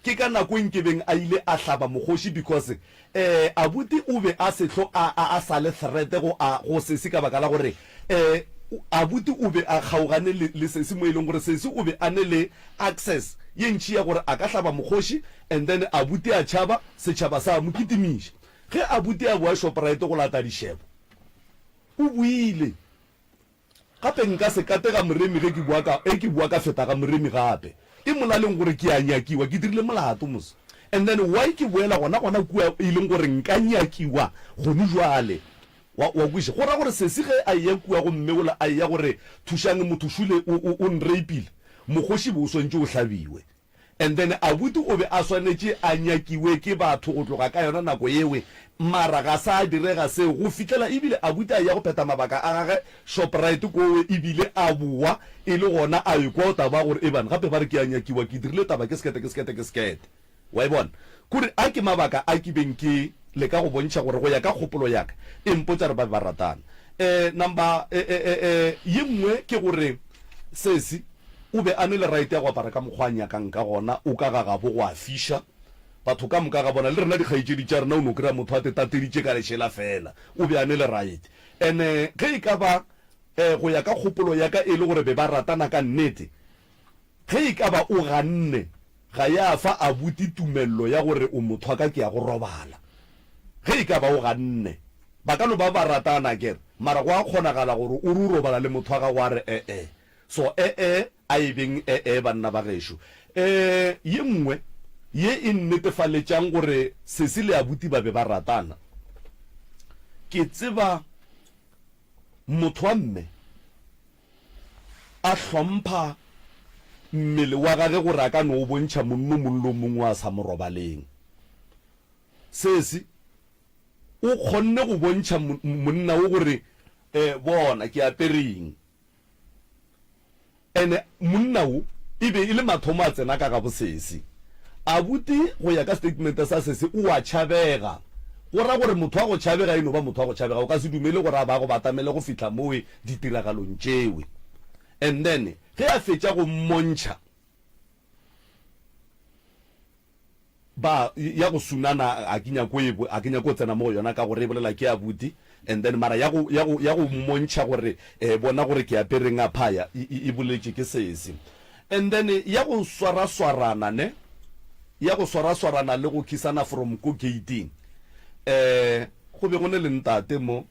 Ke ka nako e nkebeng a ile a hlaba mokgoši because eh abuti o be a se hlo a a a sa le threat go a go sesi ka baka la gore eh abuti o be a kgaogane le le sesi mo e leng gore sesi o be a ne le access ye ntši ya gore a ka hlaba mokgoši and then abuti a tšhaba, setšhaba sa mo kitimiša. Ge abuti a boa Shoprite go lata dišebo o boile. Gape nka se kate ga Moremi ge ke bua ka, ge ke bua ka feta ga Moremi gape. E molaleng gore ke a nyakiwa, ke dirile molato mos. And then why ke boela gona gona kua e leng gore nka nyakiwa gone jwale. Wa, wa kwešiša? Go ra gore sesi ge a eya kua go mme ola a eya gore thušang motho šole o, o, o nrapeile, mokgoši be o swantše o hlabiwe. And then abuti o be a swanetše a nyakiwe ke batho go tloga ka yona nako yewe, mara ga sa direga seo go fihlela ebile abuti a eya go phetha mabaka a gage Shoprite kowe ebile a bowa e le gona a ekwa taba ya gore eban gape ba re ke a nyakiwa ke dirile taba ke sekete ke sekete ke sekete. Wa e bona? Kore a ke mabaka a ke beng ke leka go bontšha gore go ya ka kgopolo ya ka e mpotša gore ba be ba ratana. Eh number eh eh eh eh ye nngwe ke gore sesi O be a ne le right ya go apara ka mokgwa a nyakang ka gona, o ka ga gabo go a fiša. Batho ka moka ga bona, le rena dikgaetšedi tša rena, o no kry-a motho a te tateditše ka lešela feela. O be a ne le right. And-e ge e ka ba, eh, go ya ka kgopolo ya ka e le gore be ba ratana ka nnete, ge e ka ba o ganne, ga ya fa abuti tumello ya gore o motho wa ka ke ya go robala. Ge e ka ba o ganne, ba ka no ba ba ratana akere, mara go a kgonagala gore o re o robala le motho wa gago a re e-e. So e-e, a e beng e-e, banna ba gešo. E, ye nngwe ye e nnetefaletšang gore sesi le abuti ba be ba ratana, ke tseba motho wa mme a hlompha mmele wa gage gore a ka no o bontšha monno mong le o mongwe a sa mo robaleng. Sesi o kgonne go bontšha monna wo gore, E, bona ke apere eng. Ene monna wo e be e le mathomo a tsena ka gabo sesi. Abuti go ya ka statement sa sesi o a tšhabega. Go ra gore motho wa go tšhabega e no ba motho wa go tšhabega, o ka se dumele gore a ba go batamele go fihla mowe ditiragalong tšewe. And then ge a fetša go mmontšha Ba, ya go sunana a ke nyako e, a ke nyako go tsena mo go yona ka gore e bolela ke abuti, and then mara ya go, ya go, ya go mmontšha gore eh, bona gore ke apereng aphaya, e, e, e boletše ke sesi. And then ya go swaraswarana ne, ya go swaraswarana le go kissana from ko gate-ing, eh, go be go ne le ntate mo,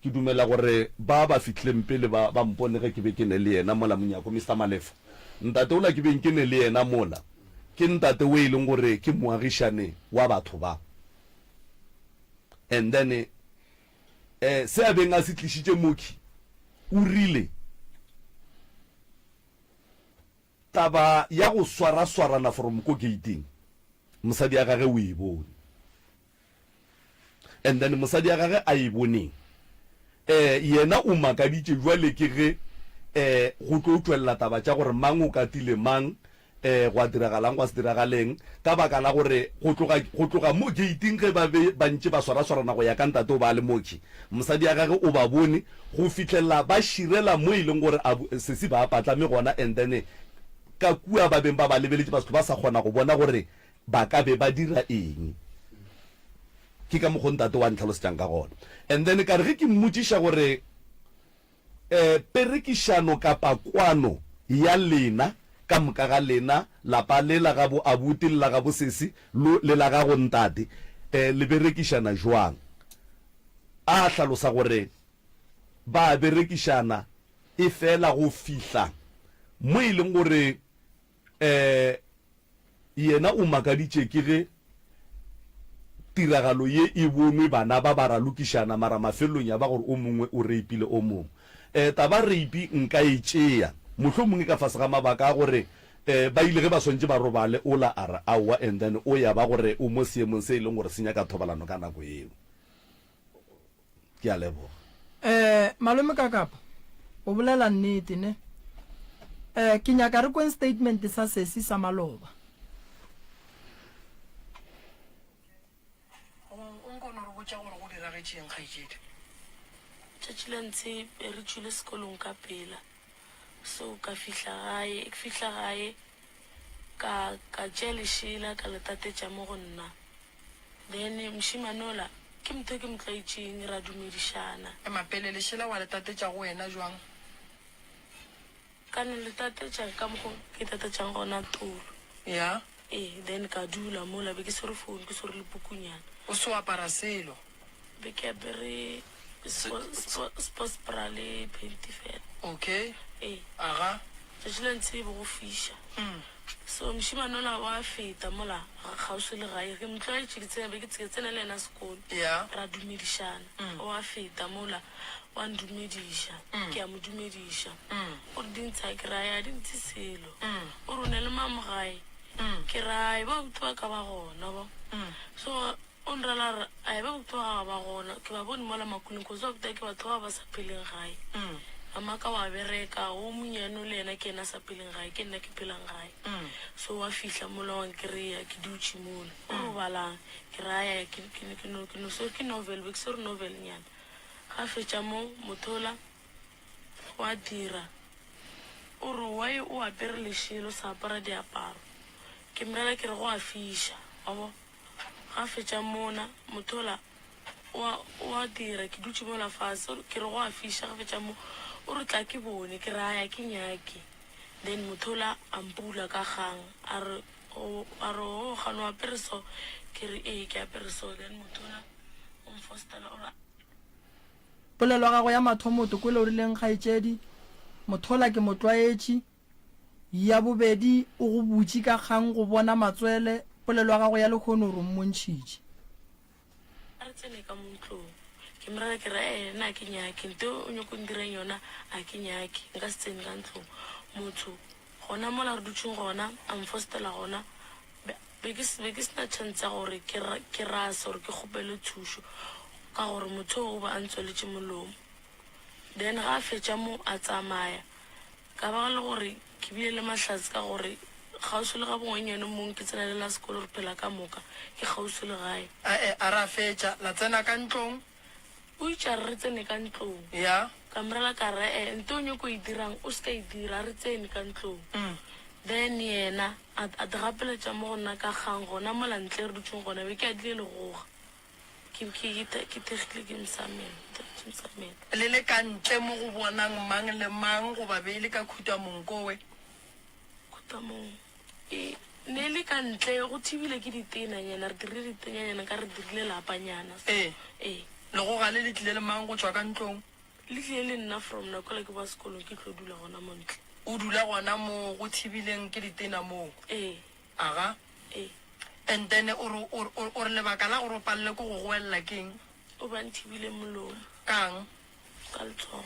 Ke dumela gore ba ba fihlileng pele ba, ba mpone ge ke be ke ne le yena mola monyako, Mister Malefo. Ntate wola ke beng ke ne le yena mola, ke ntate wo e leng gore ke moagišane wa batho ba. And then, eh, se a beng a se tlišitše mokhwi, o rile, Taba ya go swaraswarana from ko gate-ing, mosadi ya gage o e bone. And then mosadi ya gage a e boneng, eh, yena o makaditše bjale ke ge, eh, go tlo tšwelela taba tša gore mang o katile mang, eh, gwa diragalang gwa se diragaleng, ka baka la gore go tloga, go tloga mo gate-ing ge ba be ba ntše ba swaraswarana go ya ka ntate o ba a le mokhi, mosadi ya gage o ba bone go fihlelela ba širela mo e leng gore a, sesi ba patlame gona and then ka kua ba beng ba ba lebeletše ba se ba sa kgona go bona gore ba ka be ba dira eng. Ke ka mokgo ntate wa ntlhalosetšang ka gona. And then ka re ge ke mmotšiša gore um perekišano kapa kwano ya lena ka moka ga lena, lapa le la ga bo abuti le la ga bo sesi lo le la gago ntate, um le berekišana jwang? A hlalosa gore ba berekišana efela go fihla mo e leng gore um Yena o makaditše ke ge. tiragalo ye e bonwe bana ba ba ralokišana mara mafelelong ya ba gore o mongwe o reipile o mongwe. Um taba reipi nka e tšea mohlomongwe ka fase ga mabaka a gore um ba ile ge ba swantše ba robale ola a re aowa and then o ya ba gore o mo seemong se e leng gore se nyaka thobalano ka nako yeo. Ke a leboga. Eh, malome Kakapa, o bolela nnete ne? Eh, ke nyaka re kweng statement sa sesi sa maloba. Goba o nko no re botša gore go diragetše eng, kgaetšedi? Tšatši la ntshe be re tšwile sekolong ka pela. So ka fihla gae, ke fihla gae ka ka tšea lešela ka le tatetša mo go nna. Then mošemane ola ke motho e ke mo tlwaetšeng, ra dumedišana. Ema pele, lešela wa le tatetša go wena jwang? Ka no le tatetša ka mokgo ke tatetšang gona tolo. Ya. Ee, then ka dula mola, be ke swere phone, ke swere le pukunyana. O se o apara selo? Be ke apere sports bra le panty fela. Okay. Ee. Aga. Tšatši la ntshe e be go fiša. So mošemane ola wa feta mola kgauswi le gae, ke mo tlwaetše, ke tsena, be ke tsena le yena sekolo. Ya. Ra dumedišana. Wa feta mola. Wa ndumediša, ke a mo dumediša. O re di ntsha, ke ra ya di ntshe selo. O re o ne le mang mo gae? Ke ra ae ba buti ba ka ba gona bo. So o nrela a re ae ba buti ba gago ba gona, ke ba bone mola makuleng cause ba buti ke batho ba ba sa pheleng gae. Mamaka wa bereka, o monyane o le yena ke yena a sa pheleng gae, ke nna ke phelang gae. So wa fihla mola wa nkry-a ke dutše mola. O re o balang? Ke ra ae ke no swere ke novel, be ke swere novel nyana. Ga fetša mo mothola wa dira o re why o apere lešela o sa apara diaparo ke mrela ke re go a fiša wa bo ga fetša mona mothola wa wa dira ke dutše mola fase ke re go a fiša ga fetša mo o re tla ke bone ke re aya ke nyake then mothola a mpula ka kgang a re a re o gane o apere so ke re ee ke apere so then mothola o mfostela o re Polelo ya gagwe ya mathomo o tokwele o rileng kgaetšedi Mothola ke mo tlwaetše. Ya bobedi o go butše ka kgang go bona matswele. Polelo ya gagwe ya lehono o re o mmontšhitše. A re tsene ka mo ntlong. Ke mo rera ke re, Ee, nna a ke nyake. Nto o nyoko ndirang yona a ke nyake. Nka se tsene ka ntlong. Motho gona mola re dutšeng gona, a mfostela gona. Be, be ke, be ke se na chance ya gore ke, ke rase or ke kgopele thušo ka gore motho o be a ntswaletše molomo. Then ga a fetša mo a tsamaya, ka ba le gore ke bile le mahlatse ka gore kgauswi le ga bongwannyane mong ke tsena le la sekolo re phela ka moka, ke kgauswi le gae. Ae, a re a fetša, la tsena ka ntlong. O itše a re re tsene ka ntlong. Ya. Ka mo rela ka re, E, nto o nyoko e dirang o se ka e dira, a re tsene ka ntlong. Then yena a, a di gapeletša mo go nna ka kgang gona mola ntle re dutšeng gona, be ke adile legoga. Ke, ke, ke, ke thekgile ke mosamelo, ke mosamelo. Le le ka ntle mo go bonang mang le mang goba be e le ka khutamong kowe? Khutamong. E ne e le ka ntle, go thibile ke ditenanyana, re dirile ditenanyana ka re dirile lapanyana. So, Ee. ee. Legoga le le tlile le mang go tšwa ka ntlong? Le tlile le nna from nako yela ke boa sekolong ke tlo dula gona mo ntle. O dula gona mo go thibileng ke ditena moo? Ee. Aga? Ee. And then o re, o, o, o re lebaka la gore o palelwe ke go goelela ke eng? O be a nthibile molomo. Ka'ng? Ka letsogo.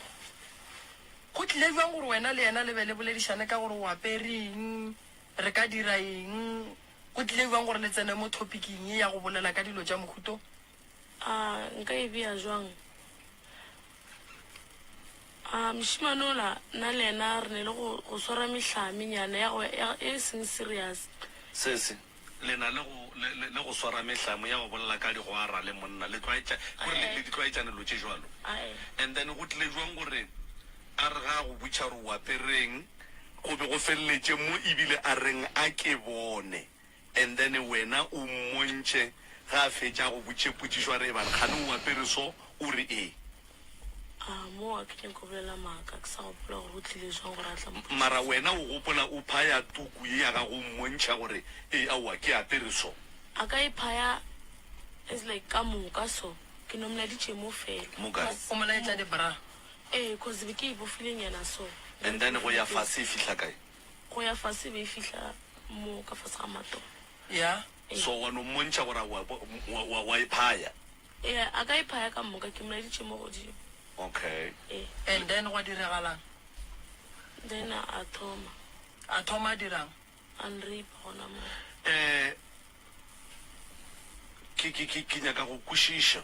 Go tlile bjang gore wena le yena le be le boledišane ka gore o apere eng, re ka dira eng? Go tlile bjang gore le tsene mo topiking ye ya go bolela ka dilo tša mohuta o? A nka e bea jwang? A mošemane ola, nna le yena re ne le go, go swara mehlamenyana ya go, ya, e seng serious. Sese, le na le go, le, le, le go swara mehlamo ya go bolela ka digwara le monna, le tlwaetša, kore le, le di tlwaetšane dilo tše jwalo. And then go tlile jwang gore a re ga a go botša gore o apereng, go be go feleletše mo ebile a reng a ke bone. And then wena o mmontšhe ge a fetša a go botše potšišo a re ebang kgane o apere so, o re ee. A mo a ke nyako bolela maaka, ke sa gopola gore go tlile jwang gore a tla mpotšiša. Mara wena o gopola o phaya tuku ye ya gago o mmontšha gore ee aowa ke apere so. A ka e phaya as like ka moka so, ke no molaeditše mo fela. Mo kae? O mo laetša di bra? Ee, cause be ke e bofile nyana so. And then go ya fase e fihla kae? Go ya fase e be e fihla mo ka fase ga matolo. Ya. So wa no mmontšha gore wa, wa, wa, wa e phaya? Ee, a ka e phaya ka moka, ke mo laeditše mo godimo. Okay. Ee. And then gwa diragalang? Then a thoma. A thoma a dirang? A nrape gona moo. Eh, ke, ke, ke, ke nyaka go kwešiša.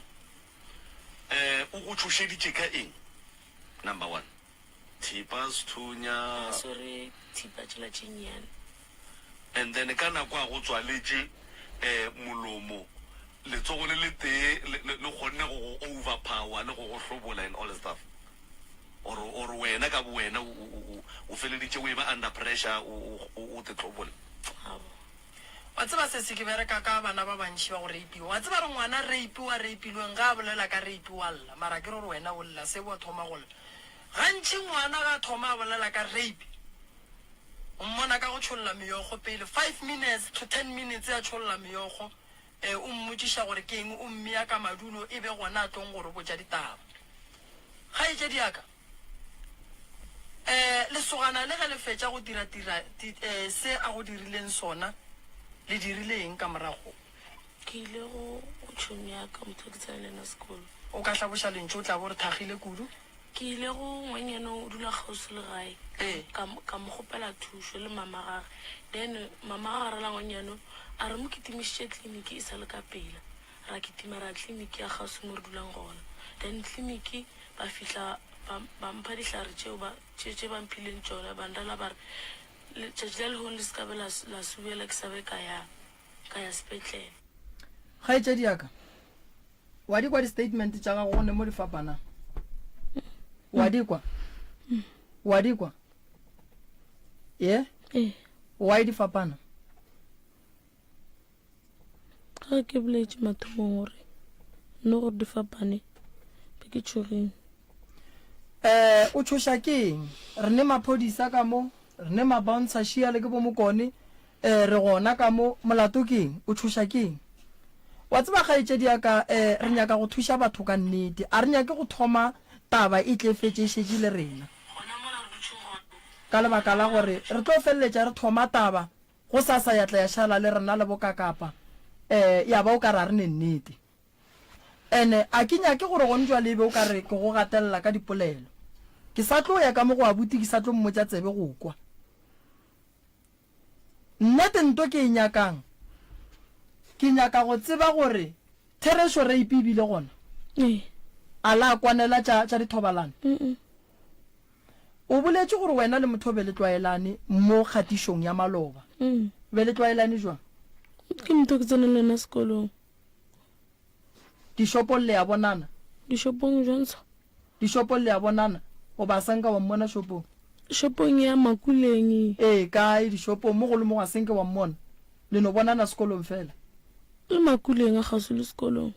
Eh, o go tšhošeditše ka eng? Number one. Thipa, sethunya. A swere thipa tšela tše nnyane. And then ka nako a go tswaletše eh molomo, letsogo le letee le, le, le kgonne go go overpower le go go hlobola and all the stuff. Or, or wena ka bowena o, o, o, o feleditše o eba under pressure o, o, o te hlobola. Aowa. Wa tseba sesi ke bereka ka bana ba bantši ba go reipiwa. Wa tseba re ngwana reipi wa reipilweng ge a bolela ka reipi wa lla mara ke re gore wena o lla sebo wa thoma go lla. Gantši ngwana ge a thoma a bolela ka rape o mmona ka go tšholla meokgo pele five minutes to ten minutes a tšholla meokgo e o mmotšiša gore ke eng o mmea ka madulo e be gona a tlong go re botša ditaba. Kgaetšedi ya ka um lesogana le ge le fetša go dira tira um se a go dirileng sona le dirile eng ka morago? Ke ile go go tšhomi ya ka motho ke tsena le yena sekolo. O ka hlaboša lentšu o tla bo re thakgile kudu. Ke ile go ngwanyana o dula kgauswi le gae Ee. ka ka mo kgopela thušo le mama gage then mama gage a rela ngwanyana a re mo kitimišitše tleliniki e sa le ka pela ra kitima ra tleliniki ya kgauswi mo re dulang gona then tleliniki ba fihla ba ba mpha dihlare tšeo ba tše tše ba mphileng tšona ba nrela ba re letšatši la lehono le se ka be la la subela ke sa be ka ya ka ya sepetlele. Kgaetšedi ya ka, wa di kwa di-statement tša gago go ne mo di fapanang? Wa di kwa? Wa di kwa? Ye? Ee. Why di fapana? Ga ke boletše mathomong gore nno gore di fapane be ke tšhogile. Eh, o tšhoša ke eng? Re ne maphodisa ka mo, re ne ma-bouncer šia le ke bo Mokone, eh, re gona ka mo, molato ke eng? O tšhoša ke eng? Wa tseba kgaetšedi ya ka, eh, re nyaka go thuša batho ka nnete. A re nyake go thoma taba e tle e fetše e šetše le rena. Ka lebaka la gore re tlo feleletša re thoma taba gosasa ya tla ya šala le rena le bokakapa, eh, ya ba o ka re a re ne nnete. Ene a ke nyake gore gone jwale e be o ka re ke go gatelela ka dipolelo. Ke sa tlo ya ka mo go abuti ke sa tlo mmotša tsebe go kwa. Nnete nto ke e nyakang, ke nyaka go tseba gore therešo rape e bile gona? Ee. A la kwanela tša, tša dithobalano? Mm-mm. O boletše gore wena le motho be le tlwaelane mo kgatišong ya maloba. Mm. Be le tlwaelane jwang? Ke motho ke tsene le yena sekolong. Dishopong le a bonana? Dishopong jwang so? Dishopong le a bonana? Goba a sa nka wa mmona shopong? Shopong ya Makuleng. Ee, kae dishopong? Mo go le mo ga se nke wa mmona? Le no bonana sekolong fela? Le Makuleng a kgauswi le sekolong.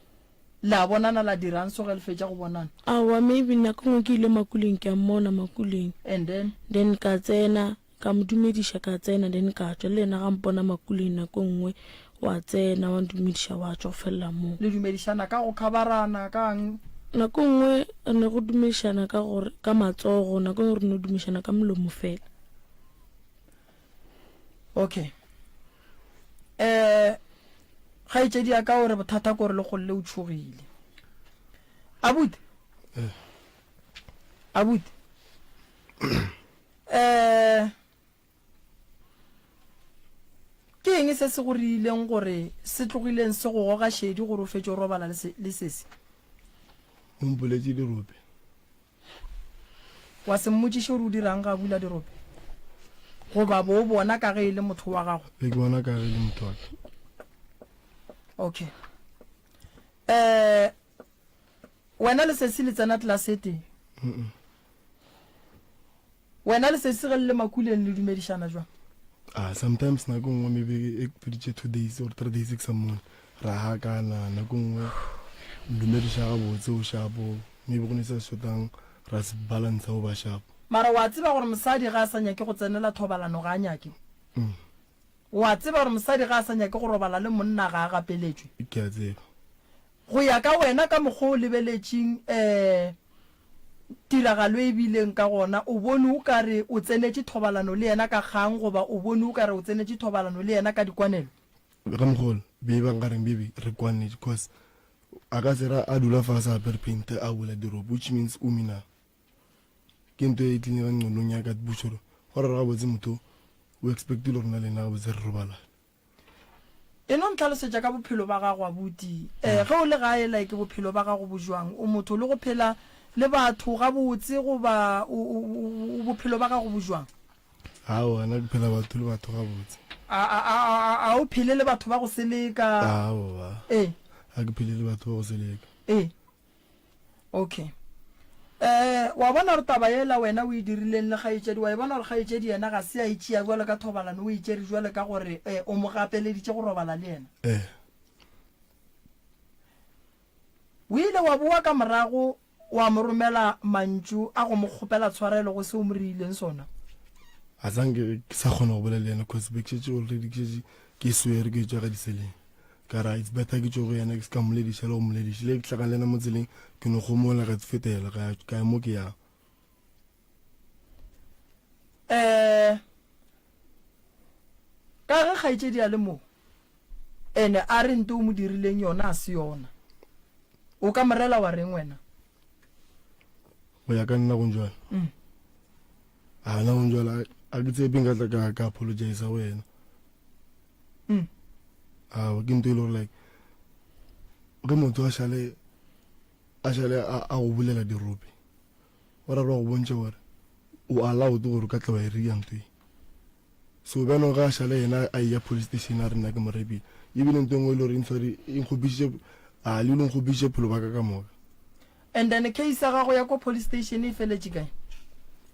Le a bonana la dirang so ge le fetša go bonana? Aowa, maybe nako nngwe ke ile Makuleng ke a mmona Makuleng. And then? Then ka tsena Ka mo dumediša ka tsena then ka tšwa. Le yena ga mpona makuleng nako e nngwe wa tsena wa ntumediša wa tšwa go felela moo. Le dumedišana ka go khabarana ka'ng? Nako e nngwe re ne go dumedišana ka gore ka matsogo, nako e nngwe re no dumedišana ka molomo fela. Okay. Eh kgaetšedi ya ka o re bothata ke gore le golle o tšhogile. Abuti. Eh. Abuti. Um Ke eng se se go riileng gore se tlogileng se go goga šedi gore o fetše o robala le sesi? O mpoletše dirope. Wa se mmotšiše gore o dirang ga a bula dirope? Goba bo o bona ka ge e le motho wa gago? Be ke bona ka ge e le motho wa ka. Okay. Um Wena le sesi le tsena tlelase e tee? Wena le sesi ge le le makuleng le dumedišana jwang? Ah, sometimes nako nngwe maybe e feditše two days or three days ke sa mmone ra hakana nako nngwe ndumediša gabotse o shapo maybe go ne se shotang ra se balance o ba shapo Mara wa tseba gore mosadi ga a sa nyake go tsenela thobalano ga a nyake? Mm. O a tseba gore mosadi ga a sa nyake go robala le monna ga a gapeletšwe? Ke a tseba. Go ya ka wena, ka mokgwa o lebeletšeng um tiragalo e bileng ka gona, o bone o ka re o tsenetše thobalano le yena ka kgang goba o bone o ka re o tsenetše thobalano le yena ka dikwanelo? Ramogolo be ba nkareng baby re kwane because a ka se ra a dula fase a apere paint a bula dirope which means o mina ke nto e tlile ka nqondong ya ka botša gore go ra gabotse motho o expectile gore nna le nna gabotse re robalane. E no ntlhalosetša ka bophelo ba gago abuti. Eh ge o le gae like bophelo ba gago bo jwang? O motho le go phela le batho gabotse goba o, o, o, bophelo ba gago bo jwang? Aowa nna ke phela batho le batho gabotse. A, a, a, a, a o phele le batho ba go seleka? Aowa. Ee. Ga ke phele le batho ba go seleka. Ee. Okay. Eh, wa bona gore taba yela wena o e dirileng le kgaetšedi, wa e bona gore kgaetšedi yena ga se a e tšea bjalo ka thobalano, o e tšere bjalo ka gore eh, o mo gapeleditše go robala le yena. Ee. O ile wa boa ka morago wa mo romela mantšu a go mo kgopela tshwarelo go se o mo reileng sona. A sa nke ke sa kgona go bolela le yena cause be ke šetše already ke šetše ke swere ke tšwa ka diseleng. Ka ra it's better ke tšwe go yena ke se ka mmolediša le go mmolediša. Le ke hlakane le yena mo tseleng ke no gomola ka fetela ka ya ka ya mo ke yang. Eh, ka ge kgaetšedi a le mo ene a re nto o mo dirileng yona a se yona, o ka mo rela wa reng wena? Go ya ka nna go njalo. Mm. A nna go njalo a ke tshepe nka tla ka ka apologize go yena. Mm. A ke nto e le gore like ge motho a šale a šale a a go bulela dirope o ra go bontšha gore o allowed gore o ka tla wa e ria nto e. So bjanong ge a šale yena a eya police station a re nna ke mo rapile, ebile nto e nngwe e le gore e ntshwere e nkgopišitše, a le ile nkgopišitše bophelo ba ka ka moka. And then case ya gago ya ko police station e feletše kae?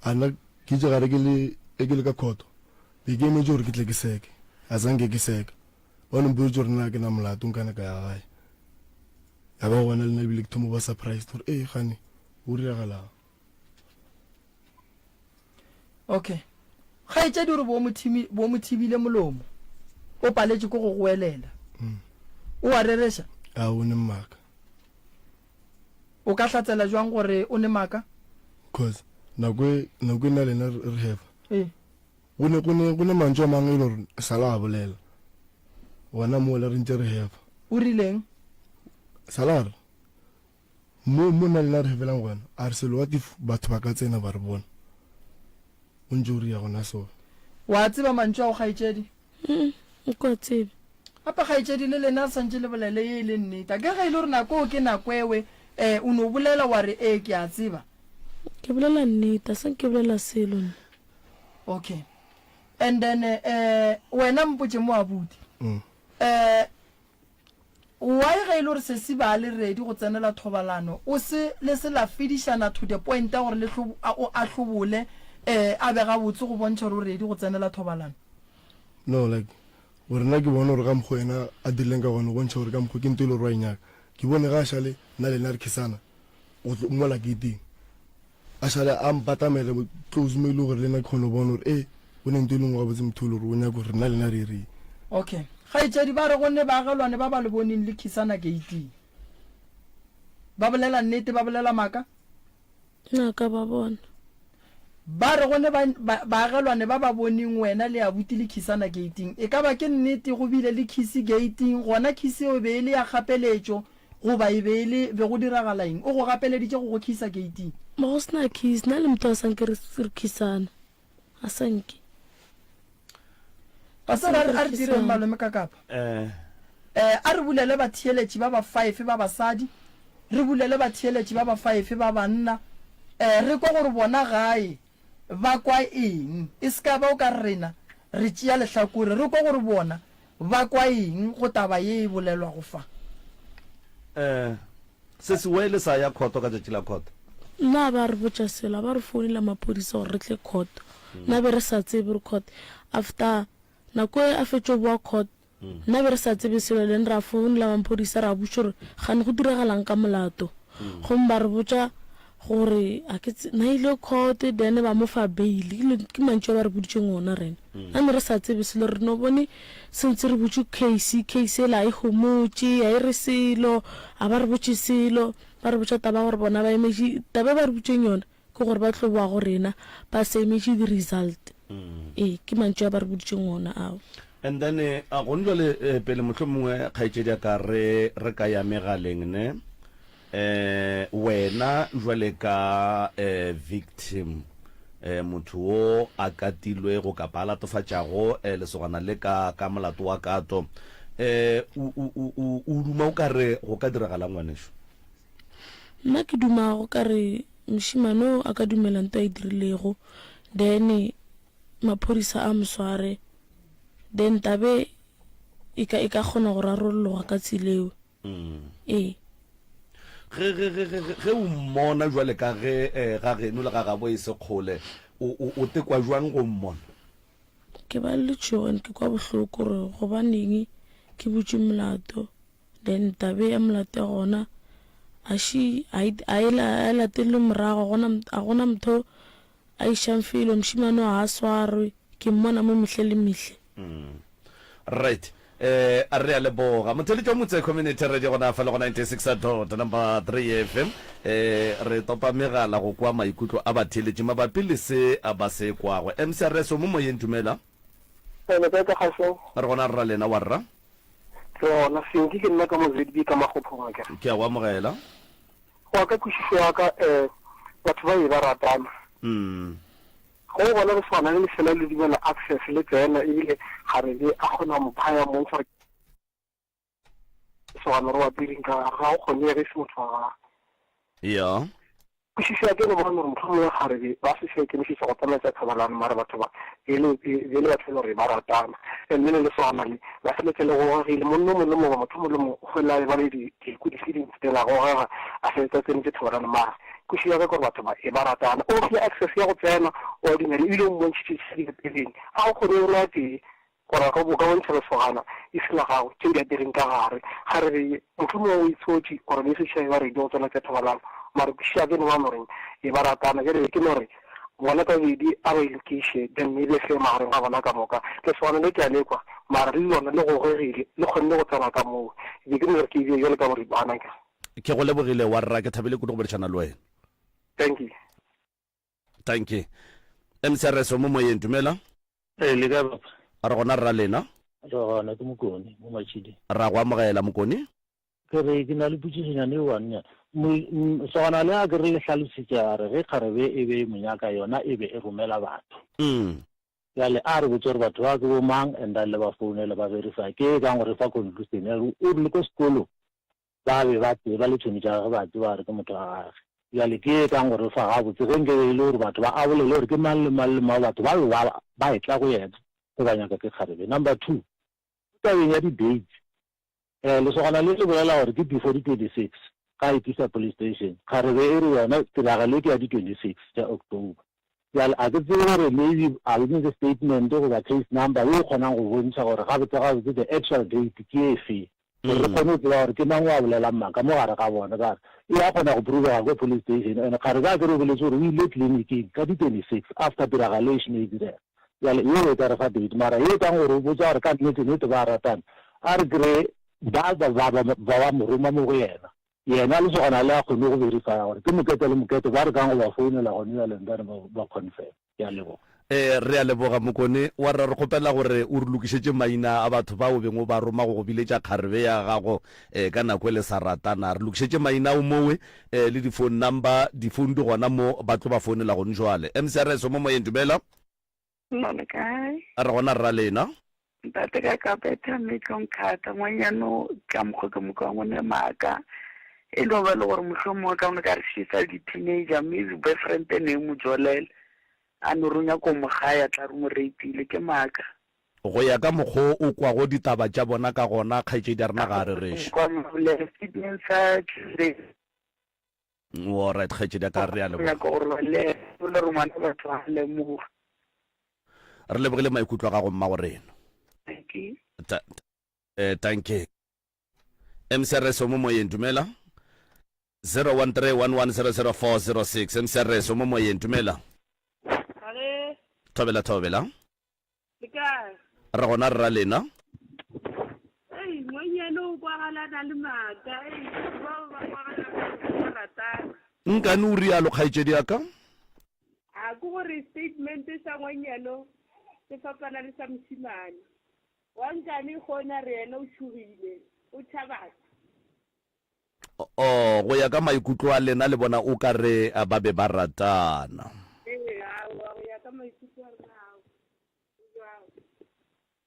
A nna ke itše gare ke le e ke le ka court be ke emetše gore ke tle ke seke, a sa nke ke seka. Ba no mpoditše gore nna ga ke na molato nkane ka ya gae. Ya ba gona le nna ebile ke thoma go ba surprised gore ee gane go diragalang. Okay. Kgaetšedi o re bo mo thimi, bo mo thibile molomo. O paletše ke go goelela. Mm. O a rereša? A o ne maaka. O ka hlatsela jwang gore o ne maaka? Cause nako e nako e nna le yena re hefa. Ee. Go ne go ne go ne mantšu a mangwe e le gore sala a bolela. Gona moo le re ntše re hefa. O rileng? Sala a re Mo, mo nna le nna re felang gona, a re selo, what if batho ba ka tsena ba re bona? O ntše o ria gona so. Wa tseba mantšu ao, kgaetšedi? Mm, nko a tsebe. Gape, kgaetšedi, le lena le swantše le bolele ye e le nnete. A ke ge e le gore nako eo ke nako ewe, eh, o no bolela wa re, Ee, ke a tseba. Ke bolela nnete, a sa nke bolela selo nna. Okay. And then, eh, wena mpotše mo, abuti. Mm. Eh, Why ge e le gore sesi ba le ready go tsenela thobalano o se le se la fedišana to the point ya gore le hlo o a hlobole eh a be gabotse go bontšha gore o ready go tsenela thobalano? No like gore nna ke bone gore ka mokgo yena a dirileng ka gona go bontšha gore ka mokgo ke nto e le gore wa e nyaka. Ke bone ge a šale nna le yena re kissana go tlo mola gating. A šale a mpatamela close mo e le gore le nna ke kgone go bona gore ee go ne nto e lengwe gabotse motho e le gore o nyaka gore nna le nna re reng. Okay. Kgaetšedi ba re go ne baagelwane ba ba le boneng le khisana geiting. Ba bolela nnete ba bolela maaka? Nna ka ba bona. Ba re go ne ba, ba, baagelwane ba ba boneng wena le abuti le khisana geiting. E ka ba ke nnete go bile le khisi geiting, gona khisi eo e be e le ya kgapeletšo Goba e be e le, be go diragala eng? O go gapeleditše go go khisa keiting? Mo go se na kiss, nna le motho a sa nke re, re khisana. A sa nke. Pastor, a re, a re direng malome ka kapa. Eh. Eh, a re bulele batheeletši ba ba five ba basadi, re bulele batheeletši ba ba five ba banna, eh, re kwe gore bona gae ba kwa eng. E se ka ba o ka re rena re tšea lehlakore, re kwe gore bona ba kwa eng go taba ye e bolelwago fa. Eh, sesi we le sa ya khoto ka tšatši la khoto? Nna a ba re botša selo, a ba re founela maphodisa gore re tle khoto. Nna be re sa tsebe gore court after nako e a fetšo boa court Nna be re sa tsebe selo then ra founela maphodisa ra botša gore gane go diragalang ka molato gomme ba re botša gore a ke tse na ile court then ba mo fa bail ke mantšu a ba re boditšeng ona rena nna ne re sa tsebe selo re no bone sentse re butše case case ela a e homotše a e re selo a ba re botše selo ba re botša taba gore bona ba emetše taba e ba re botšeng yona Ke gore ba tlo boa go rena ba sa emetše di result. Ee, ke mantšu a ba re boditšeng ona ao. And then a gone jwale pele mohlomongwe kgaetšedi ya ka re re ka ya megaleng ne eh wena jwale ka eh victim eh motho wo a katilwego kapa a latofatšago eh lesogana le ka ka molato wa kato eh o o o o o duma o ka re go ka diragalang ngwanešu? Nna ke duma go ka re mošemane o a ka dumela nto a e dirilego then maphodisa a mo sware then tabe e ka e ka kgona go rarolloga ka tseleo ee. Ge ge ge ge ge o mmona jwale ka ge eh, ga geno le ga gabo e se kgole o o o tekwa jwang go mmona? Ke ba le letšhogo and ke kwa bohloko gore gobaneng ke butše molato Then tabe ya molato ya gona a she a e a e a e latelele morago a gona a gona motho a išang felo mošemane o ga a swarwe ke mmona mo mehle le mehle. Right eh re a leboga motheletši wa Motse Community Radio gona fa le go 96 dot number 3 FM eh re topa megala go kwa maikutlo a batheeletši mabapi le se ba se kwago. MCRS o mo moyeng dumela. Re kae ka kgašong? Re gona rra lena wa rra. Re gona. Senki ke nna ka mo ZB ka Makgophong akere. Ke a go amogela. Go ya ka kwešišo ya ka um batho ba e ba ratana. Mm. Go bona lesogana le le fela le dumela access le tsena ebile kgarebe a kgona go mo phaya mmontšha gore lesogana re wa piring ka gare ga go kgonege e se motho wa gagwe. Ya. Kwešišo ya ke no bona gore mohlomongwe kgarebe ba se sa ikemišetša go tsena tša thobalano mara batho ba e le e be le batho e le gore ba ratana and then lesogana le la feletša le gogegile monna o mongwe le mongwe motho o mongwe le mongwe o fela e ba le dikwi di-feelings tsela gogega a feletša a tsenetše thobalano mara kwešišo ya ka ke gore batho ba e ba ratana o file access ya go tsena o a dumela ebile o mmontšhitše tše di peleng a go kgone o le a tee Gore a ka o ka bontšha lesogana e se la gago tšeo di apereng ka gare. Kgarebe ye, mohlomongwe o itshotše or be se ba ready go tsena tša thobalano, mara kwešiša ke no ba no reng e ba ratana. Bjale be ke no re bona ka bobedi a ba e lokiše then e be fair magareng ga bona ka moka. Lesogana le ke a le kwa mara le lona le gogegile, le kgonne go tsena ka moo. Be ke no re ke e bee bjalo ka boripana. Ke go lebogile warra, ke thabile kudu go boledišana le wena. Thank you. Dankie. MCRS o mo moyeng, dumela. Ee, le kae papa? Re gona rra lena. Re gona, ke Mokone mo Matšhiding. Ra go amogela Mokone. Ke re ke na le potšišonyana e one nyana. Sogana le a ke re le hlalositše a re ge kgarebe e be e mo nyaka yona e be e romela batho. Bjale a re botse gore batho ba ke bo mang and then le ba founele ba verify. Ke e kang go re fa conclusion. O re le ko sekolong Ba be ba tseba le tšhomi tša gagwe, ba tseba gore ke motho wa gagwe. Bjale ke ye kang go re fa gabotse ge nke be e le gore batho ba a bolele gore ke mang le mang le mang, batho ba be ba ba etla go yena ge ba nyaka ke kgarebe. Number two, mo tabeng ya di-dates, um lesogana le le bolela gore ke before di 26 ga a ikisa police station, kgarebe e re yona tiragalo e ke ya di 26 tša October. Bjale a ke tsebe gore maybe a le nyake statement goba case number ye e kgonang go bontšha gore gabotse gabotse the actual date ke efe. Gore re kgone go tseba gore ke mang o a bolelang maaka mo gare ga bona. Ka gore e a kgona go provega ko police station and kgarebe akere o boletse gore o ile clinic-ing ka di 26 after tiragalo e šeno e direga. Bjale yeo e ka re fa date mara ye e kang gore o botsa gore ka nnete nnete ba ratana a re kry-e ba ba ba ba ba mo roma mo go yena. Yena lesogana le a kgone go verifya gore ke mokete le mokete ba re kang go ba founela gone bjale and then ba ba confirm. Ke a leboga. Ee, re a leboga Mokone. Wa re re kgopela gore o re lokišetše maina a batho bao o beng o ba roma go go biletša kgarebe ya gago eh, ka nako e le sa ratana. Re lokišetše maina ao mowe eh, le di-phone number. Di-phone di gona mo, ba tlo ba founela gone jwale. MCRS o mo moyeng, dumela. Nna le kae? Re gona rra lena. Ntate ka ka betha metlong thata ngwanyano ka mokgwa ke mokwa ngone maaka e no ba le gore mohlomongwe ka one ka re she sa le di-teenager maybe boyfriend e ne e mo jolela a no re o nyaka go mo gaya tla re mo rapile ke maaka. Go ya ka mokgo o kwago ditaba tša bona ka gona, kgaetšedi ya rena ga a rereše. Kwa mabole statement sa Tuesday. Alright, kgaetšedi ya ka, re a leboga. Nyaka gore ba le le gore ngwana batho a lemoga. Re lebogile maikutlo a gago mmago rena. Thank you. Ta, eh, dankie. MCRS o mo moyeng, dumela. 0131100406 MCRS o mo moyeng, dumela. Gare. Thobela thobela. Le kae? Re gona rra lena. Ei, ngwanyana o kwagala a na le maaka. Ei, batho bao ba kwagala ba ratana. Nkane o rialo kgaetšedi ya ka? A ke gore statement sa ngwanyano se fapana le sa mošemane. Wa nkane gona re yena o tšhogile, o tšhaba batho. Oh, go ya ka maikutlo a lena le bona o ka re ba be ba ratana. Ee, aowa, go ya ka maikutlo a rena aowa, go bjalo.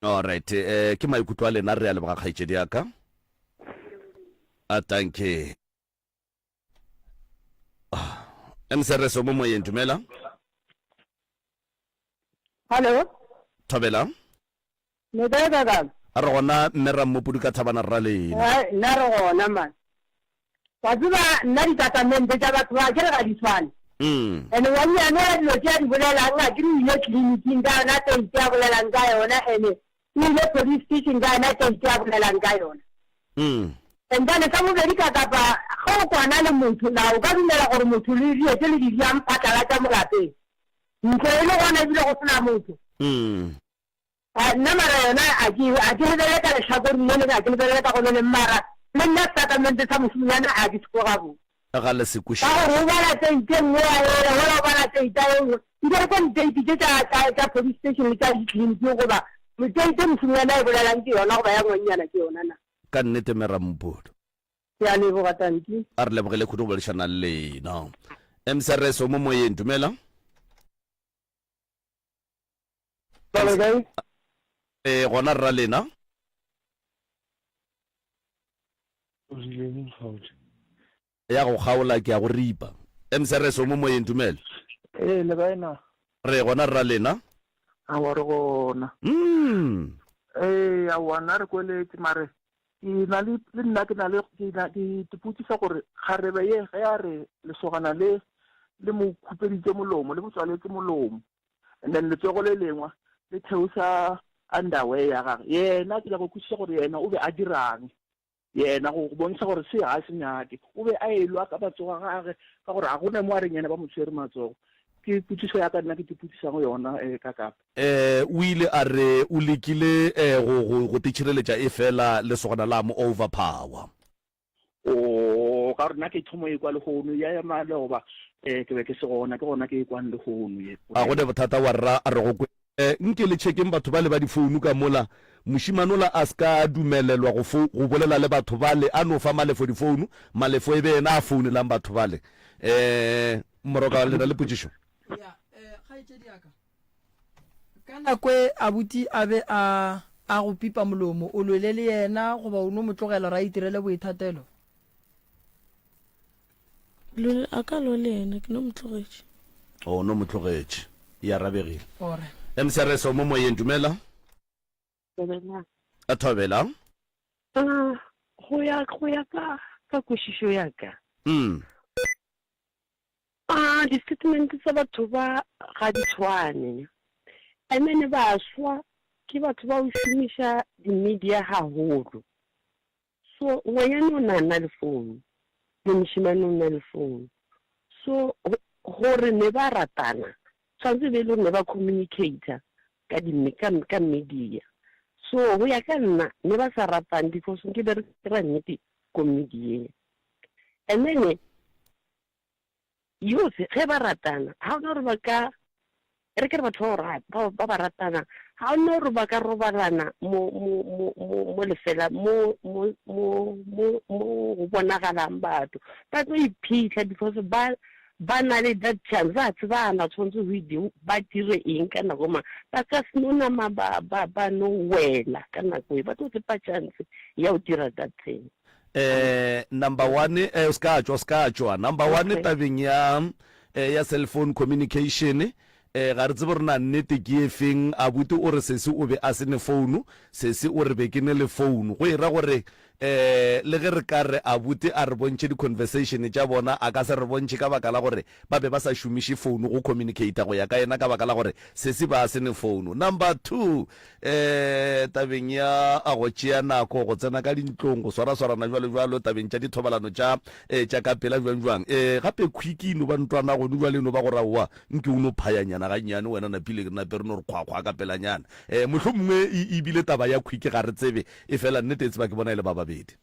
Alright, eh, ke maikutlo a lena, re a leboga kgaetšedi ya ka. A tanke. Ah, MCRS o mo moyeng, dumela. Hallo. Thobela. Le kae kakang? A re gona mme Rammopudu ka thabana rra lena. Hai, nna re gona man. Wa tseba nna ditatamente tša batho ba ke re ga di tshwane. Mm. Ene wa nnyane wa dilo tše a di bolelang a ke re o ile tleliniking ka yona date a bolelang ka yona ene o ile police station ka yona date a bolelang ka yona. Mm. And then sa bobedi ka kapa ge o kwana le motho na o ka dumela gore motho le dilo tše le di diang phatlalatša mo lapeng? Ntlo e le gona ebile go se na motho. Mm. A, nna mara yona a ke, a ke lebelele ka lehlakoreng le leng, a ke lebelele ka go le leng, mara le nna setatamente sa mošomonyana a ke se kwe gabotse. Ga le se Ka kwešiše. gore o bala teite e nngwe ya ela, wola o bala teita e nngwe. Nke re kone teite tše tša, tša, tša police station le tša ditleliniki goba teite mošomonyana e bolelang ke yona goba ya ngwannyana ke yona na? Ka nnete Mme Rammupudu. Ke a leboga, tanki. A re lebogele kudu go boledišana le lena. MCRS o mo moyeng, dumela. Ba kae? E gona rra lena. O rile neng kgaotša? Ya go kgaola ke ya go ripa. MCRS o mo moyeng, dumela. Ee, le kae na? Re gona rra lena. Aowa re gona. Mm. Ee, aowa nna re kweletše mare ke na le le nna ke na le ke na ke ipotšiša gore kgarebe ye ge a re lesogana le le mo khupeditše molomo le mo tswaletše molomo and then letsogo le lengwe le theosa underwear ya gage yena ke nyaka go kwešiša gore yena o be a dirang yena go bontšha gore se ga se nyake o be a elwa ka matsogo a gage ka gore ga gona mo a reng yena ba mo tshwere matsogo ke potšišo ya ka nna ke ipotšišago yona um ka kapa Eh, o ile a re o lekile eh, go, go, go titšhireletša efela lesogana la mo overpower. Oo, ka gore nna ke thomo e kwa lehono ya ya maloba um ke be ke se gona, ke gona ke e kwang lehono ye. A go ne bothata wa rra a re go kwe. Eh, nke le chekeng batho bale ba difounu ka mola, mošemane ola a se ka a dumelelwa go fo, go bolela le batho bale, a no fa Malefo difounu, Malefo e be yena a founelang batho bale. Eh, Moroka le na le potšišo? Ya, eh, kgaetšedi ya ka. Ka nako e abuti a be a a go pipa molomo, o lwele le yena goba o no mo tlogela gore a itirele boithatelo? Lwele, a ka lwa le yena, ke no mo tlogetše. O no mo tlogetše. E arabegile. Ore. MCRS o mo moyeng, dumela. Thobela. A thobela. Ah, go ya go ya ka ka kwešišo ya ka. Mm. A di-statement tsa batho ba ga di tshwane. And then baswa ke batho ba go šomiša di-media haholo. So ngwanyana o na na le phone, le mošemane o na le phone. So gore ne ba ratana, tshwanetse e be e le gore ne ba communicator ka di ka ka media. So go ya ka nna ne ba sa ratane because nke be re kry-a nnete ko media-eng. And then Youth ge ba ratana ga ona gore ba ka re ke re batho ba ba ba ba ratana ga ona gore ba ka robalana mo mo mo mo mo lefela mo mo mo mo mo go bonagalang batho ba tlo iphitlha because ba ba na le that chance ba tsebana tshwanetse go ide ba dire eng ka nako mang ba ka se no nama ba ba ba no wela ka nako e ba tlo tsepa chance ya go dira that thing Eh, number one, eh, o se ka tšwa, o se ka tšwa. Number one Okay. tabeng ya eh, ya cell phone communication, eh, ga re tsebe gore na nnete ke e feng. Abuti o re sesi o be a se ne founu, sesi o re be ke ne le founu. Go e ra gore eh, le ge re ka re abuti a re bontšhe di-conversation tša bona, a ka se re bontšhe ka baka la gore ba be ba sa šomiše founu go communicata go ya ka yena ka baka la gore sesi ba se ne founu. Number 2, eh, tabeng ya go tšea nako go tsena ka dintlong, go swaraswarana jwalo jwalo, tabeng tša dithobalano tša, eh, tša ka pela jwang jwang. Eh, gape khwiki e no ba ntwana gone jwale e no ba gore aowa nke o no phayanyana gannyane wena napile nape re no re kgwakgwa ka pelanyana. Eh, mohlomongwe e, e bile taba ya khwiki ga re tsebe, efela nnete e tseba ke bona e le ba babedi.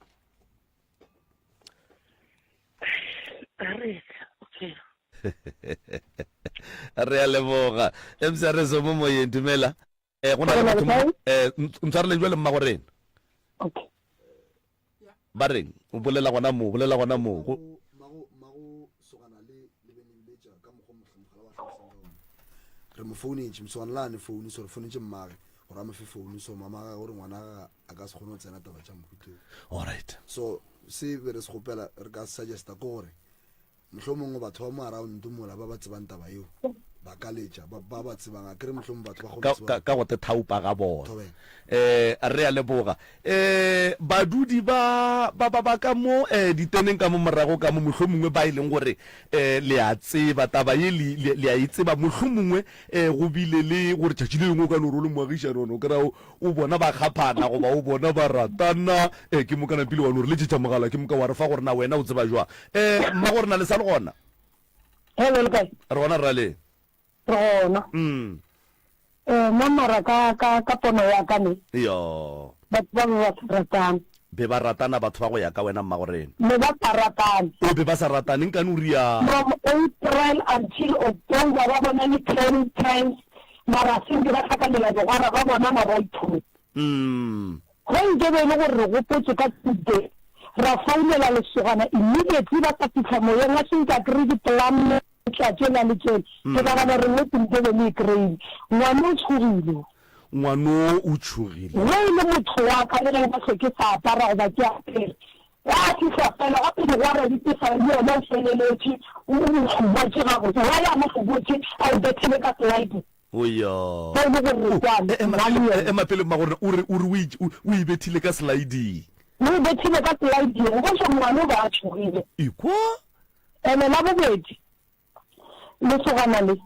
Re a leboga. MC Areso mo moyeng, dumela. Eh, go na le batho mo eh ntshwareleng jwale mma go rena. Okay. Ba reng? O bolela gona mo, bolela gona mo. Go re mo founetše mosogana la ne founu so re founetše mmage gore a mo fe founu so mama gage gore ngwana ga a ka se kgone go tsena taba tša mohuteng alright so se be re se kgopela re ka suggesta ke gore Mohlomongwe batho ba mo around mola ba ba tsebang taba yeo ba ka letša ba ba ba tsebang a kere mohlomongwe batho ba Ka, kgone ka, ka go te thaupa ga bona. Thobela. Eh, re a leboga. Eh, badudi ba, ba, ba, ba ka mo, eh, diteneng ka mo morago ka mo, mohlomongwe ba e leng gore, eh, le a tseba taba ye, le, le, le a e tseba. Mohlomongwe, eh, go bile le gore tšatši le lengwe o ka no re o le moagišani wa no kry-a o, o bona ba kgaphana goba o bona ba ratana, eh, ke moka napile wa no re letšetša mogala, ke moka wa re fa gore na wena o tseba jwang. Eh, mmago rena le sa le gona? Hello, le kae? Re gona rra le. Re gona. Mm. Eh, nna mara ka ka ka pono ya ka ne. Yo. Batho ba be ba sa ratane. Be ba ratana batho ba go ya ka wena mmago rena. Ne ba sa ratane. O be ba sa ratane nkane o rialo. From April until October ba bonane ten times mara senke ba hlakanela digwara ba bonana ba ithuta. Mm. Ge nke be e le gore re gopotše ka Tuesday, ra founela lesogana immediately ba sa fihla moyeng a senke a kry di-plan tša tšela le tšela, ke nagana gore nnete nke be le e kry-ile. Ngwano o tšhogile o. Ngwano o tšhogile. Ge e le motho wa ka, le ge nka hlwe ke sa apara goba ke apere, ge a fihla fela gape digwara di tefana le yena o feleletše o mo hlobotše gabotse, why a mo hlobotše a e bethile ka slide? Oya. Ge e le gore re kwane, Ema nna le pele, yena. ema pele mmagorena, o re, o re o e, o, o e bethile ka sliding. O e bethile ka sliding, go bontšha ngwana o be a tšhogile. Ekwa? Ene la bobedi, lesogana le,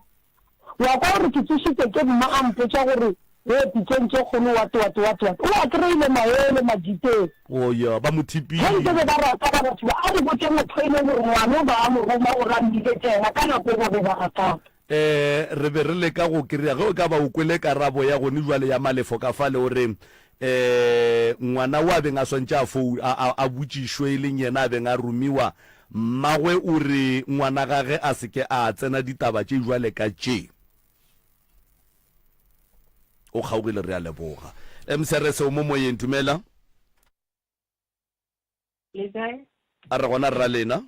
wa kwa gore ke tsošitše ke mma a mpotša gore o pitšeng tše kgolo what what what what. O a kry-ile maele majiteng. Oya, ba mo Ge nke be thipile. ba rata ba batho ba, a re botše motho e leng gore ngwana o be a mo roma gore a mmiletše yena ka nako e ba be ba ratana. E, re be re leka go kry-a, ge o ka ba o kwele karabo ya gone jwale ya Malefo ka fale, o re, e, ngwana o a beng a swantše a fou, a, a, a botšišwe, e leng yena a beng a romiwa, mmagwe o re ngwana gage a se ke a tsena ditaba tše jwale ka tše. O kgaogile, re a leboga. Mserese, o mo moyeng, dumela. Le kae? A re gona rra lena.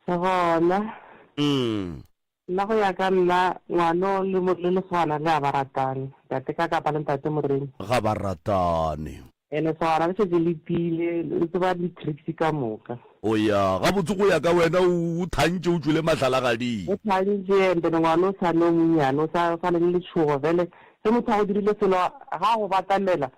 Re gona. Mm. Nna go ya ka nna ngwano le le lesogana le a ba ratane. Ntate ka kapa le ntate Moremi. Ga ba ratane. Ene lesogana le šetše le tiile, le tseba di tricks ka moka. O ya gabotse go ya ka wena o thantše o tšwele mahlalagading. O thantše and then ngwana o sa le o monnyane o sa sa le le letšhogo vele ge motho a go dirile selo ga a go batamela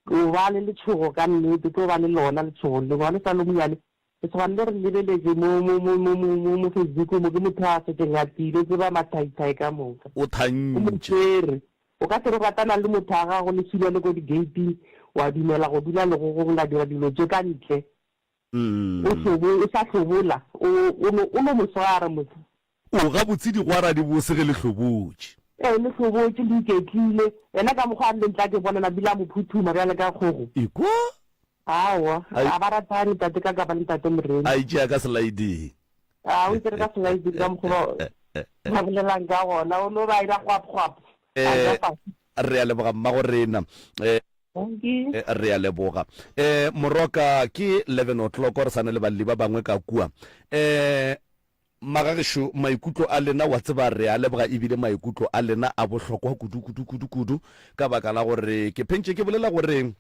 O ba le letšhogo ka nnete, o tlo ba le lona letšhogo le. Ngwana o sa le o monyane, lesogana le re le lebeletše mo, mo, mo, mo, mo, mo, mo Facebook mo, ke motho a šetšeng a tiile, o tseba mathaithai ka moka. O O mo thantše. tšere. O ka se re o ratana le motho wa gago, le filwa le ko di-gate-ing, wa dumela go dula legogong la dira dilo tše ka ntle. O hlobo, o sa hlobola, o, o no, o no mo swara motho. O, gabotse digwara di bose ge le hlobotše. Ee, le hlobotše, le iketlile. Yena ka mokgwa a rileng tla ke bona nabile a mo phuthuma bjale ka kgogo. Ekwa? Aowa, ga ba ratane tate ka kapa le ntate Moremi. A itšea ka selaeding. A o itšere ka selaeding ka mokgwa ba ba bolelang ka gona, o no ba ira gwap gwap. A ja Eh, fase. re a leboga mmago rena. Eh, Dankie. re a leboga. Eh, Moroka ke 11 o'clock re sa na le balli ba bangwe ka kua. Eh, Magagešo, maikutlo a lena, wa tseba, re a leboga ebile maikutlo a lena a bohlokwa kudu, kudu, kudu, kudu, ka baka la gore ke phentše ke bolela gore um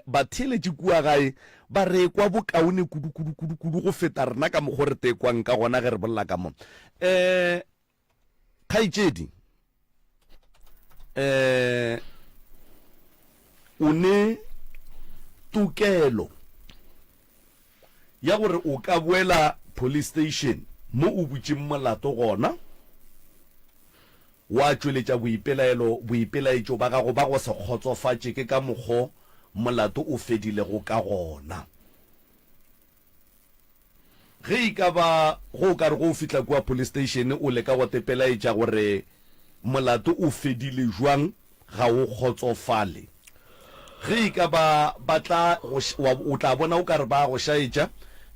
batheeletši kua gae ba re kwa bokaone kudu, kudu, kudu, kudu go feta rena ka mokgo re tekwang ka gona ge re bolela ka mo. Um Kgaetšedi, um o ne tokelo ya gore o ka boela police station mo o butšeng molato gona, wa tšweletša boipelaelo, boipelaetšo ba gago ba go se kgotsofatše ke ka mokgo molato o fedilego ka gona. Ge e ka ba go o ka re go o fihla kua police station o leka go tepelaetša gore molato o fedile jwang ga o kgotsofale. Ge e ka ba ba tla go o tla bona o ka re ba go šaetša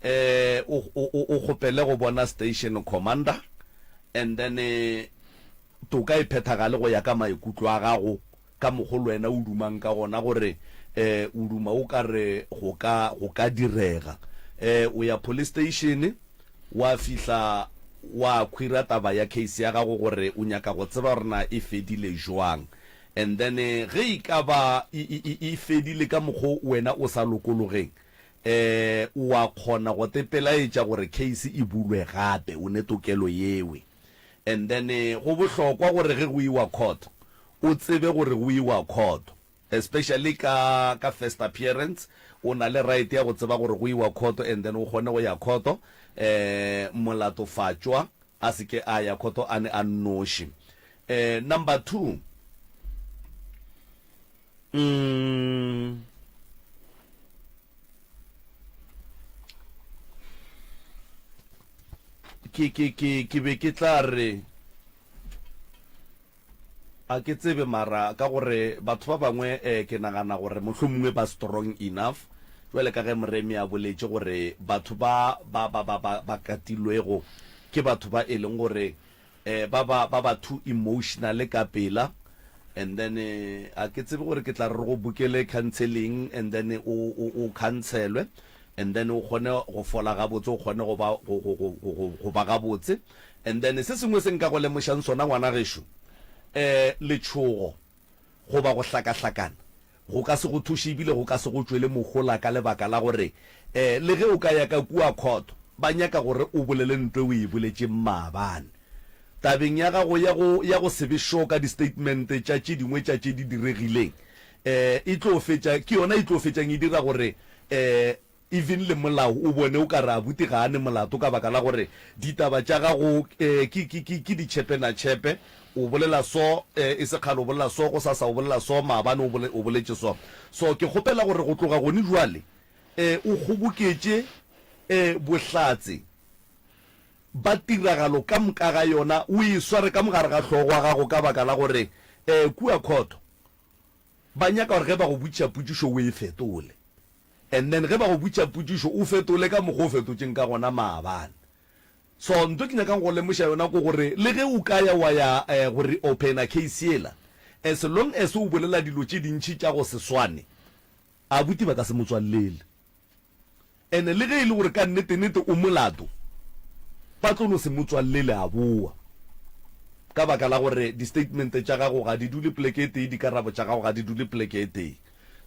um o o o kgopele go bona station commander and then. toka e phethagale go ya ka maikutlo a gago ka mokgo le wena o dumang ka gona gore um o duma o ka re go ka go ka direga. Um o ya police station wa fihla wa khwira taba ya case ya gago gore o nyaka go tseba gore na e fedile jwang and then ge e ka ba e, e, e, e fedile ka mokgo wena o sa lokologeng um o a kgona go tepelaetša gore case e bulwe gape, o ne tokelo yewe. And then go bohlokwa gore ge go iwa court o tsebe gore go iwa court especially ka ka first appearance o na le right ya go tseba gore go iwa court and then o kgone go ya court eh molatofatšwa a se ke a ya court a ne a nnoši. Eh number 2 mm Ke, ke, ke, ke be ke tla re, a ke tsebe mara ka gore batho ba bangwe eh, ke nagana gore mohlomongwe ba strong enough jwale ka ge Moremi a boletše gore batho ba ba ba ba ba ba katilwego ke batho ba e leng gore eh ba ba ba ba too emotional ka pela and then eh, a ke tsebe gore ke tla re go bukele counseling and then o o o counselwe and then o kgone go fola gabotse o kgone go ba go go go go go ba gabotse and then se sengwe se nka go lemošang sona ngwana gešo eh letšhogo goba go hlakahlakana go ka se go thuše ebile go ka se go tšwele mohola ka lebaka la gore um le ge o ka ya ka kua court ba nyaka gore o bolele ntwe o e boletšeng maabane. Tabeng ya gago ya go ya go se be sure ka di-statement tša tše dingwe tša tše di diregileng um e tlo fetša ke yona e tlo fetšang e dira gore um Even le molao o bone o ka re abuti ga a ne molato ka baka la gore ditaba tša gago ke, ke, ke, ke ditšhepe-na-tšhepe. O bolela so, e se kgale o bolela so, gosasa o bolela so, maabane o bole, o boletše so. So ke kgopela gore go tloga gone bjale o kgoboketše bohlatse ba tiragalo ka moka ga yona, o e sware ka mo gare ga hlogo ya gago ka baka la gore kua court ba nyaka gore ge ba go botšiša potšišo o e fetole. And then ge ba go botša potšišo o fetole ka mokgwa o fetotšeng ka gona maabane. So nto ke nyakang go lemoša yona ke gore le ge o ka ya wa ya go reopener case yela, as long as o bolela dilo tše dintši tša go se swane, abuti ba ka se mo tswallele. And le ge e le gore ka nnete-nnete o molato, ba tlo no se mo tswallele a boa. Ka baka la gore di-statement tša gago ga di dule poleke e tee, dikarabo tša gago ga di dule poleke e tee.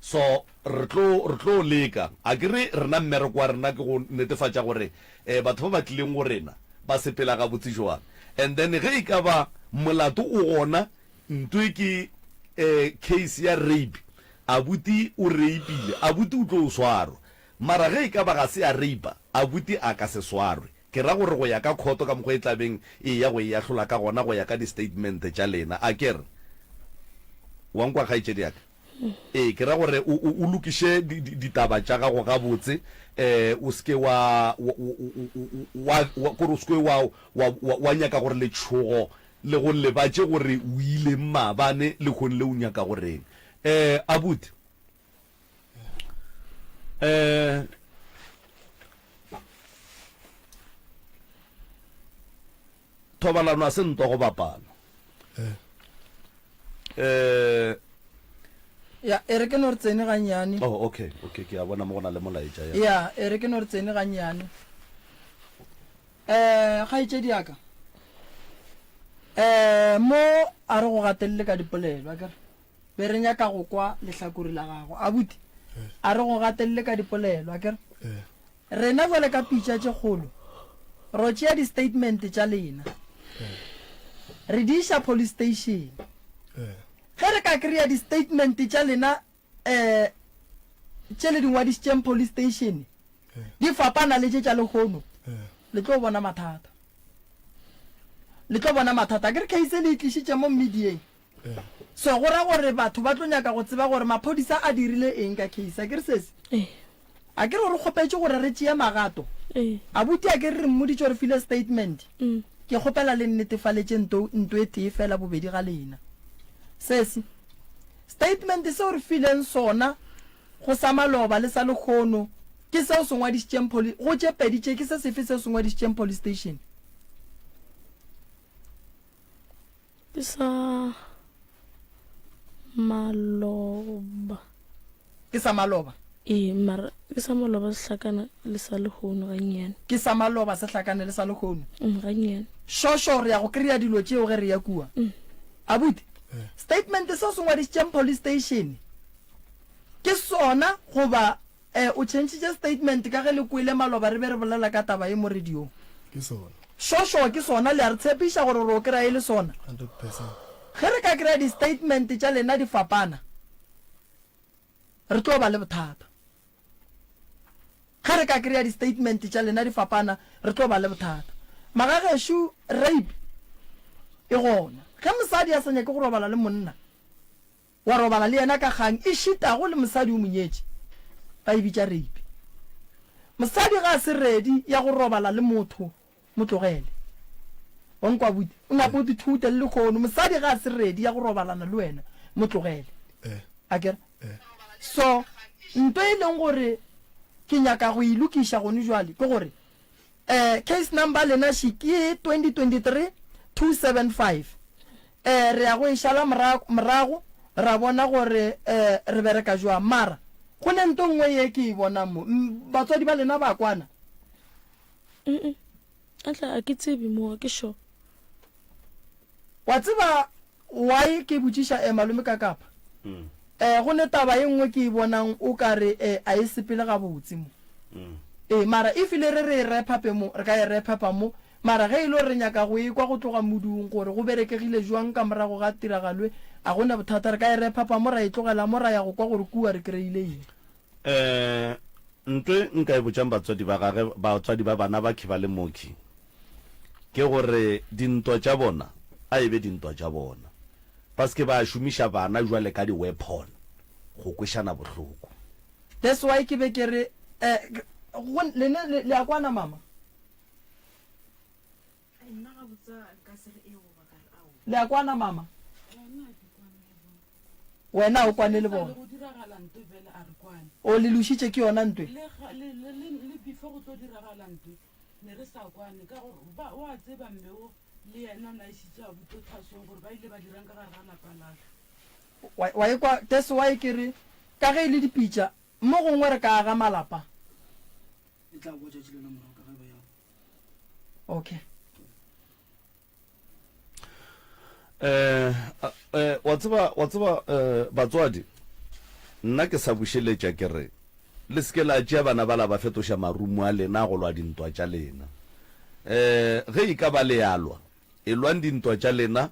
So re tlo, re tlo leka. Akere rena mmereko wa rena ke go netefatša gore eh, batho ba ba tlileng go rena ba sepela gabotse jwang. And then ge e ka ba molato o gona, ntwe ke eh, case ya rape, abuti o rape-ile, abuti o tlo swarwa. Mara ge e ka ba ga se a rape-a, abuti a ka se swarwe. Ke ra gore go ya ka khoto ka mokgwa e tla beng e eya go e ahlola ka gona go ya ka di-statement tša lena. Akere wa nkwa kgaetšedi ya ka? Ee, ke ra gore o, o, o lokiše di, di, ditaba tša gago gabotse, eh, o se ke wa, wa, wa, wa, kore o se ke wa, wa, wa, wa nyaka gore letšhogo le go lebatše gore o ileng maabane, lehono le o nyaka go reng. Eh, abuti, eh, thobalano a se ntwa go bapala. Eh. Eh, Ya, e re ke no re tsene gannyane. Oh, okay, okay, ke a bona mo go na le molaetša ya. Ya, e re ke no re tsene gannyane. Eh, kgaetšedi ya ka. Eh, mo a re go gatelele ka dipolelo, akere? Be re nyaka go kwa lehlakore la gago. Abuti, a re go gatelele ka dipolelo, akere? Rena bjale ka pitša tše kgolo, ro tšea di-statement tša lena, re di iša police station. Ge re ka kry-a di-statement tša lena um tše le di ngwadišitšeng police station di fapana le tše tša lehono, le tlo bona mathata. Le tlo bona mathata. Akere case le e tlišitše mo medieng. So go ra gore batho ba tlo nyaka go tseba gore maphodisa a dirile eng ka case. Akere sesi? Akere o re kgopetše gore re tšee magato. Abuti akere re mmoditše o re file statement. Ke kgopela le nnetefaletše nto nto e tee fela bobedi ga lena. Sesi, statement se o re fileng sona go sa maloba le sa lekgono ke seo se ngwadišitšeng poli go tše pedi tše ke se sefe seo se ngwadišitšeng police station? Ke sa maloba. Ke sa maloba? Ee, mara ke sa maloba se hlakana le sa lehono gannyane. Ke sa maloba se hlakane le sa lehono? Mm, gannyane. Šošo, re ya go kry-a dilo tšeo ge re ya kua. Mm. Abuti, statement se o se ngwadišitšeng police station ke sona goba eh, o tšhentšhitše statement ka ge le kwele maloba re be re bolela ka taba ye mo radiong? Ke sona. Šošo, ke sona, le a re tshepiša gore re o kry-a e le sona? 100%. Ge re ka kry-a di-statement tša lena di fapana, re tlo ba le bothata. Ge re ka kry-a di-statement tša lena di fapana, re tlo ba le bothata. Magagešo, rape e gona. Ge mosadi a sa nyake go robala le monna, wa robala le yena ka kgang e šitago le mosadi o mo nyetše, ba e bitša rape. Mosadi ga a se ready ya go robala le motho, mo tlogele. Wa nkwa abuti? O nape o tithute le lehono. Mosadi ga a se ready ya go robalana le wena, mo tlogele. Akere? So, nto e leng gore ke nyaka go e lokiša gone jwale ke gore, eh, case number lena še ke 2023 275. Eh, re ya go e šala morago, ra bona gore eh, re bereka jwang. Mara, go ne nto nngwe ye ke e bonang mo. Batswadi ba lena ba kwana? Mm-mm. Atla a ke tsebe mo, a ke sure. Wa tseba why ke botšiša eh malome ka kapa? Mm. Eh go ne taba e nngwe ke e bonang o ka re eh a e sepele gabotse mo. Mm. Eh mara if le re re e wrap-upe mo, re ka e wrap-upa mo. Mara ge e le gore re nyaka go e kwa go tloga modung gore go berekegile jwang ka morago ga tiragalo e, a go na bothata, re ka e wrap-upa mo ra e tlogela mo ra ya go kwa gore kua re kry-ile eng. Eh, nto e nka e botšang batswadi ba gage, batswadi ba bana ba Khiba le Moki, ke gore dintwa tša bona a e be dintwa tša bona. Ba se ke ba šomiša bana jwale ka di-weapon go kwešana bohloko. That's why ke be ke re, eh, go, lena le, le a kwana mama? Le a kwana mama? Wena o kwane le bona. O le lošitše ke yona ntwe. Wa ekwa that's why ke re ka ge e le dipitša mo gongwe re ka aga malapa. E tla boa tšatši le la morago ka ge ba ya. Okay. Eh, eh, wa tseba, wa tseba, eh, batswadi, nna ke sa bušeletša ke re, le se ke la tšea bana bala ba fetoša marumo a lena go lwa dintwa tša lena. Eh, ge e ka ba le a lwa, elwang dintwa tša lena,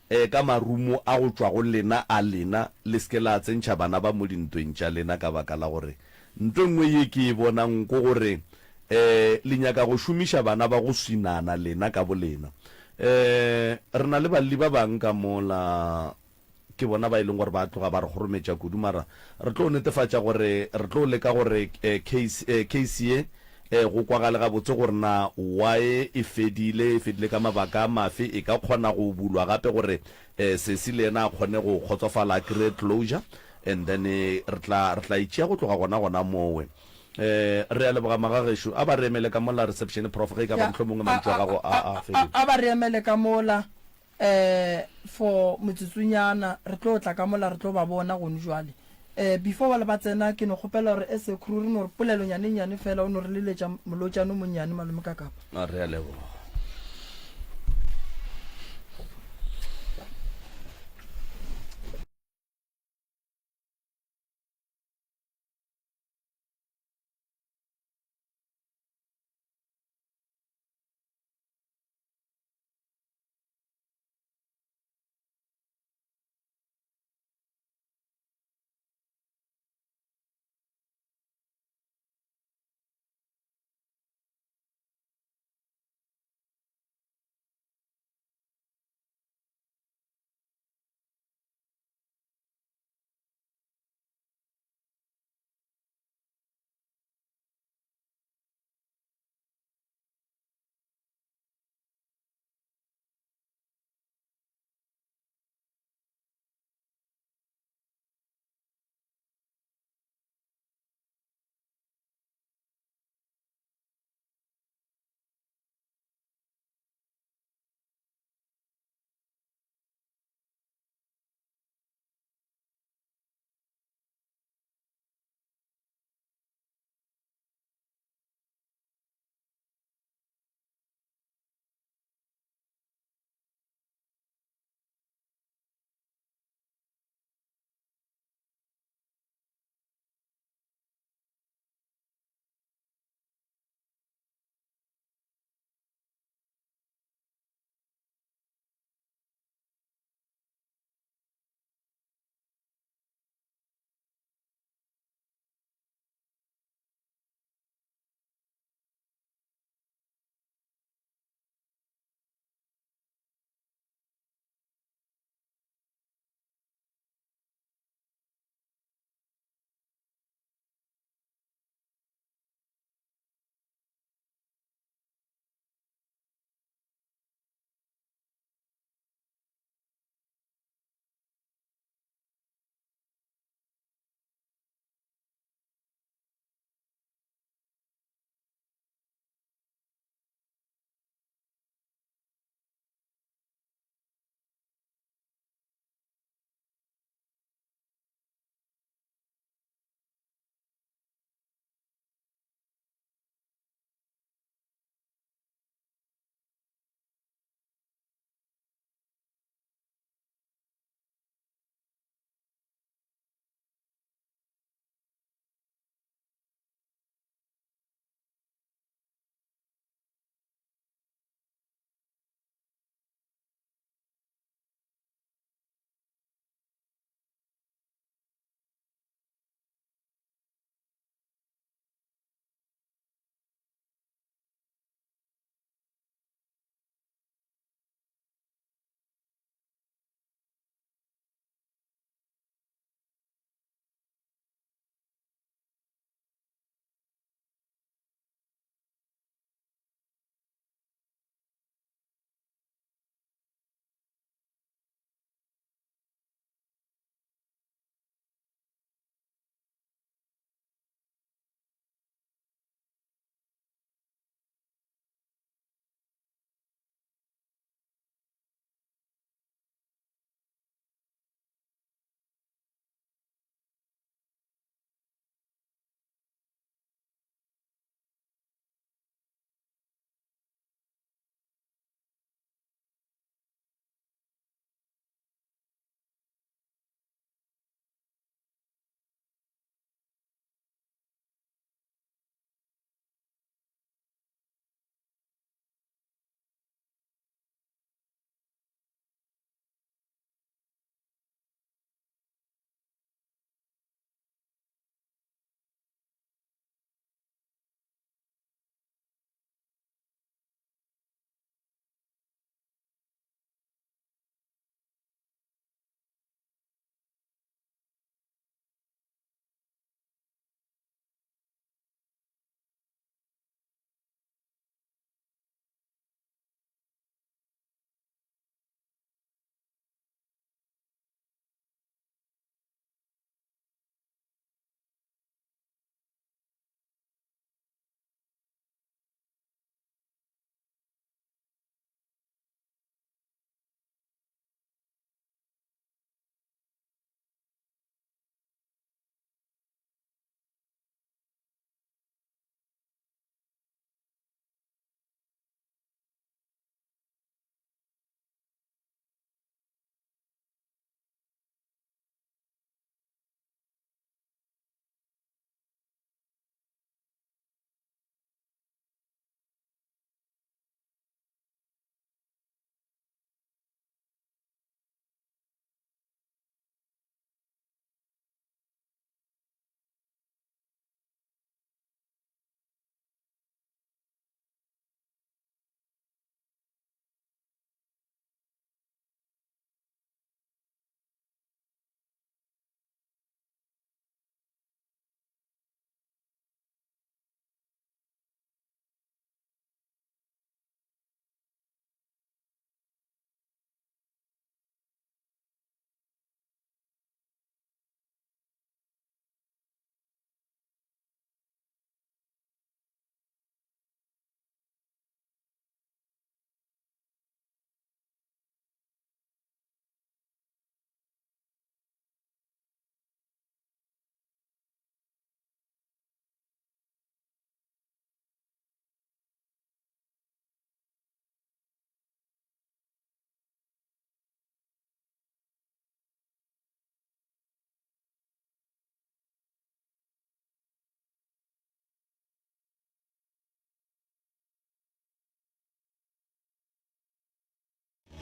E, ka marumo a go tšwa go lena a lena, le se ke la tsentšha bana ba mo dintweng tša lena, ka baka la gore nto e nngwe ye ke e bonang ko gore, e, le nyaka go šomiša bana ba go swinana lena ka bolena. E, re na le balli ba bang ka mola, ke bona ba e leng gore ba tloga ba re kgorometša kudu, mara re tlo netefatša gore re tlo leka gore, e, case, e, case ye, E, go kwagale gabotse gore na why e fedile, e fedile ka mabaka a mafe, e ka kgona go bulwa gape gore e, sesi le yena a kgone go kgotsofala a kry-e closure and then re tla, re tla e tšea go tloga gona gona mowe. E, re a leboga magagešo. A ba re emele ka mola reception prof ge e ka ba Ya, mohlomongwe a, mantšu a a, gago a, a, a a, fedile. a ba re emele ka mola eh for metsotsonyana re tlo tla ka mola re tlo ba bona gone jwale eh before bale ba tsena ke no kgopela gore as a crew re no re polelonyane e nnyane fela o no re leletša molotšane o monnyane malome ka kapa. A re a leboga.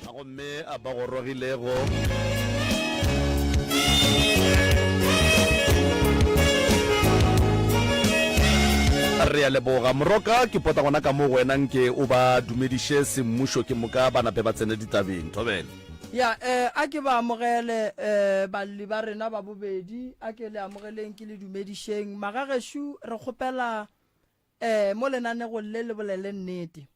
Gomme a ba gorogilego. Re a leboga. Moroka, ke pota gona ka mo go wena nke o ba dumediše semmušo ke moka ba nape ba tsene ditabeng. Thobela. Ya, eh, a ke ba amogele, eh, balli ba rena ba bobedi, a ke le amogeleng ke le dumedišeng. Magagešo, re kgopela, eh, mo lenanegong le le bolele nnete.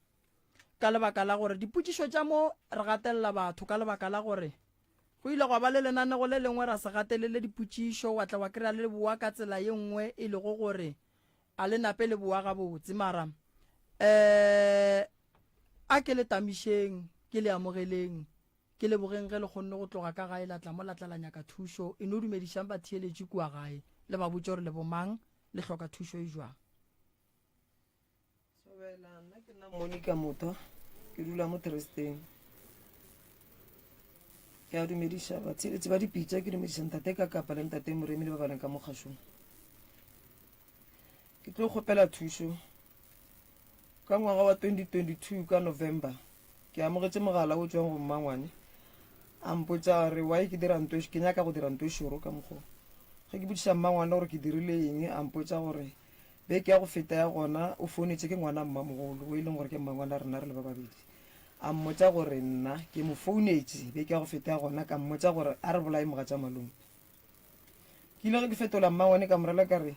Ka lebaka la gore dipotšišo tša mo re gatelela batho ka lebaka la gore go ile gwa ba le lenanego le lengwe ra se gatelele dipotšišo wa tla wa kry-a le boa ka tsela ye nngwe e lego gore a le nape le boa gabotse mara um a ke le tamišeng ke le amogeleng ke lebogeng ge le kgonne go tloga ka gae la tla mo la tla la nyaka thušo e no dumedišang batheeletši kua gae le ba botše gore le bomang le hloka thušo e jwang. Thobela, nna ke nna Monica Motha, ke dula mo Tresteng. Ke a dumediša batheeletši ba dipitša, ke dumediša ntate ka kapa le ntate Moremi le ba ba leng ka mo kgašong. Ke tlo kgopela thušo. Ka ngwaga wa 2022 ka November, ke amogetše mogala o tšwang go mmangwane a mpotša a re why ke dira nto ke nyaka go dira nto e šoro ka mokgwa. Ge ke botšiša mmangwane gore ke dirile eng, a mpotša gore Beke ya go feta ya gona o founetše ke ngwana mmamogolo o e leng gore ke mmangwana rena re le ba babedi. A mmotša gore nna ke mo founetše beke ya go feta ya gona ka mmotša gore a re bolaye mogatša malome. Ke ile ge ke fetola mmangwane ka morela ka re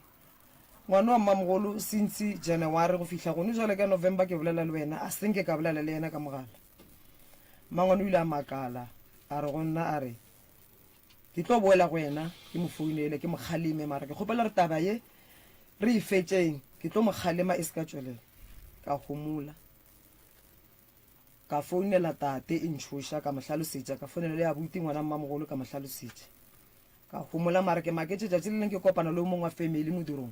ngwana wa mmamogolo since January go fihla gone jwale ka November ke bolela le wena a se nke ka bolela le yena ka mogala. Mmangwane o ile a makala a re go nna a re Ke tlo boela go yena ke mo founele ke mo kgaleme mara ke kgopela gore taba ye re e fetšeng ke tlo mo kgalema e se ka tšwelela. Ka homola. Ka founela tate e ntšhoša ka mo hlalosetša ka founela le abuti ngwana mmamogolo ka mo hlalosetša. Ka homola mara ke maketše tšatši le leng ke kopana le o mongwe wa family modirong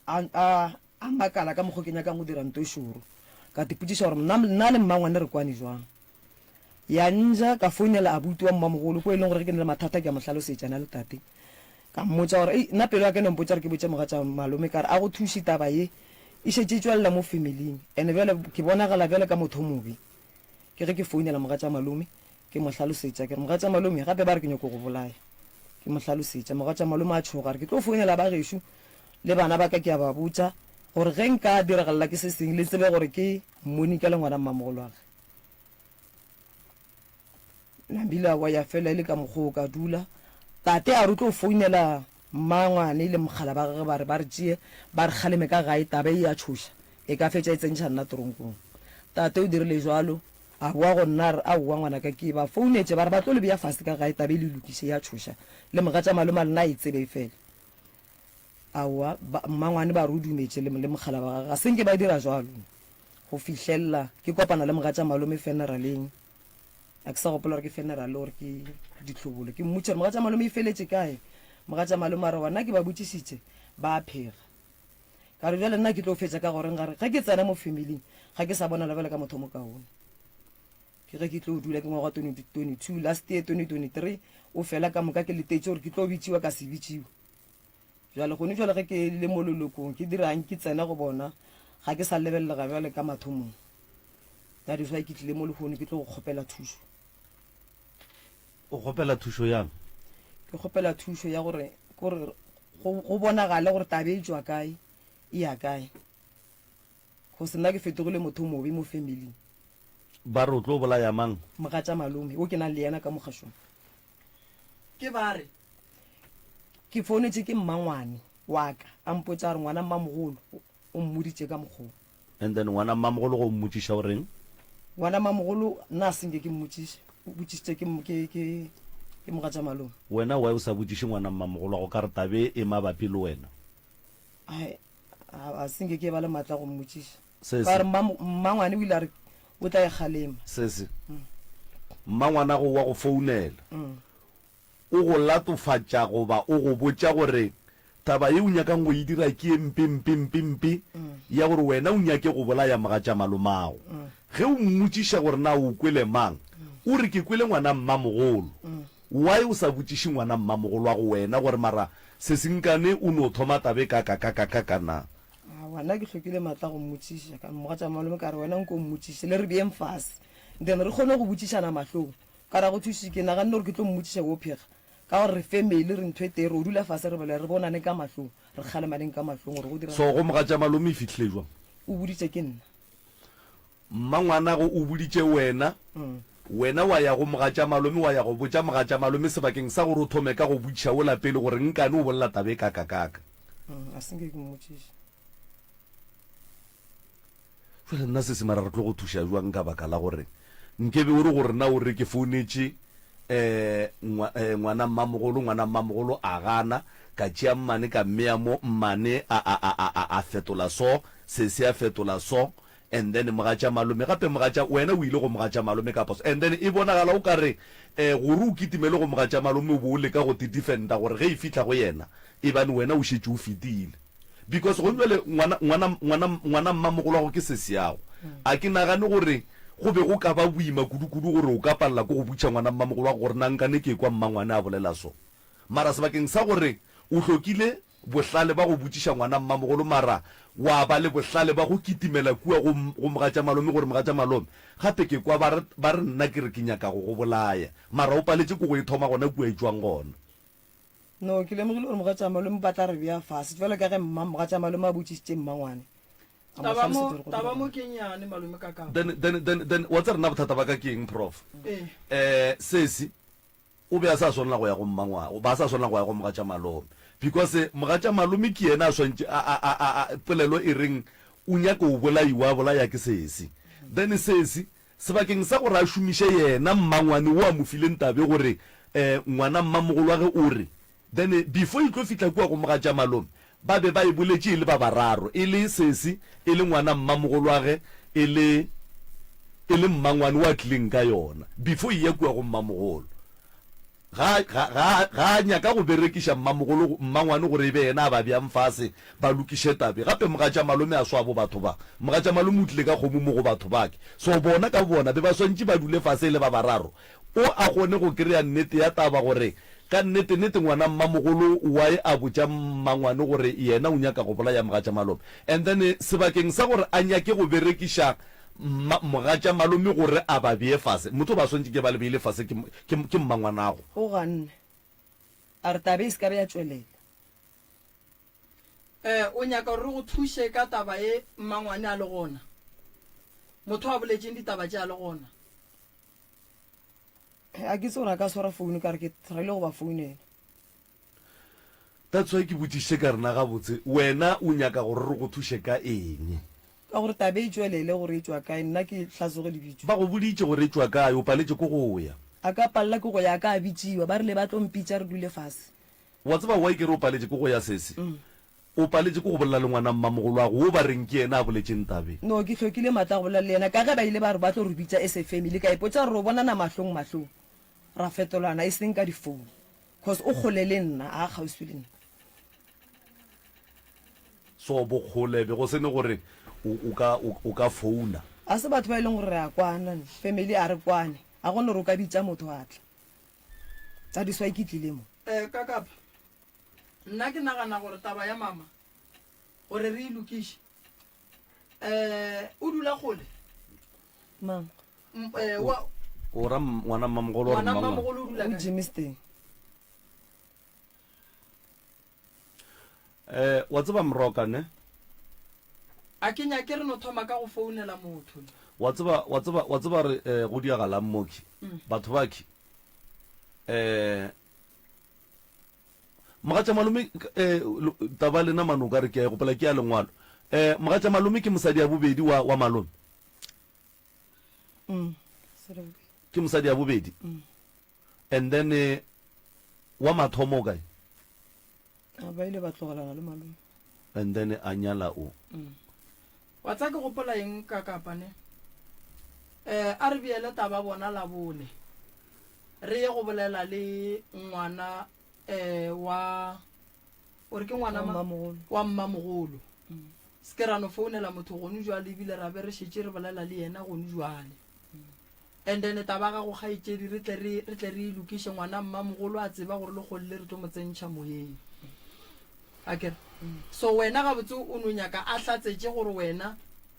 a, a, a makala ka mokgo ke nyakang go dira nto e šoro. Ka tipotšiša gore nna, nna le mmangwane re kwane jwang. Ya nja, ka founela abuti wa mmamogolo, ko e leng gore ge ke na le mathata ke a mo hlalosetša, na le tate. Ka mmotša gore, Ei, nna pelo ya ka e no mpotša gore ke botše mogatša malome ka re a go thuše taba ye e šetše e tšwelela mo familing, ene bjale ke bonagala bjale ka motho o mobe. Ke ge ke founela mogatša malome, ke mo hlalosetša, ke re, Mogatša malome, gape ba re ke nyoko go bolaya. Ke mo hlalosetša, mogatša malome a tšhoga, a re, Ke tlo founela ba gešo le bana ba ka ke a ba botša gore ge nka diragalela ke se seng le tsebe gore ke Monica le ngwana mmamogolwage. Nabile a wa ya fela e le ka mokgwa o ka dula. Tate a re o tlo founela mmangwane le mogala ba gagwe ba re ba re tšee ba re kgaleme ka gae taba e ya tšhoša e ka fetša e tsentšha nna toronkong. Tate o dirile jwalo a boa go nna a re aowa ngwanaka ke ba founetše ba re ba tlo le bea fase ka gae taba e le lokiše ya tšhoša le mogatša malome a lena a e tsebe e fele. Aowa mmangwane ba re o dumetše le mogala ba gagwe ga se nke ba dira jwalo. Go fihlelela ke kopana le mogatša malome feneraleng. A ke sa gopola gore ke feneral or ke dihlobolo. Ke mmotša gore mogatša malome e feletše kae. Mogatša malome a re gona ke ba botšišitše ba a phega. Ka re bjale nna ke tlo fetša ka goreng gare ge ke tsena mo familing ga ke sa bonala bjale ka motho o mokaone. Ke ge ke tlo dula ke ngwaga 2022 last year 2023 o fela ka moka ke letetše gore ke tlo bitšiwa ka se bitšiwe. Bjale, gone bjale ge ke le mo lelokong, ke dira'ng? Ke tsena go bona, ga ke sa lebelelega bjale ka mathomong. That is why ke tlile mo lehono ke tlo go kgopela thušo. O kgopela thušo yang? Ke kgopela thušo ya gore gore go, go bonagale gore taba e tšwa kae, e ya kae. Cause nna ke fetogile motho o mobe mo familing. Ba re o tlo bolaya mang? Mogatša malome, o ke nang le yena ka mo kgašong. Ke ba re. Ke founetše ke mmangwane wa ka, a mpotša gore ngwana mmamogolo o mmoditše ka mokgwa wo. And then ngwana mmamogolo ge o mmotšiša o reng? Ngwana mmamogolo nna a se nke ke mmotšiše, o botšišitše ke, ke, ke, ke mogatša malome. Wena why o sa botšiše ngwana mmamogolo wa go ka re tabe e mabapi le wena? Ai, a, a se nke ke ba le maatla a go mmotšiša. Sesi. Ka gore mmangwane o ile a re o tla e kgalema. Sesi, mmangwanago wa go founela, o go latofatša goba o go botša gore taba ye o nyakang go e dira ke ye mpe, mpe, mpe, mpe, ya gore wena o nyake go bolaya mogatšamalomago. Ge o mmotšiša gore na o kwele mang, o re ke kwele ngwana mmamogolo. Why o sa botšiše ngwana mmamogolwago wena gore mara sesinkane o no thoma taba e ka ka ka ka ka ka na? Aowa, nna ke hlokile maatla a go mmotšiša. Ka mogatša malome ka re, Wena nko mmotšiše, le re beeng fase. Then re kgone go botšišana mahlong. Ka ra go thuši ke naganne gore ke tlo mmotšiša wo phega. Ka gore re family re ntho e tee re o dula fase re bolele re bonane ka mahlong re kgalemaneng ka mahlong gore go dira. So go mogatša malome e fihlile jwang? O boditše ke nna. Mmangwanago o boditše wena, wena wa ya go mogatša malome wa ya go botša mogatša malome sebakeng sa gore o thome ka go botšiša wola pele gore nkane o bolela taba e kakakaka. A se nke ke mmotšiše. Jwale nna sesi mara re tlo go thuša jwang ka baka la gore nkebe o re go rena o re ke founetše um ngwana mmamogolo, ngwana mmamogolo a gana, ka tšea mmane ka mmea mo, mmane a, a, a, a, a fetola so, sesi a fetola so, and then mogatša malome gape mogatša wena o ile go mogatša malome ka phoso and then e bonagala o ka re um gore o kitimele go mogatša malome o bo o leka go te defenda gore ge e fihla go yena e bane wena o šetše o fetile because go bjale ngwana ngwana ngwana ngwana mmamogolwago ke sesiago a ke nagane gore go be go ka ba boima kudu-kudu gore o ka palela ko go butša ngwana mmamogolwago gore na nkane ke kwa mmangwane a bolela so mara sebakeng sa gore o hlokile Bohlale ba go botšiša ngwana mmamogolo mara wa ba le bohlale ba go kitimela kua go, go mogatšamalome gore mogatšamalome, gape ke kwa ba re, ba re nna ke re ke nyaka go go bolaya. Mara o paletše ke go e thoma gona kua e tšwang gona. No, ke lemogile gore mogatšamalome ba tla re bea fase, bjalo ka ge mma, mogatšamalome a botšišitše mmangwane, a mo Taba mo, hlalosetša gore go taba mo diragala. ke nnyane malome ka kapa. Then, then, then, then, wa tseba nna bothata ba ka ke eng, Prof? Ee. Eh, sesi, O be a sa swanela go ya go mmangwa, ba sa swanela go ya go mogatšamalome because mogatšamalome ke yena a swantše a, a, a, a, a, polelo e reng o nyaka o bolaiwa, a bolaya ke sesi. Then sesi, sebakeng sa gore a šomiše yena mmangwane wo a mo fileng tabe gore eh, ngwana mmamogolwage o re, Then before e tlo fihla kua go mogatšamalome, ba be ba e boletše e le ba bararo, e le sesi, e le ngwana mmamogolwage, e le, e le mmangwane wa tlileng ka yona, before e ya kua go mmamogolo. Ga, ga, ga, ga a nyaka go berekiša mmamogolo, mmangwane gore e be yena a ba beang fase, ba lokiše tabe. Gape mogatšamalome a swabo batho ba. Mogatšamalome o tlile ka kgomo mo go batho bake. So bona ka bona be ba swantše ba dule fase e le ba bararo, O a kgone go krea nnete ya taba gore ka nnete nnete ngwana mmamogolo why a botša mmangwane gore yena o nyaka go bolaya mogatša malome and then sebakeng sa gore a nyake go berekiša mma mogatša malome gore a ba bee fase motho ba swantše ke ba le beile fase ke ke ke mmangwanago. O ganne a re taba e se ka be ya tšwelela. Eh o nyaka gore re go thuše ka taba ye mmangwane a le gona? Motho a boletšeng ditaba tše a le gona? A ke itse gore a ka swara founu ka re ke tryile go ba founela. That's why ke botšišitše ka re na gabotse wena o nyaka gore re go thuše ka eng? Ka gore taba e tšwelele gore e tšwa kae nna ke hlasoge lebitso. Ba go boditše gore e tšwa kae o paletše ke go ya. A ka palela ke go ya a ka bitšiwa ba rile ba tlo mpitša re dule fase. Wa tseba why ke re o paletše ke go ya sesi? O paletše ke go bolela le ngwana mmamogoloago wo ba reng ke yena a boletšeng tabeng. No, ke hlokile matla a go bolela le yena ka ge ba ile ba re ba tlo re bitša as a family. Ka ipotša gore ro bonana mahlong mahlong, ra fetolana e seng ka di-phone cause o kgole le nna, a kgauswi le nna. So bokgole be go se ne gore o, o ka, o, o ka founa. Ga se batho ba e leng gore re a kwana, family a re kwane, ga go ne gore o ka bitša motho a tla. That is why ke tlile mo. Eh, Kakapa, Nna ke nagana gore taba ya mama gore re e lokiše um o dula kgole Mang? M- eh, wa- O ra m- ngwana mmamogolo or ngwana mmangwana? mmamogolo o dula O kae Germiston. Eh, wa tseba mroka ne? A ke nyake re no thoma ka go founela motho. Wa tseba, wa tseba, wa tseba re eh, go diagalang moki. Batho baki. Eh, Mogatša malome, eh, taba lena mano o ka re ke a e gopola ke ya lengwalo. Eh, mogatša malome ke mosadi ya bobedi wa, wa malome. Mm. Ke mosadi ya bobedi. Mm. And then eh, wa mathomo o kae? A ba ile ba tlogelana le malome. And then a nyala o. Mm. Wa tsa ke gopola eng ka kapa ne? Eh, a re beele taba bona Labone. Re ye go bolela le ngwana eh wa o re ke ngwana Wa mmamogolo. wa mmamogolo. Se ke ra no founela motho gone jwale ebile ra be re šetše re bolela le yena gone jwale. And then taba ya gago kgaetšedi re tle re re tle re e lokiše ngwana mmamogolo a tseba gore lekgole le re tlo mo tsentšha moyeng. Akere? So wena gabotse o no nyaka a hlatsetše gore wena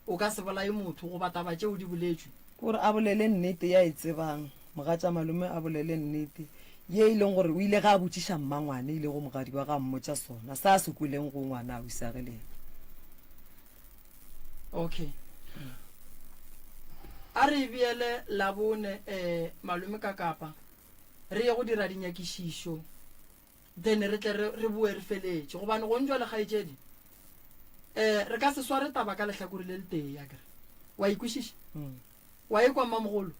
o ka se bolaye motho goba taba tšeo di boletšwe. Ke gore a bolele nnete ya e tsebang, mogatša malome a bolele nnete ye e leng gore o ile ge a botšiša mmangwane e lego mogadi wa ge a mmotša sona se a se kweleng go ngwana ausiage le yena. Okay. A re e beele Labone eh malome ka kapa re ye go dira dinyakišišo then re tle re re boe re feletše gobane gong jwale kgaetšedi eh re ka se sware taba ka lehlakore le letee akere wa ikwešiša wa ekwa mmamogolo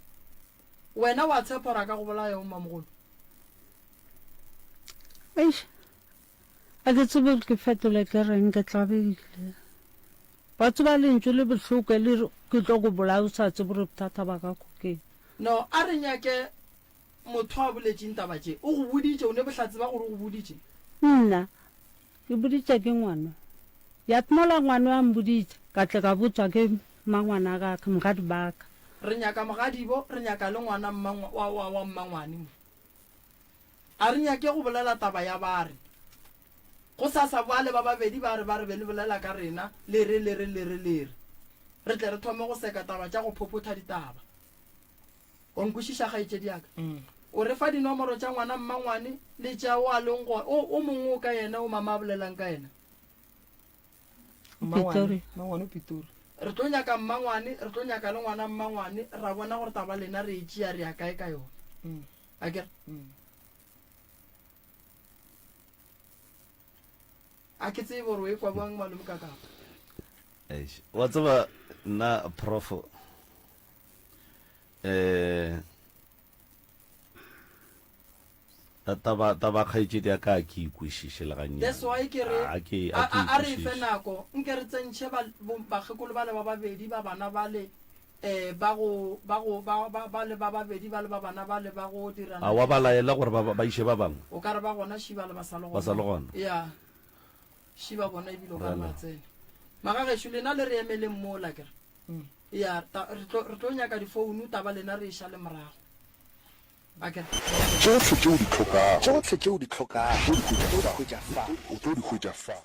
wena wa tshepa gore a ka go bolaya o mmamogolo Eish, a ke tsebe ke fetole ke reng ke tlabegile. Wa tseba lentšu le bohloko le re ke tlo go bolaya o sa tsebe gore bothata ba gago ke eng. No a re nyake Motho a boletšeng taba tše? O go boditše? O ne bohlatse ba gore o go boditše? Nna, ke boditše ke ngwano. Ya mola ngwano a mboditše, ka tle ka botšwa ke mmangwanagage, mogadi ba ka. Re nyaka mogadibo, re nyaka le ngwana mma, wa, wa, wa mmangwane mo. A re nyake go bolela taba ya ba re. Gosasa bale ba babedi ba re ba re be le bolela ka rena, le re, le re, le re, le re. Re tle re thome go seka taba tša go phophotha ditaba. O nkwešiša kgaetšedi ya ka? O re fa dinomoro tša ngwana mmangwane le tša o a leng go o, o mongwe o ka yena o mama a bolelang ka yena. Mmangwane, mmangwane o Pitori. Re tlo nyaka mmangwane, re tlo nyaka le ngwana mmangwane, ra bona gore taba lena re e tšea re ya kae ka yona. Akere? A ke tsebe gore o e kwa bjang malome ka kapa. Eish, wa tseba nna prof eh taba taba kgaetšedi ya ka ke ikwešiše le gannyane. That's why ke re a ke a a re fe nako nke re tsentšhe ba bakgekolo bale ba babedi ba bana bale eh ba go ba go ba ba ba le ba babedi ba le ba bana ba le ba go dira A wa ba laela gore ba ba iše ba bangwe. O ka re ba gona šiba le ba sa le gona. Ba sa le gona. Ya. Šiba bona ebile o ka re ba tsena. Magagešo lena le re emeleng mola ke re. Ya, ta, re tlo, re tlo nyaka difounu, taba lena re e šale morago. Akere? Tšohle tše o di hlokago. Tšohle tše o di hlokago. O tlo di hwetša fa. O tlo di hwetša fa.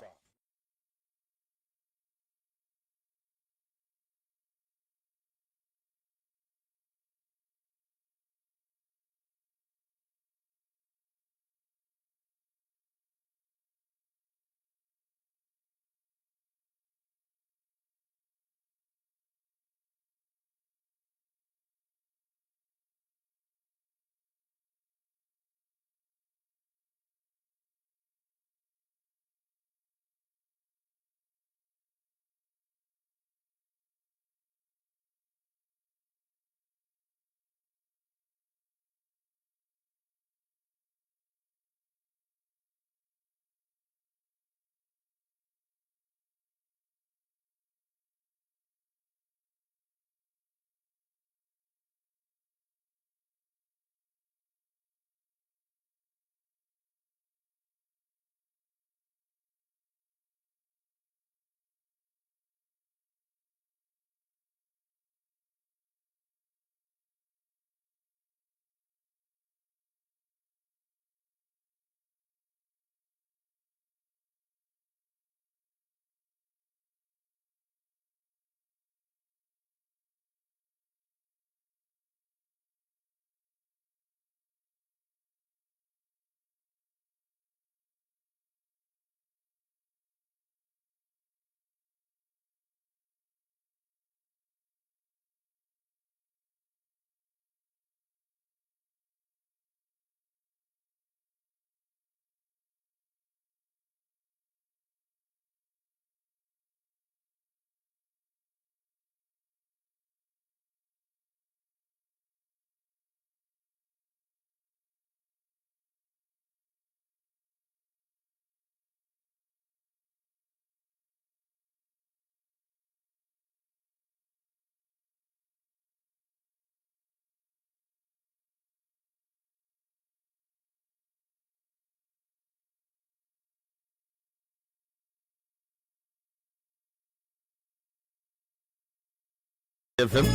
FM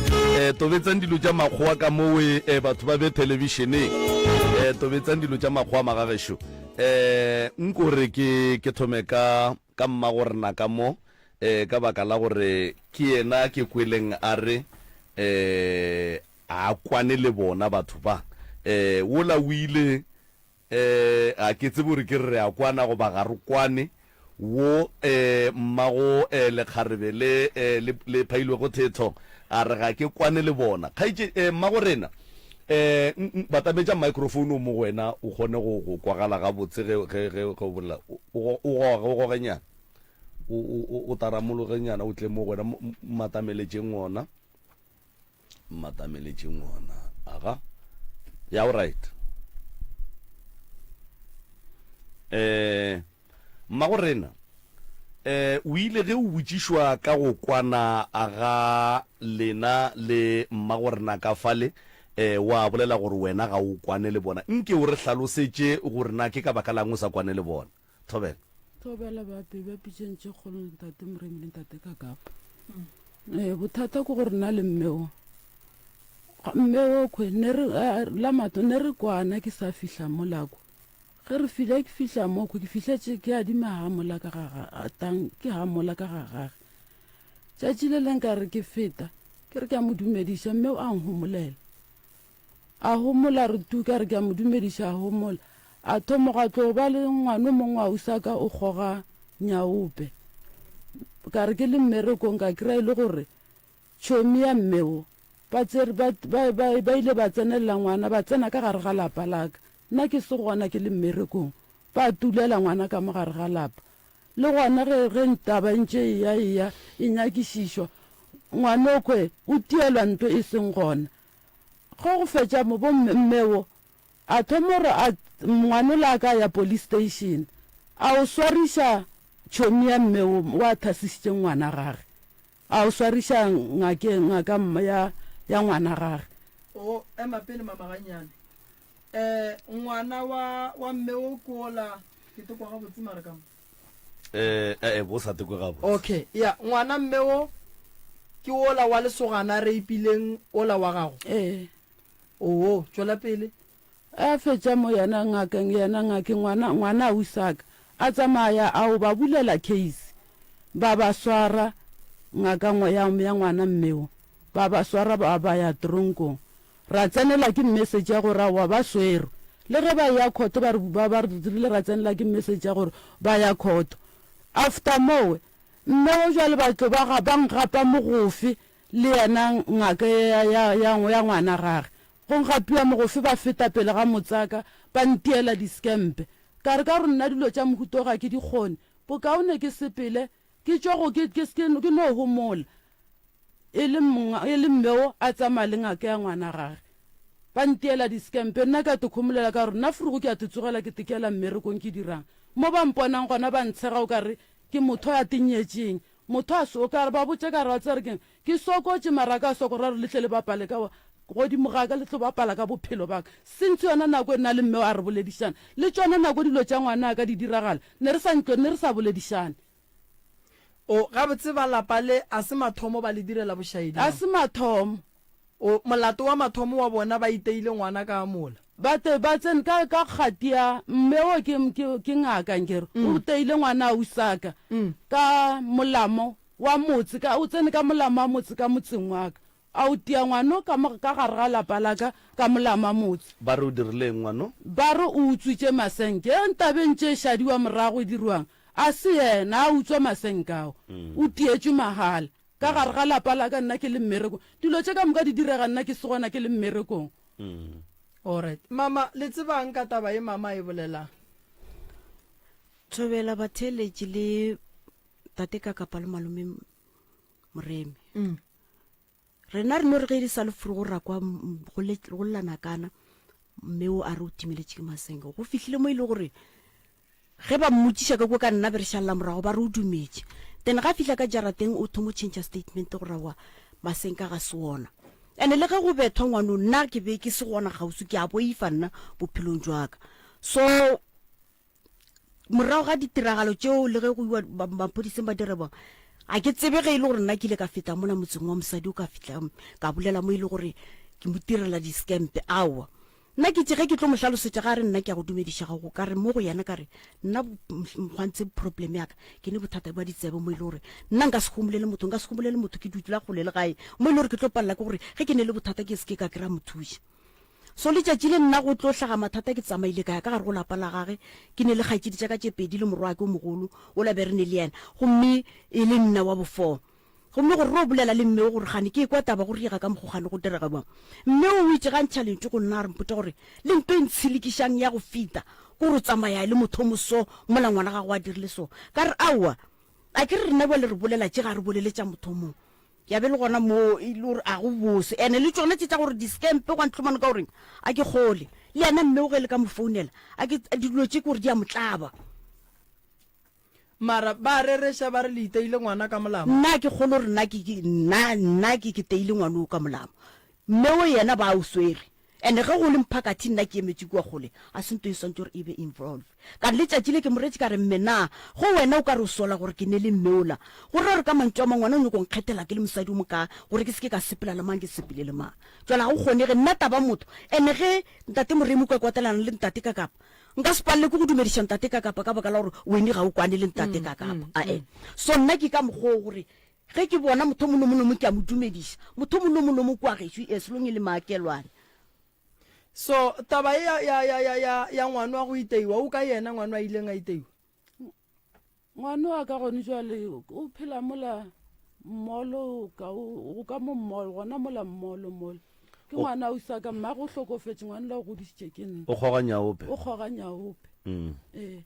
eh tobetsang dilo tša makgowa ka mowe eh, batho ba be thelebišeneng eh tobetsang dilo tša makgowa magagešo eh nko re ke ke thome ka ka mma go rena ka mo eh ka baka la gore ke yena ke kweleng a re. Eh, a kwane le bona batho ba. Eh, wola o ile, eh, ga ke tsebe gore ke re re a kwana goba ga re kwane, wo, eh, mmago, eh, lekgarebe le, eh, le, le phailwego thetho, a re ga ke kwane le bona. Kgaetše, eh, mmago rena, eh, n, n, batametša microphone o mo go wena o kgone go, go kwagala gabotse ge, ge, ge, ge o bolela. O, o, o goge, o gogenyana. O, o, o, o taramologenyana o tle mo go wena, mo, mmatameletšeng wona. Mmatameletšeng wona. Aga. Ya, o right. Eh, mmago rena, eh, o ile ge o botšišwa ka go kwana ga lena le mmago rena ka fale, eh, wa bolela gore wena ga o kwane le bona. Nke o re hlalosetše gore na ke ka baka lang o sa kwane le bona. Thobela. Thobela bape ba pitšeng tše kgolo le ntate Moremi le ntate Kakapa. Ee, bothata ke gore nna le mme o mme o khwe ne re la matho ne re kwana ke sa fihla mola kwa. Ge re fihla ke fihla mo khwe ke fihletše ke adima ha mola ka ga ga tang ke ha mola ka ga gage. Tšatši le leng ka re ke feta ke re ke a mo dumediša mme o a nhomolela. A homola, a re tu, ka re ke a mo dumediša, a homola. A thoma gwa tlo ba le ngwano mongwe wa usaka o kgoga nyaope. Ka re ke le mmerekong ka kry-a e le gore tšhomi ya mme wo ba tsere ba, ba, ba, ba ile ba tsenelela ngwana ba tsena ka gare ga lapa la ka. Nna ke se gona ke le mmerekong. Ba tulela ngwana ka mo gare ga lapa. Le gona ge, ge taba e ntše e ya e ya e nyakišišwa, ngwanokhwe o tielwa nto e seng gona. Ge go fetša mo, bo mme, mme wo a thoma gore a, ngwanola a ka ya police station, a o swariša tšhomi ya mme wo, wa thasišitšeng ngwana gage, a o swariša ngake, ngaka ya, ya ngwana gage. O, ema pele mama gannyane. Eh, ngwana wa, wa mme wo ke wola, ke tlo kwa gabotse mara ka mo. Eh, eh, eh, bo sa tekwe gabotse. Okay, ya, ngwana mme wo ke wola wa lesogana a reipileng wola wa gago? Ee. Oo, tšwela pele. A fetša mo yena ngakeng, yena ngakeng, ngwana, ngwana ausaka, a tsamaya a o ba bulela case, ba ba swara, ngaka ya, ya ngwana mme wo, ba ba swara ba, ba ya tronkong. Ra tsenela ke message ya gore aowa ba swerwe. Le ge ba eya court ba re ba ba re rile ra tsenela ke message ya gore ba ya court. After mowe mme wo jwale ba tlo ba ga ba ngapa mogofe le yena ngaka ya ya ya ya ngwana gage. Go ngapiwa mogofe ba feta pele ga motsaka ba ntiela diskempe. Ka re ka gore nna dilo tša mohuta o ga ke di kgone. Bokaone ke sepele ke tšwe go ke ke ke no homola. E le e le mme o a tsamaya le ngaka ya ngwana gage. Ba ntiela diskempe, nna ka tikhomolela ka gore nna frugu ke a te tsogela ke tekela mmerekong ke dirang. Mo ba mponang gona ba ntshega o ka re ke motho a tenyetšeng. Motho a so ka re ba botše ka re wa tseba re keng, ke sokotše mara ka soko ra re le tle le bapale ka godimo ga ka le tlo bapala ka bophelo ba ka. Since yona nako e nna le mme o a re boledišana. Le tšona nako dilo tša ngwana ka di diragala ne re sa ntlo ne re sa boledišane. O, gabotse ba lapa le a se mathomo ba le direla bošaedi A se mathomo. O, molato wa mathomo wa bona ba iteile ngwana ka mola. Ba te, ba tsene ka, ka kgati ya, mme wo ke, ke, ke ngaka nkere, o teile ngwana ausaka ka molamo wa motse, ka, o tsene ka molamo wa motse ka motseng wa ka. A o tia ngwano ka mo, ka gare ga lapa la ka, ka molama motse. Ba re o dirile eng ngwano? Ba re o utswitše masenke. Ge ntabeng tše šadiwa morago e dirwang, a se yena a utswa masenke ao. O tietšwe mahala. Ka gare ga lapa la ka nna ke le mmerekong. Dilo tše ka moka di direga nna ke se gona ke le mmerekong. Alright. Mama, le tsebang ka taba ye mama a e bolelang? Thobela batheeletši le tate Kakapa le malome Moremi. Rena re no re ge di sa le furu go rakwa go lla nakana, mme o a re o timeletše ke masenke. Go fihlile mo e le gore ge ba mmotšiša ka kwa ka nna be re šalela morago ba re o dumetše. Then ga fihla ka jarateng o thomo change statement gore aowa masenka ga se ona. Ene le ge go bethwa ngwano nna ke be ke se gona kgauswi ke a boifa nna bophelong jwa ka. So morago ga ditiragalo tšeo le ge go iwa maphodiseng ba dira bang ga ke tsebe ge e le gore nna ke ile ka feta mola motseng wa mosadi o ka fihla ka bolela mo e le gore ke mo direla di-scampe aowa. Nna ke itše ge ke tlo mo hlalosetša ga a re nna ke a go dumediša ga go ka re mo go yena ka re nna mokgwantse problem ya ka ke ne bothata bja ditsebe mo e le gore nna nka se homolele motho nka se homolele motho ke dula kgole le gae mo e le gore ke tlo palela ke gore ge ke ne le bothata ke se ke ka kry-a mothuši. So letšatši le nna go tlo hlaga mathata ke tsamaile ka ya ka gare go lapa la gage ke ne le kgaetšedi tša ka tše pedi le morwake o mogolo ola be re ne le yena gomme e le nna wa bofo. Gomme gore ro bolela le mme o gore gane ke ekwa taba go riega ka mokgo gane go direga bjang. Mme o o itše ga ntšha lentšu go nna a re mpotša gore le nto e ntshilikišang ya go fita ke gore o tsamaya le motho o moso mola ngwana gago a dirile so. Ka re aowa a ke re rena bjale re bolela tše ga re bolele tša motho o mongwe. Ya be le gona moo e le gore a go bose. Ene le tšona tše tša gore di scampe gwa ntlhomane ka goreng a ke kgole. Le yena mme o ge le ka mo founela a ke dilo tše ke gore di a mo tlaba. Mara ba rereša ba re le iteile ngwana ka molamo. Nna ke kgolo gore nna ke, ke, nna, nna ke, ke teile ngwana o ka molamo. Mme o yena ba o swere. And ge go le mphakathi nna ke emetše kua kgole, a se nto e swantše gore e be involve. Ka re letšatši le ke mo retše ka re, Mme na go wena o ka re o sola gore ke ne le mme ola? Go ra gore ka mantšu a mang wena o nyoko nkgethela ke le mosadi o mokaa gore ke se ke ka sepela le mang ke sepele le mang. Jwale ga go kgonege, nna taba motho. And ge ntate Moremi o ka kwatelana le ntate Kakapa, Nka se palelwe ke go dumediša ntate ka kapa ka baka la gore wene ga o kwane le ntate ka kapa. Ae. So nna ke ka mokgwa o gore ge ke bona motho o mongwe le o mongwe ke a mo dumediša. Motho o mongwe le o mongwe kwa gešo as long e le maakelwane. So taba ye ya, ya, ya, ya, ya, ya ngwano wa go iteiwa, o ka yena ngwano a ileng a iteiwa? Ngwano wa ka gone jwale o phela mola mmolo ka o ka mo mmolo gona mola mmolo mola ke ngwana o sa ka mmago o hlokofetše ngwana la o godišitše ke nna o kgoga nyaope o kgoga nyaope mm. ee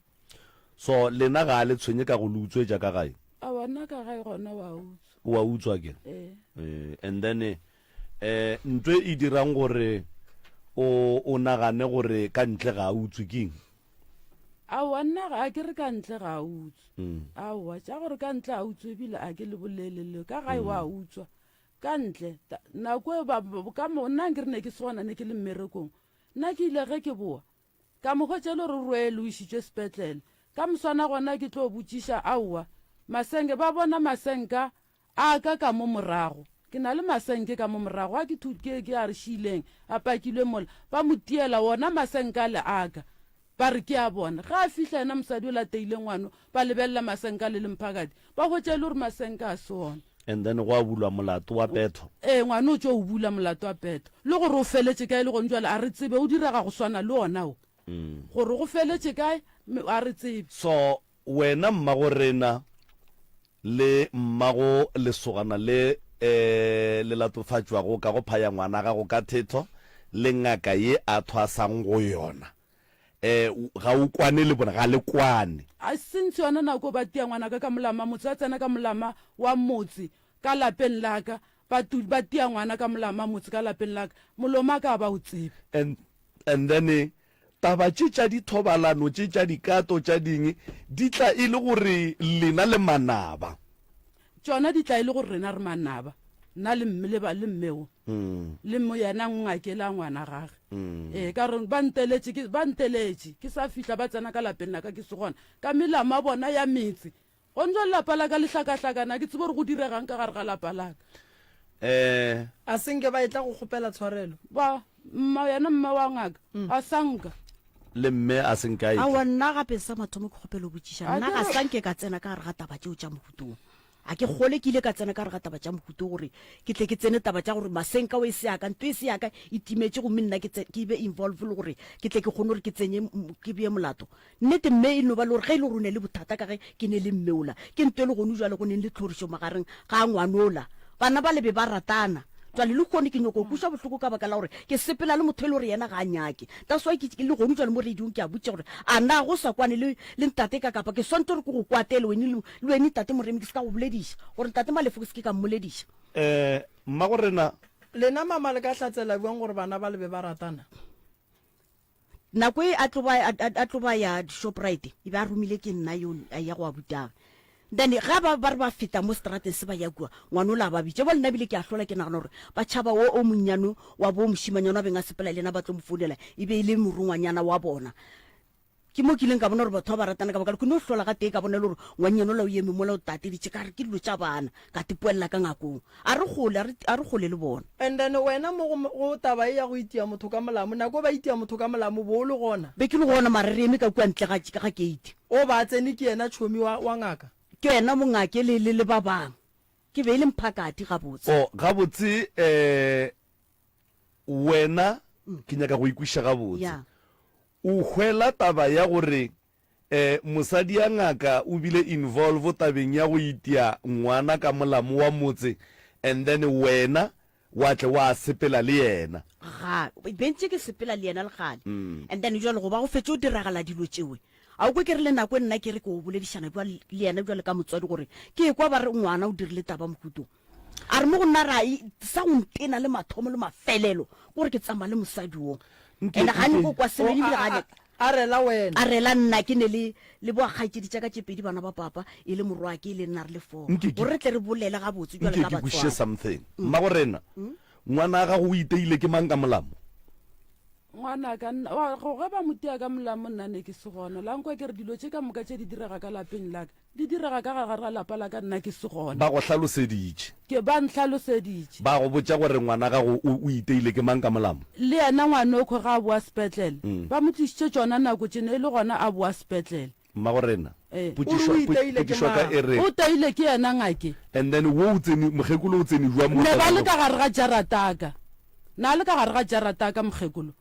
so lena ga a le tshwenye ka go le utswetša ka gae awa nna ka gae gona wa utswa wa utswa ke ee eh, and then eh ntwe e dirang gore o o nagane gore ka ntle ga a utswe keng Aowa nna ga ke re ka ntle ga a utswe. Aowa tša gore ka ntle a utswe ebile a ke le bolele le ka gae wa utswa. Ka ntle nako e ba ka mo nna ke re ne ke se gona ne ke le mmerekong. Nna ke ile ge ke boa ka mo hwetša e le gore o rwele o išitšwe sepetlele. Ka moswana gona ke tlo botšiša aowa masenke ba bona masenka A ka ka mo morago. Ke na le masenke ka mo morago a ke thu, ke, ke a re šiileng, a pakilwe mola. Ba mo tiela wona masenke ale a ka. Ba re ke a bona. Ge a fihla yena mosadi yola a teile ngwano, ba lebelela masenke ale le mphakati. Ba hwetša e le gore masenke a se ona. And then gwa bulwa molato wa petho. Ee, ngwano o tšo o bula molato wa petho. Le gore o feletše kae le gone jwale a re tsebe, o direga go swana le ona wo. Gore go feletše kae, a re tsebe. So Wena mmagorena le mmago lesogana le le latofatšwago ka go phaya ngwana gago ka thetho le ngaka ye a thwasang go yona, ga o kwane le bona, ga le kwane. A Since yona nako ba tia ngwanaka ka molama motse, ba tsena ka molama wa motse ka lapeng la ka, ba tu, ba tia ngwana ka molama motse ka lapeng la ka, molomo wa ka ga ba o tsebe. And, and then Taba tše tša dithobalano, tše tša dikato, tša ding, di tla e le gore lena le manaba. Tšona di tla e le gore rena re manaba, nna le mme, le ba, le mme wo, le mo yena ngakela ngwana gage. Ee, ka gore ba nteletše, ke, ba nteletše, ke sa fihla ba tsena ka lapeng la ka ke se gona, ka melamo ya bona ya metse, Gone jwale lapa la ka le hlakahlakane, ga ke tsebe gore go diregang ka gare ga lapa la ka. Eh. A se nke ba etla go kgopela tshwarelo? Ba, mma, yena mma wa ngaka, a sa nka. Le mme a se nke a etla. Aowa, nna gape sa mathomo ke kgopela go botšiša, A nna ke ga re. sa nke ka tsena ka gare ga taba tšeo tša mohuta wo. A ke kgole ke ile ka tsena ka gare ga taba tša mohuta wo gore ke tle ke tsene taba tša gore masenka o e se ya ka, ntho e se ya ka e timetše gomme nna ke ke be involve le gore ke tle ke kgone gore ke tsenye, ke bee molato. Nnete mme e no ba le gore ge e le gore o ne le bothata ka ge ke ne le mme ola, ke nto e le gonu jwale go neng le tlhorišo magareng ga ngwanola. Bana ba le be ba ratana. Jwale lehono ke nyoko kwešwa bohloko ka baka la gore ke sepela le motho e le gore yena ga a nyake. That's why ke le gonu jwale mo radiong ke a botša gore a na go sa kwane le le ntate ka kapa ke swanetše gore ke go kwatele wene le le wene ntate Moremi ke se ka go bolediša gore ntate Malefo ke se ke ka mmolediša. Eh, mmagorena. Lena mama le ka hlatsela bjang gore bana ba le be ba ratana? Nako e a tlo ba, a, a, a tlo ba ya Shoprite, e be a romile ke nna yo a ya go a butang. Then ga ba ba re ba feta mo strateng se ba ya kua, ngwanola a ba bitša. Bjale nna ebile ke a hlola ke nagana gore ba tšhaba wo o monnyane wa bo mošimanyana wa beng a sepela le yena ba tlo mo founela, e be e le morongwanyana wa bona. Ke mo ke ileng ka bona gore batho ba ba ratana ka baka la ke no hlola ga tee ka bona e le gore ngwannyana ola o eme mola o tateditše ka re ke dilo tša bana ka tipoelela ka ngakong. A re kgole, a re, a re kgole le bona. And then wena mo go, go taba ye ya go itia motho ka molamo, nako ba itia motho ka molamo bo o le gona? Be ke le gona mara re eme ka kua ntle ga, ga keiti. O ba tsene ke yena tšhomi wa, wa ngaka? Ke yena mongake le, le, le ba bang. Ke be e le mphakati gabotse. O, gabotse, eh, wena, ke nyaka go ikwešiša gabotse. Ya. O hwela taba ya gore eh mosadi ya ngaka o bile involve tabeng ya go itia ngwana ka molamo wa motse and then wena wa tle wa sepela le yena. Ga, be ntše ke sepela le yena le kgale. And then jwale goba go fetše go diragala dilo tšewe, a o kwe ke re le nako e nna ke re ke o boledišana bjale le yena bjale ka motswadi gore ke ekwa ba re ngwana o dirile taba mohuto. A re mo go nna ra sa go ntena le mathomo le mafelelo ke gore ke tsamaya le mosadi wo. Nke, Ene ga nke. nyako kwa selo O, ebile a, ga a, nyaka. a rela wena. A rela nna ke ne le le bo kgaetšedi tša ka tše pedi bana ba papa e le morwake e le nna re le four. Nke ke, Gore re tle re bolele gabotse bjalo nke ka ke kwešiše batswadi. something. Mmagorena, ngwana wa gago o iteile ke mang ka molamo? Ngwanaka, nna, wa, go ge ba mo tia ka molamo nna ne ke se gona. La nkwa ke re dilo tše ka moka tše di direga ka lapeng la ka. Di direga ka gare ga lapa la ka nna ke se gona. Ba go hlaloseditše. Ke, ba nhlaloseditše. Ba go botša gore ngwana gago o, o iteile ke mang ka molamo? Le yena ngwanokho ge a boa sepetlele, ba mo tlišitše tšona nako tše, ne e le gona a boa sepetlele. Mmagorena, Ee. O re potšišo, o iteile ke potšišo ya ka mang? e re. O teile ke yena ngake. And then wo o tsene, mokgekolo o tsene bjang mo Ne ba tabeng le ya ka go. gare ga jarata ka. Na le ka gare ga jarata ka mokgekolo.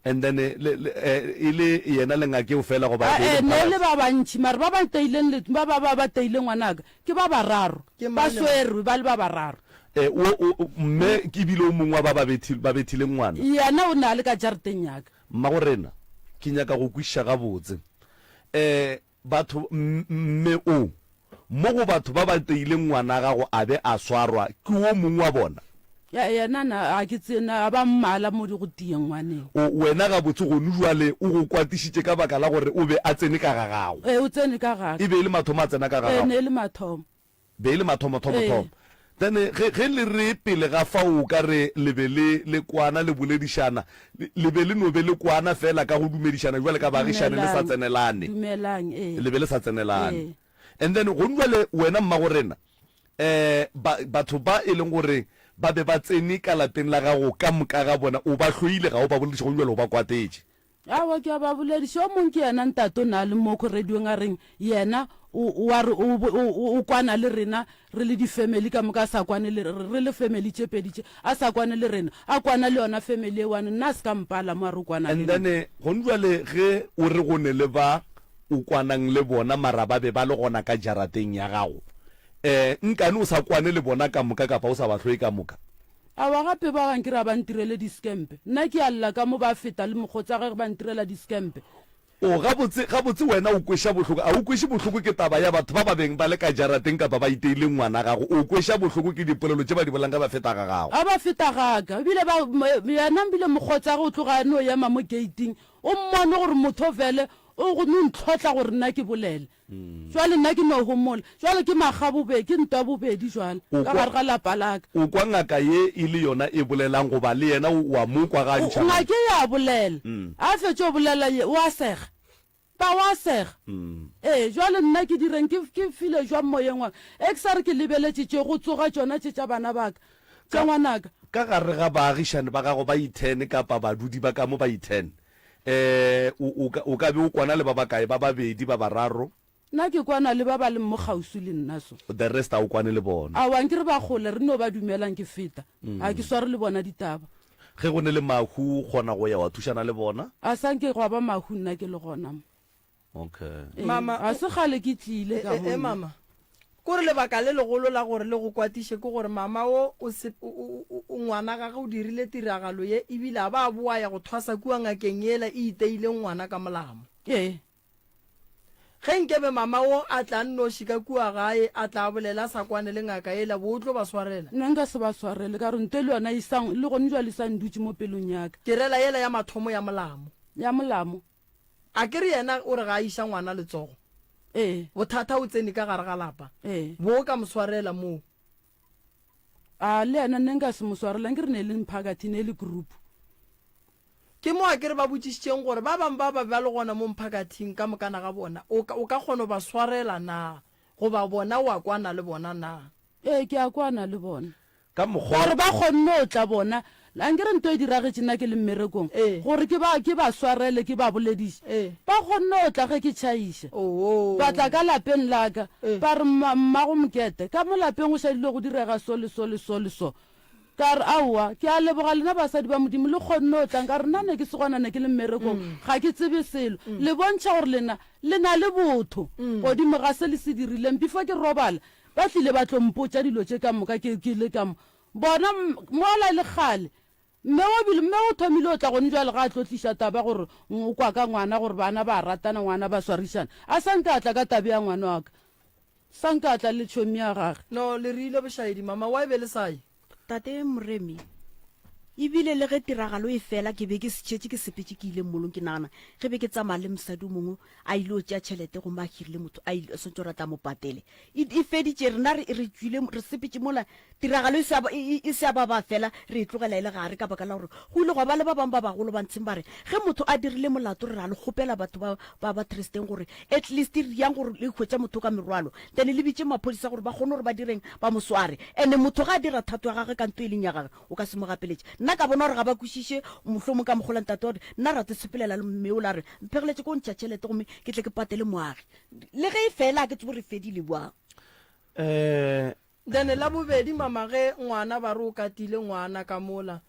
And then le, le, eh, e le yena le ngakeo fela goba e be e le Ae, ne e le mphakathi? ba bantši, mare ba ba teileng le, ba, ba, ba, ba teileng ngwanaka, ke ba bararo. Ke Ba mang le mang? swerwe ba le ba bararo. Eh, o, o, o, mme ke bile o mongwe wa ba ba bethi, ba bethileng ngwana. Yena o ne a le ka jarateng ya ka. Mmagorena, ke nyaka go kwešiša gabotse. Eh, Batho, mme o, mo go batho ba ba teileng ngwana gago a be a swarwa, ke wo mongwe wa bona? Ya, yena na, ga ke tsebe, na ba mmala mo di go tiyeng ngwaneng. O, wena gabotse gonu jwale o go kwatišitše ka baka la gore o be a tsene ka ga gago. Ee, o tsene ka ga ka. E be e le mathomo a tsena ka ga Ee, gago? ne e le mathomo. Be e le mathomo thomo thomo. Then ge, ge le re pele ga fao o ka re le be le, le kwana le boledišana, le, le be le no be le kwana feela ka go dumedišana bjale ka baagišane le sa Dumelang, tsenelane. dumelang, ee. Le be le sa tsenelane. Ee. And then gone bjale wena mmagorena, eh, ba, batho ba e leng gore ba be ba tsene ka lapeng la gago ka moka ga bona, o ba hloile ga o ba bolediše, gone bjale o ba kwatetše. Aowa, ke a ba bolediša. O mong ke yena ntate o na le mo ko radiong a reng yena o, o a re o, o, o kwana le rena re le di-family ka moka a sa kwane le, re le family tše pedi tše, a sa kwane le rena, a kwana le yona family e one, nna a se ka mpala mo a re o kwana le And nna. then gone bjale ge o re go ne le ba o kwanang le bona mara ba be ba le gona ka jarateng ya gago, um nkane o sa kwane le bona ka moka kapa o sa ba hloye ka moka? Aowa gape ba bang ke re a ba ntirele diskempe. Nna ke a lla ka mo ba feta le mokgotsa ge ba ntirela diskempe. O, gabotse, gabotse wena o kweša bohloko. A o kweše bohloko ke taba ya batho ba ba beng ba le ka jarateng kapa ba iteileng ngwana gago? O kweša bohloko ke dipolelo tše ba di bolelang ge ba feta ga gago? A ba feta ga ka. Ebile ba, yena ebile mokgotsage o tloga a no ema mo gate-ing. O mmone gore motho vele o go no ntlhotla gore nna ke bolele. Jwale nna ke no homola. Jwale ke makga bobedi, ke ntwa bobedi jwale O ka kwa, gare ga lapa la ka. o kwa ngaka ye e le yona e bolelang goba le yena o, o a mo kwa ga a ntšha Ngaka mantšu? e a bolela. A fetše go bolela ye, o a sega. Ba o a sega. Ee, jwale nna ke direng? Ke, ke file jwang moyeng wa ka? E ke sa re ke lebeletše tše, go tsoga tšona tše tša bana ba ka, tša Ka, ngwanaka. ka gare ga baagišane ba gago ba i-ten kapa badudi ba ka mo ba i-ten, Eh, o, o ka, o ka be o kwana le ba bakae? Ba babedi, ba bararo? Nna ke kwana le ba ba leng mo kgauswi le nna so. The rest a o kwane le bona? Aowa, nke re ba kgole, re no ba dumelang ke feta. Ga ke sware le bona ditaba. Ge go ne le mahu o kgona go ya wa thušana le bona? A sa nke gwa ba mahu nna ke le gona mo. Okay. Ee, Mama, ga se kgale ke tlile ka E, mo e, nna. mama, kore lebaka le legolo la gore le go kwatiše ke gore mama wo o se, o, o, o, o ngwana gage o dirile tiragalo ye ebile a ba a boa ya go thwasa kua ngakeng yela e iteileng ngwana ka molamo. Ee. Ge nkebe mama wo a tla nnoši ka kua gae a tla bolela a sa kwane le ngaka yela, bo o tlo ba swarela? Nna nka se ba swarele ka gore nto le yona e sa, le gone jwale e sa ndutše mo pelong ya ka. Ke rela yela ya mathomo ya molamo. Ya molamo. A ke re yena o re ga a iša ngwana letsogo? Ee. Bothata o tsene ka gare ga lapa. Ee. Bo o ka mo swarela moo? A le yena nne nka se mo swarela, nke re ne e le mphakathi, ne e le group. Ke mo a ke re ba botšišitšeng gore ba bang ba ba be ba le gona mo mphakathing ka mokana ga bona, o ka, o ka kgona go ba swarela na, goba bona o a kwana le bona na? Ee, ke a kwana le bona. Ka mokgwa. Gore ba kgonne go tla bona. Ankere nto e diragetše nna ke le mmerekong, gore ke ba, ke ba swarele, ke ba bolediše. Ba kgonne go tla ge ke tšhaiša. Ba tla ka lapeng la ka, ba re, Mma, mmago Mokete, ka mo lapeng go šadile go direga so le so le so le so. Ka re, Aowa, ke a leboga lena basadi ba Modimo, le kgonne go tla. Nka re, Nna ne ke se gona, ne ke le mmerekong, ga ke tsebe selo. Le bontšha gore lena le na le botho godimo ga se le se dirileng. Before ke robala, ba tlile ba tlo mpotša dilo tše ka moka ke, ke le ka mo. Bona, mola e le kgale, mme o bile, mme o thomile go tla gone bjale ga a tlo tliša taba gore o kwa ka ngwana, gore bana ba ratana, ngwana ba swarišana. A sa nke a tla ka tabe ya ngwana wa ka. Sa nke a tla le tšhomi ya gage. No, le rile bošaedi, mama, why be le sa ye? Tate Moremi, E bile le ge tiragalo e fela ke be ke šetše ke sepetše ke ile mmolong ke nagana ge be ke tsamaya le mosadi o mongwe a ile go tšea tšhelete gomme a hirile motho a ile swantše gore a tla mo patele. E, e feditše rena re, re tšwile re sepetše mola tiragalo e se ya ba, e, e se ya ba ba fela re e tlogela e le gare ka baka la gore go ile gwa ba le ba bangwe ba bagolo ba ntsheng ba re ge motho a dirile molato re ra le kgopela batho ba ba ba Thristeng gore at least re yang gore le hwetša motho ka merwalo then le bitše maphodisa gore ba kgone gore ba direng ba mo sware and motho ga a dira thato ya gagwe ka nto e leng ya gagwe o ka se mo gapeletše nna ka bona gore ga ba kwešiše mohlomong ka mokgola ntate gore nna rate sepelela le mme o la re mphegeletše ko ntšha tšhelete gomme ke tle ke patele moagi le ge e fela a ke tsebo re fedile bjang um Then la bobedi mama ge ngwana ba re o katile ngwana ka mola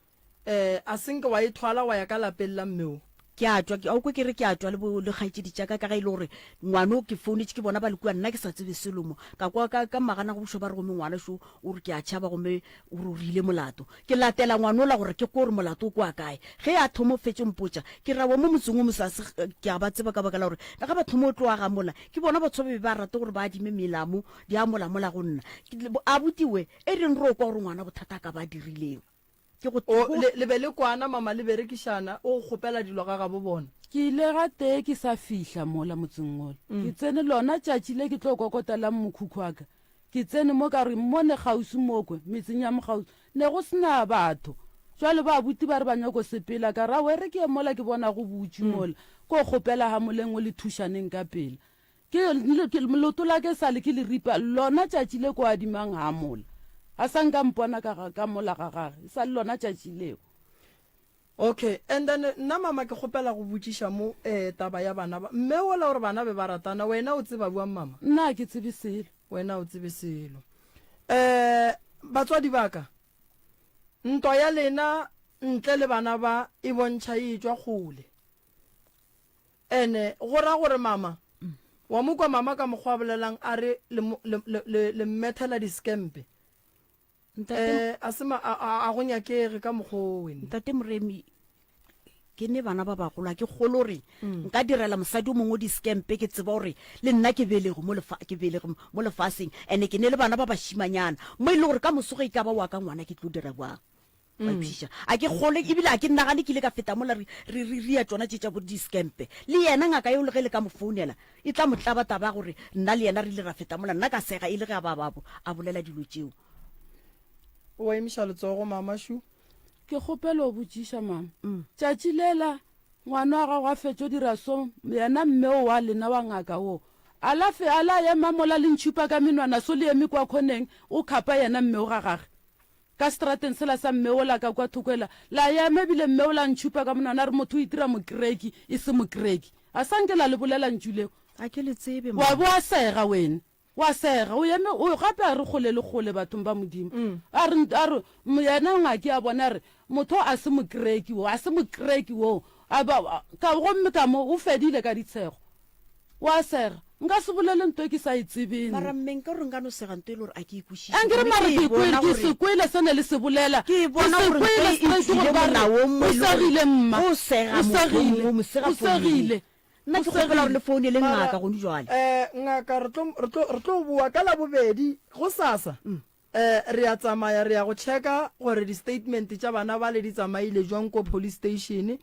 eh a se nke wa e thwala wa ya ka lapeng la mme o. Ke a tšwa, a o kwe ke re ke a tšwa le bo le kgaetšedi tša ka ka ge e le gore ngwano ke founetše ke bona ba le kua nna ke sa tsebe selo mo. Ka kwa ka ka magana go bušwa ba re gomme ngwana šo o re ke a tšhaba gomme o re o rile molato. Ke latela ngwanola gore ke kwe gore molato o kwa kae. Ge a thoma o fetše mpotša ke ra wa mo motseng o mosase ke a ba tseba ka baka la gore ga ba thoma o tlo aga mola ke bona batho ba be ba rata gore ba adime melamo di a mola mola go nna. Abuti we e reng re o kwa gore ngwana bothata a ka ba dirileng. Ke go O, le, le be le kwana, mama, le berekišana, o go kgopela dilo ga gabo bona. Ke ile gatee ke sa fihla mola motseng wola. Ke tsene lona tšatši le ke tlo kokotelang mokhukhu wa ka. Ke tsene mo ka re mone kgauswi mokwe, metseng ya mokgauswi, ne go se na batho. Jwale ba abuti ba re ba nyako sepela, ka re aowa e re ke ye mola ke bona go butšwe mola, ko kgopela ha moleng o le thušaneng ka pela. Ke, ke, leoto la ka e sa le ke le ripa, lona tšatši le ko adimang hamola. A sa nka mpona ka, ga, ka mola ga gage, e sa le lona tšatši leo. Okay, and then nna mama ke kgopela go botšiša mo eh taba ya bana ba. Mme wola o re bana be ba ratana, wena o tseba bjang mama? Nna ga ke tsebe selo. Wena o tsebe selo. Eh, batswadi ba ka, ntwa ya lena ntle le bana ba e bontšha e etšwa kgole. Ene go ra gore mama, wa mo kwa mama ka mokgwa a bolelang a re le, le, le, le, le mmethela diskempe. Ntate, Eh, a se ma, a, a, a go nyakege ka mokgwa o wene. Ntate Moremi, ke ne bana ba bagolo, a ke kgolo gore nka direla mosadi o mongwe diskempe ke tseba gore le nna ke belege mo lefa, ke belege mo lefaseng, ene ke ne le bana ba bašimanyana mo e le gore ka moso ge e ka ba wa ka ngwana ke tlo dira bjang? Wa iphiša. A ke kgole ebile a ke nagane ke ile ka feta mola re re re ria tšona tše tša bo diskempe. Le yena ngaka yeo le ge le ka mo founela e tla mo tlaba taba ya gore nna le yena re ile ra feta mola nna ka sega e le ge a ba ba a bolela dilo tšeo. O emiša letsogo mama šu. Ke kgopela o botšiša mama. Tšatši lela ngwana wa gago a fetšo dira so yena mme o wa lena wa ngaka wo a la fe a la ema mola le ntšhupa ka menwana so le eme kwa khoneng o khapa yena mme o ga gage. Ka seterateng sela sa mme wola ka kwa thoko ela, la ema ebile mme wola a ntšhupa ka monwana a re motho o itira mokreki e se mokreki. A sa nke la le bolela ntšu leo. A ke le tsebe, Wa bo wa sega wene. Wa sega. O eme, o, gape a re kgole le kgole bathong ba Modimo. A re, a re, yena ngaki a bona a re, motho a se mokreki wo, a se mokreki wo. A ba, ka, gomme ka mo, o fedile ka ditshego. Wa sega. Nka se bolele nto e ke sa e tsebeng. Mara mme nka gore nka no sega nto e le gore a ke e kwešiše. Ankere Gomme mara ke ke e kwele, bona ke gore se kwele se ne le se bolela. Ke e Ke bona se gore nto kwele e e straight tšwile gore ba re, molaong mo o e le gore segile mma. ge o sega O motho o segile. mongwe o mo sega O founung. segile. Nna O ke kgopela gore segile. le founele Mara, ngaka gone jwale. eh, ngaka re tlo, re tlo, re tlo boa ka Labobedi, gosasa. Eh, re a tsamaya re ya go checka gore di-statement tša bana bale di tsamaile jwang ko police station.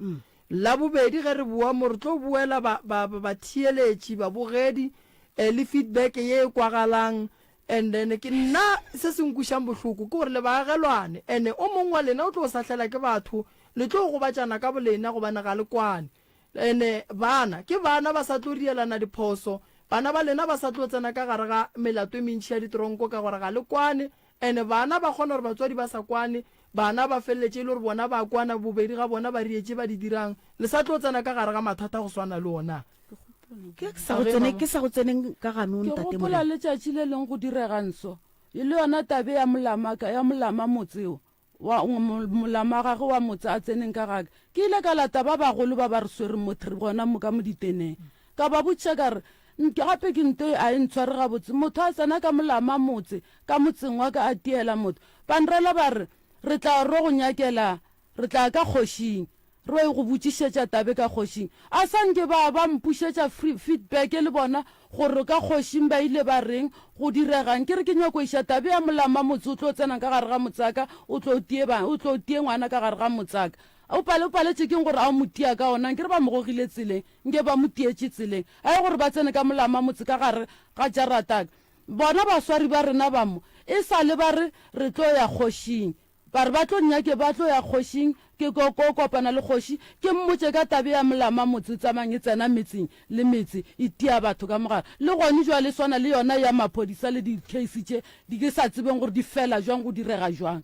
Labobedi ge re boa mo re tlo boela ba, ba, ba, batheeletši, babogedi eh, le feedback ye e kwagalang. And then ke nna se se nkwešang bohloko ke gore le baagelwane and o mongwe wa lena o tlo sahlela ke batho. Le tlo gobatšana ka bolena gobane ga le kwane. Ene bana, ke bana ba sa tlo rielana diphoso, bana ba lena ba sa tlo tsena ka gare ga melato e mentši ya ditronko ka gore ga le kwane, ene bana ba kgona gore batswadi ba sa kwane, bana ba feleletše e le gore bona ba kwana, bobedi ga bona ba rietše ba di dirang, le sa tlo tsena ka gare ga mathata go swana le ona. Ke sa go tsene, ke sa go tseneng ka ganong, Ke Ntate gopola Morena. letšatši le leng go direga nso, e le yona tabe ya molama, ya molama motse wo. Wa, molama wa gagwe wa motse a tseneng ka gaka. Ke ile ka lata ba bagolo ba ba re swereng mo thrip gona mo ka mo diteneng. Ka ba botšiša ka re, Nke gape ke nto ye a e ntshware gabotse, motho a tsena ka molama motse ka motseng wa ka a tiela motho. Ba nrela ba re, Re tla ro go nyakela, re tla ka kgošing. Re yo go botšišetša tabe ka kgošing. A sa nke ba ba mpušetša feedback le bona gore ka kgošing ba ile ba reng, go diregang. Ke re ke nyako iša tabe ya molama motse o tlo tsena ka gare ga motsaka, o tlo tie ba, o tlo tie ngwana ka gare ga motsaka. O pale, o paletše keng gore a o mo tia ka ona? Nke re ba mo gogile tseleng, nke ba mo tietše tseleng. A ye gore ba tsene ka molama motse ka gare ga jarataka. Bona baswari ba rena ba mo, e sa le ba re re tlo ya kgošing. Ba re ba tlo nnyake ba tlo ya kgošing, ke ko ko kopana le kgoši, ke mmotše ka tabe ya molama motse tsamayng e tsena metseng le metse e tia batho ka mogare. Le gone jwale e swana le yona ya maphodisa le di case tše di ke sa tsebeng gore di fela jwang go direga jwang.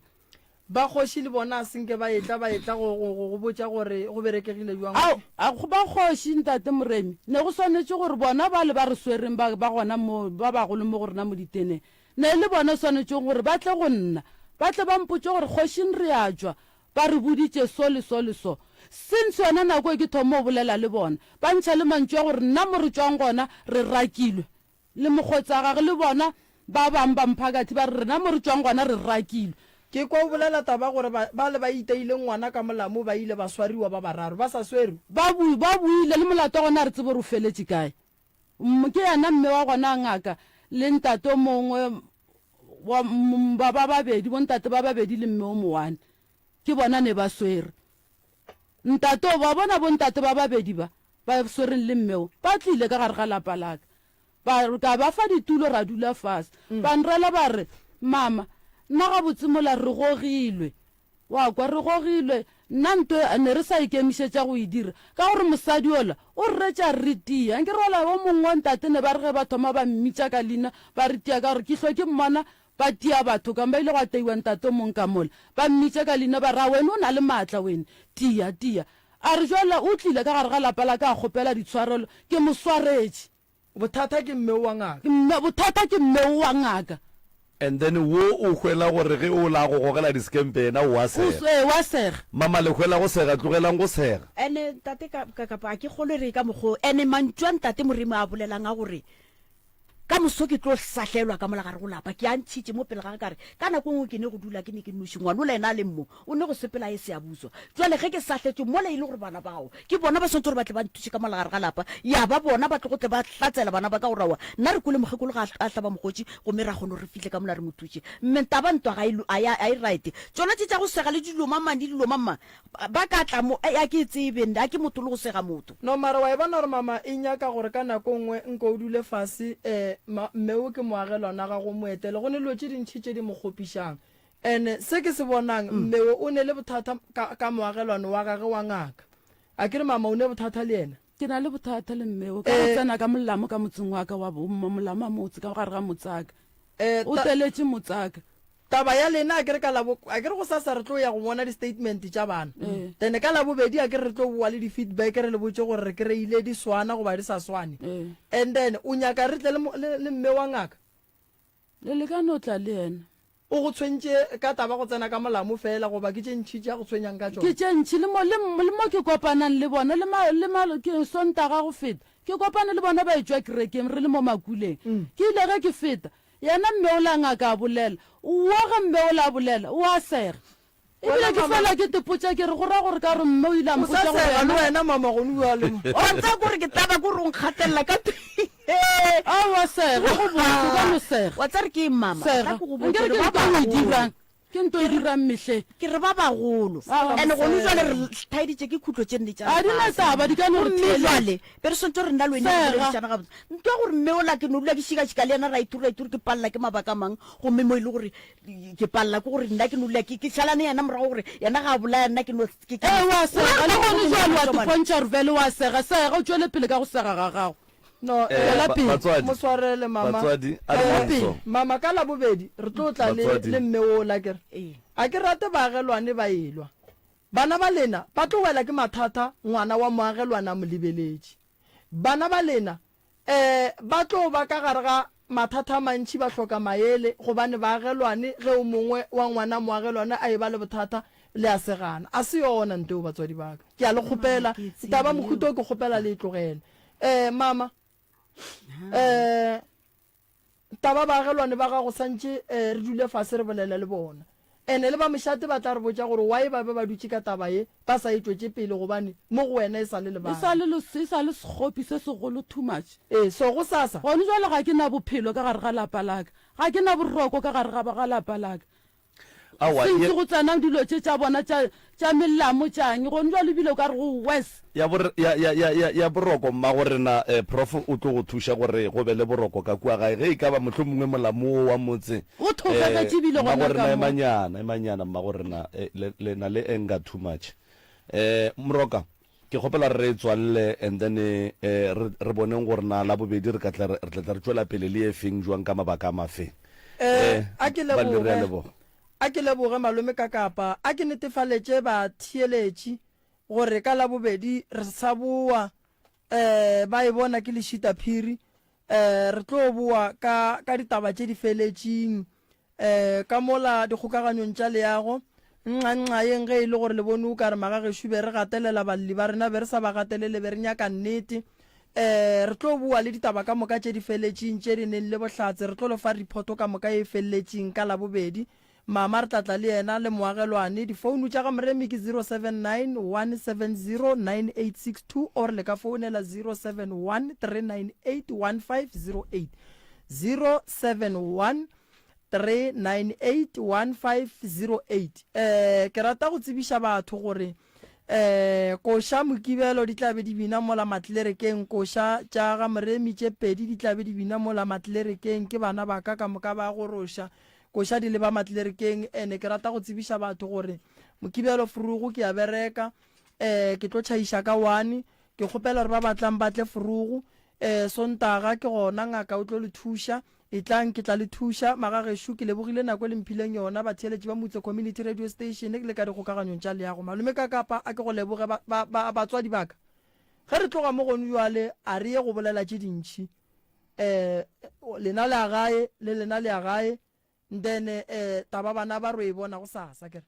Ba kgoši le bona a se nke ba etla ba etla go go go go botša gore go berekegile jwang. Ao, a go ba kgoši ntate Moremi, ne go swanetše gore bona bale ba re swereng ba ba gona mo ba bagolo mo go rena mo diteneng Ne e le bona swanetšego gore ba tle go nna, ba tle ba mpotše gore, Kgošing re a tšwa, ba re boditše so le so le so. Since yona nako e ke thoma go bolela le bona, ba ntšha le mantšu a gore nna mo re tšwang gona re rakilwe. Le mokgotsa gage le bona ba bang ba mphakathi ba re rena mo re tšwang gona re rakilwe. Ke kwa o bolela taba gore ba, bale ba iteileng ngwana ka molamo ba ile ba swariwa ba bararo, ba sa swerwe. Ba bu, ba buile, le molato wa gona ga re tsebe gore o feletše kae. Ke yena mme wa gona ngaka le ntate o mongwe wa ba ba babedi, bontate ba babedi le mme o mowane. Ke bona ne ba swere. Ntate o, ba bona bontate ba babedi ba, ba swereng le mme o, ba tlile ka gare ga lapa la ka. Ba, ka ba fa ditulo ra dula fase. Ba nrela ba re, Mama, nna gabotse mola re gogilwe. Wa kwa, re gogilwe. Nna nto e ne re sa ikemišetša go e dira, ka gore mosadi yola o re retše a re re tia. Nke re ola o mongwe wa ntate ne ba re ge ba thoma ba mmitša ka leina ba re tia ka gore ke hlwe ke mmona ba tia batho ka mo, ba ile gwa teiwa ntate o mongwe ka mola. Ba mmitša ka leina ba re, A wene o na le maatla wene? Tia, tia. A re jwale o tlile ka gare ga lapa la ka a kgopela ditshwarelo, ke mo swaretše. Bothata ke mme wa ngaka. Mme, bothata ke mme wa ngaka. And then wo o hwela gore ge o la go gogela diskempe yena o a sega. Ee, o a sega. Mama le hwela go sega, tlogelang go sega. Ene ntate ka, ka, kapa a ke kgolwe re ka mokgo, ene mantšu a ntate Moremi a bolelang a gore ka moso ke tlo sahlelwa ka mola gare go lapa, ke a ntšhitše mo pele ga ka re ka nako e nngwe ke ne go dula ke ne ke noši, ngwanola yena a leng mo, O ne go sepela a ye Siyabuswa. Jwale ge ke sahletšwe mola e le gore bana bao ke bona ba swanetše gore ba tle ba nthuše ka mola gare ga lapa, ya ba bona ba tlogo tle ba hlatsela bana ba ka gore aowa nna re kwele mokgekolo ga a hlaba mokgotši gomme ra kgona gore re fihle ka mola re mo thuše. Mme taba ntwa ga e ga e ga e right. Tšona tše tša go sega le dilo mang mang le dilo mang mang ba ka tla mo, a ke e tsebe nna, a ke motho le go sega motho. No mara wa e bona gore mama e nyaka gore ka nako nngwe nko o dule fase eh ma mme o ke moagelwana gago o mo etele go ne dilo tše dintši tše di mo kgopišang. And se ke se bonang, mme o o ne le bothata ka, ka moagelwane wa gage wa ngaka. A ke re mama o ne bothata le yena? Ke na le bothata le mme o, ka go tsena ka molamo ka motseng wa ka wa bo, molamo wa motse, ka gare ga motsaka. O teletše motsaka. Taba ya lena a ke re ka labo, a ke re gosasa re tlo ya go bona di-statement tša bana. Then ka Labobedi a ke re re tlo bowa le di-feedback re le botše gore re kry-ile di swana goba di sa swane. And then o nyaka re tle le, le, le mme wa ngaka? Le le ka no tla le yena. O go tshwentše ka taba go tsena ka molamo feela goba ke tše ntši tše a go tshwenyang ka tšona? Ke tše ntši. Le mo, le, le mo ke kopanang le bona, le ma, le ma, ke Sontaga go feta, ke kopane le bona ba etšwa kerekeng, re le mo makuleng. Ke ile ge ke feta, yena mme ola ngaka a bolela. Oa ge mme ola a bolela, o a sega. Ebile ke fela ke tepotša ke re go ra gore ka gore mme o ile a mpotša gore yena. Le wena mama gone bjale. Wa tseba kore ke taba kore o nkgatelela ka Aowa sega go botse o ka no sega. Wa tseba re ke eng mama? Sega. Tla ke go botše Nkere gore ke ba ntho e o e bagolo. dirang. Ke nto e dirang mehleng. Ke re ba bagolo. And gone jwale re thaeditše ke khutlo tše nne tša A di na lefase. taba, di ka no re Gomme theeletša. jwale be re swantše gore nna le wena re Sega. boledišana gabotse. Nto ya gore mme ola ke no dula ke šikašika le yena ra ithuri ra ithuri ke palela ke mabaka a mang gomme mo e le gore ke palela ke gore nna ke no dula ke ke šalane yena morago gore yena ga a bolaya nna ke no ke ke Ee, wa sega. Le gone jwale wa Mane. tipontšha gore bjale wa sega. Sega, o tšwele pele ka go sega ga gago. No, Eh, tšwela ba- pele. batswadi. Mo swarele, mama. Batswadi, a re Eh, beng so. Mama, ka Labobedi re tlo tla le, Batswadi. le mme wola, ke re. Ee. A ke rate baagelwane ba elwa. Bana ba lena ba tlo wela ke mathata ngwana wa moagelwane a mo lebeletše. Bana ba lena eh ba tlo ba ka gare ga mathata a mantši ba hloka maele gobane baagelwane ge o mongwe wa ngwana moagelwane a eba le bothata le a segana. A se yona nto eo batswadi ba ka. Ke a le kgopela taba mohuta o ke kgopela le e tlogele. Eh mama eh taba baagelwane ba gago santše eh, re dule fase re bolele le bona. Ene le ba mošate ba tla re botša gore why ba be ba dutše ka taba ye ba sa e tšwetše pele gobane mo go wena e sa le E sa lebala. le, e sa le sekgopi se segolo too much. Ee, so gosasa. Gone jwale ga ke na bophelo ka gare ga lapa la ka. Ga ke na boroko ka gare ga, ga lapa la ka. Aowa, Since ye, go tsena dilo tše tša bona tša, tša melamo tšang, gone jwale ebile o ka re go worse. Ya bor, ya, ya, ya, ya, ya boroko, mmagorena, eh, Prof o tlo go thuša gore go be le boroko ka kua gae. Ge e ka ba mohlomongwe molamo wo wa motse, Go eh, thogegetše ebile gona ka mmagorena, mo. emanyana, emanyana, mmagorena, eh, le, le na le anger too much. Eh, Moroka, ke kgopela re e tswalele and then, eh, re, re boneng gore na Labobedi re ka tla, re tla tla re tšwela pele le e feng jwang ka mabaka a mafeng. Eh, Eh, a ke Balli, re a leboge, leboga. a ke leboge malome ka kapa a ke netefaletše batheeletši gore ka Labobedi re sa boa, eh, ba e bona ke lešita phiri, eh, re tlo boa ka, ka ditaba tše di feletšing, eh, ka mola dikgokaganyong tša leago. Nxa-nxayeng ge e le gore le bone o ka re magagešo be re gatelela balli ba rena, be re sa ba gatelele, be re nyaka nnete. Eh, re tlo boa le ditaba ka moka tše di feletšing, tše di neng le bohlatse, re tlo le fa report ka moka ye e felletšing ka Labobedi. Mama re tla tla le yena le moagelwane. Difounu tša ga Moremi ke 079 170 9862 or le ka founela 071 398 1508. 071 398 1508. Eh, ke rata go tsebiša batho gore eh koša Mokibelo di tla be di bina mola Matlerekeng, koša tša ga Moremi tše pedi di tla be di bina mola Matlerekeng, ke bana ba ka ka moka ba goroša koša di leba Matlerekeng. Ene ke rata go tsebiša batho gore Mokibelo frugu ke a bereka, eh ke tlo tšhaiša ka one, ke kgopela gore ba batlang ba tle frugu, eh Sontaga ke gona ngaka o tlo le thuša, Etlang, ke tla le thuša. Magagešo, ke lebogile nako e le mphileng yona, batheeletši ba Mutse Community Radio Station le ka dikgokaganyong tša leago. Malome Kakapa, a ke go leboge. Ba, ba, ba, batswadi ba ka, ge re tloga mo gonu bjale, a re ye go bolela tše dintši. Eh, lena le ya gae, le lena le ya gae, then, eh, taba bana ba ro e bona gosasa, ke re.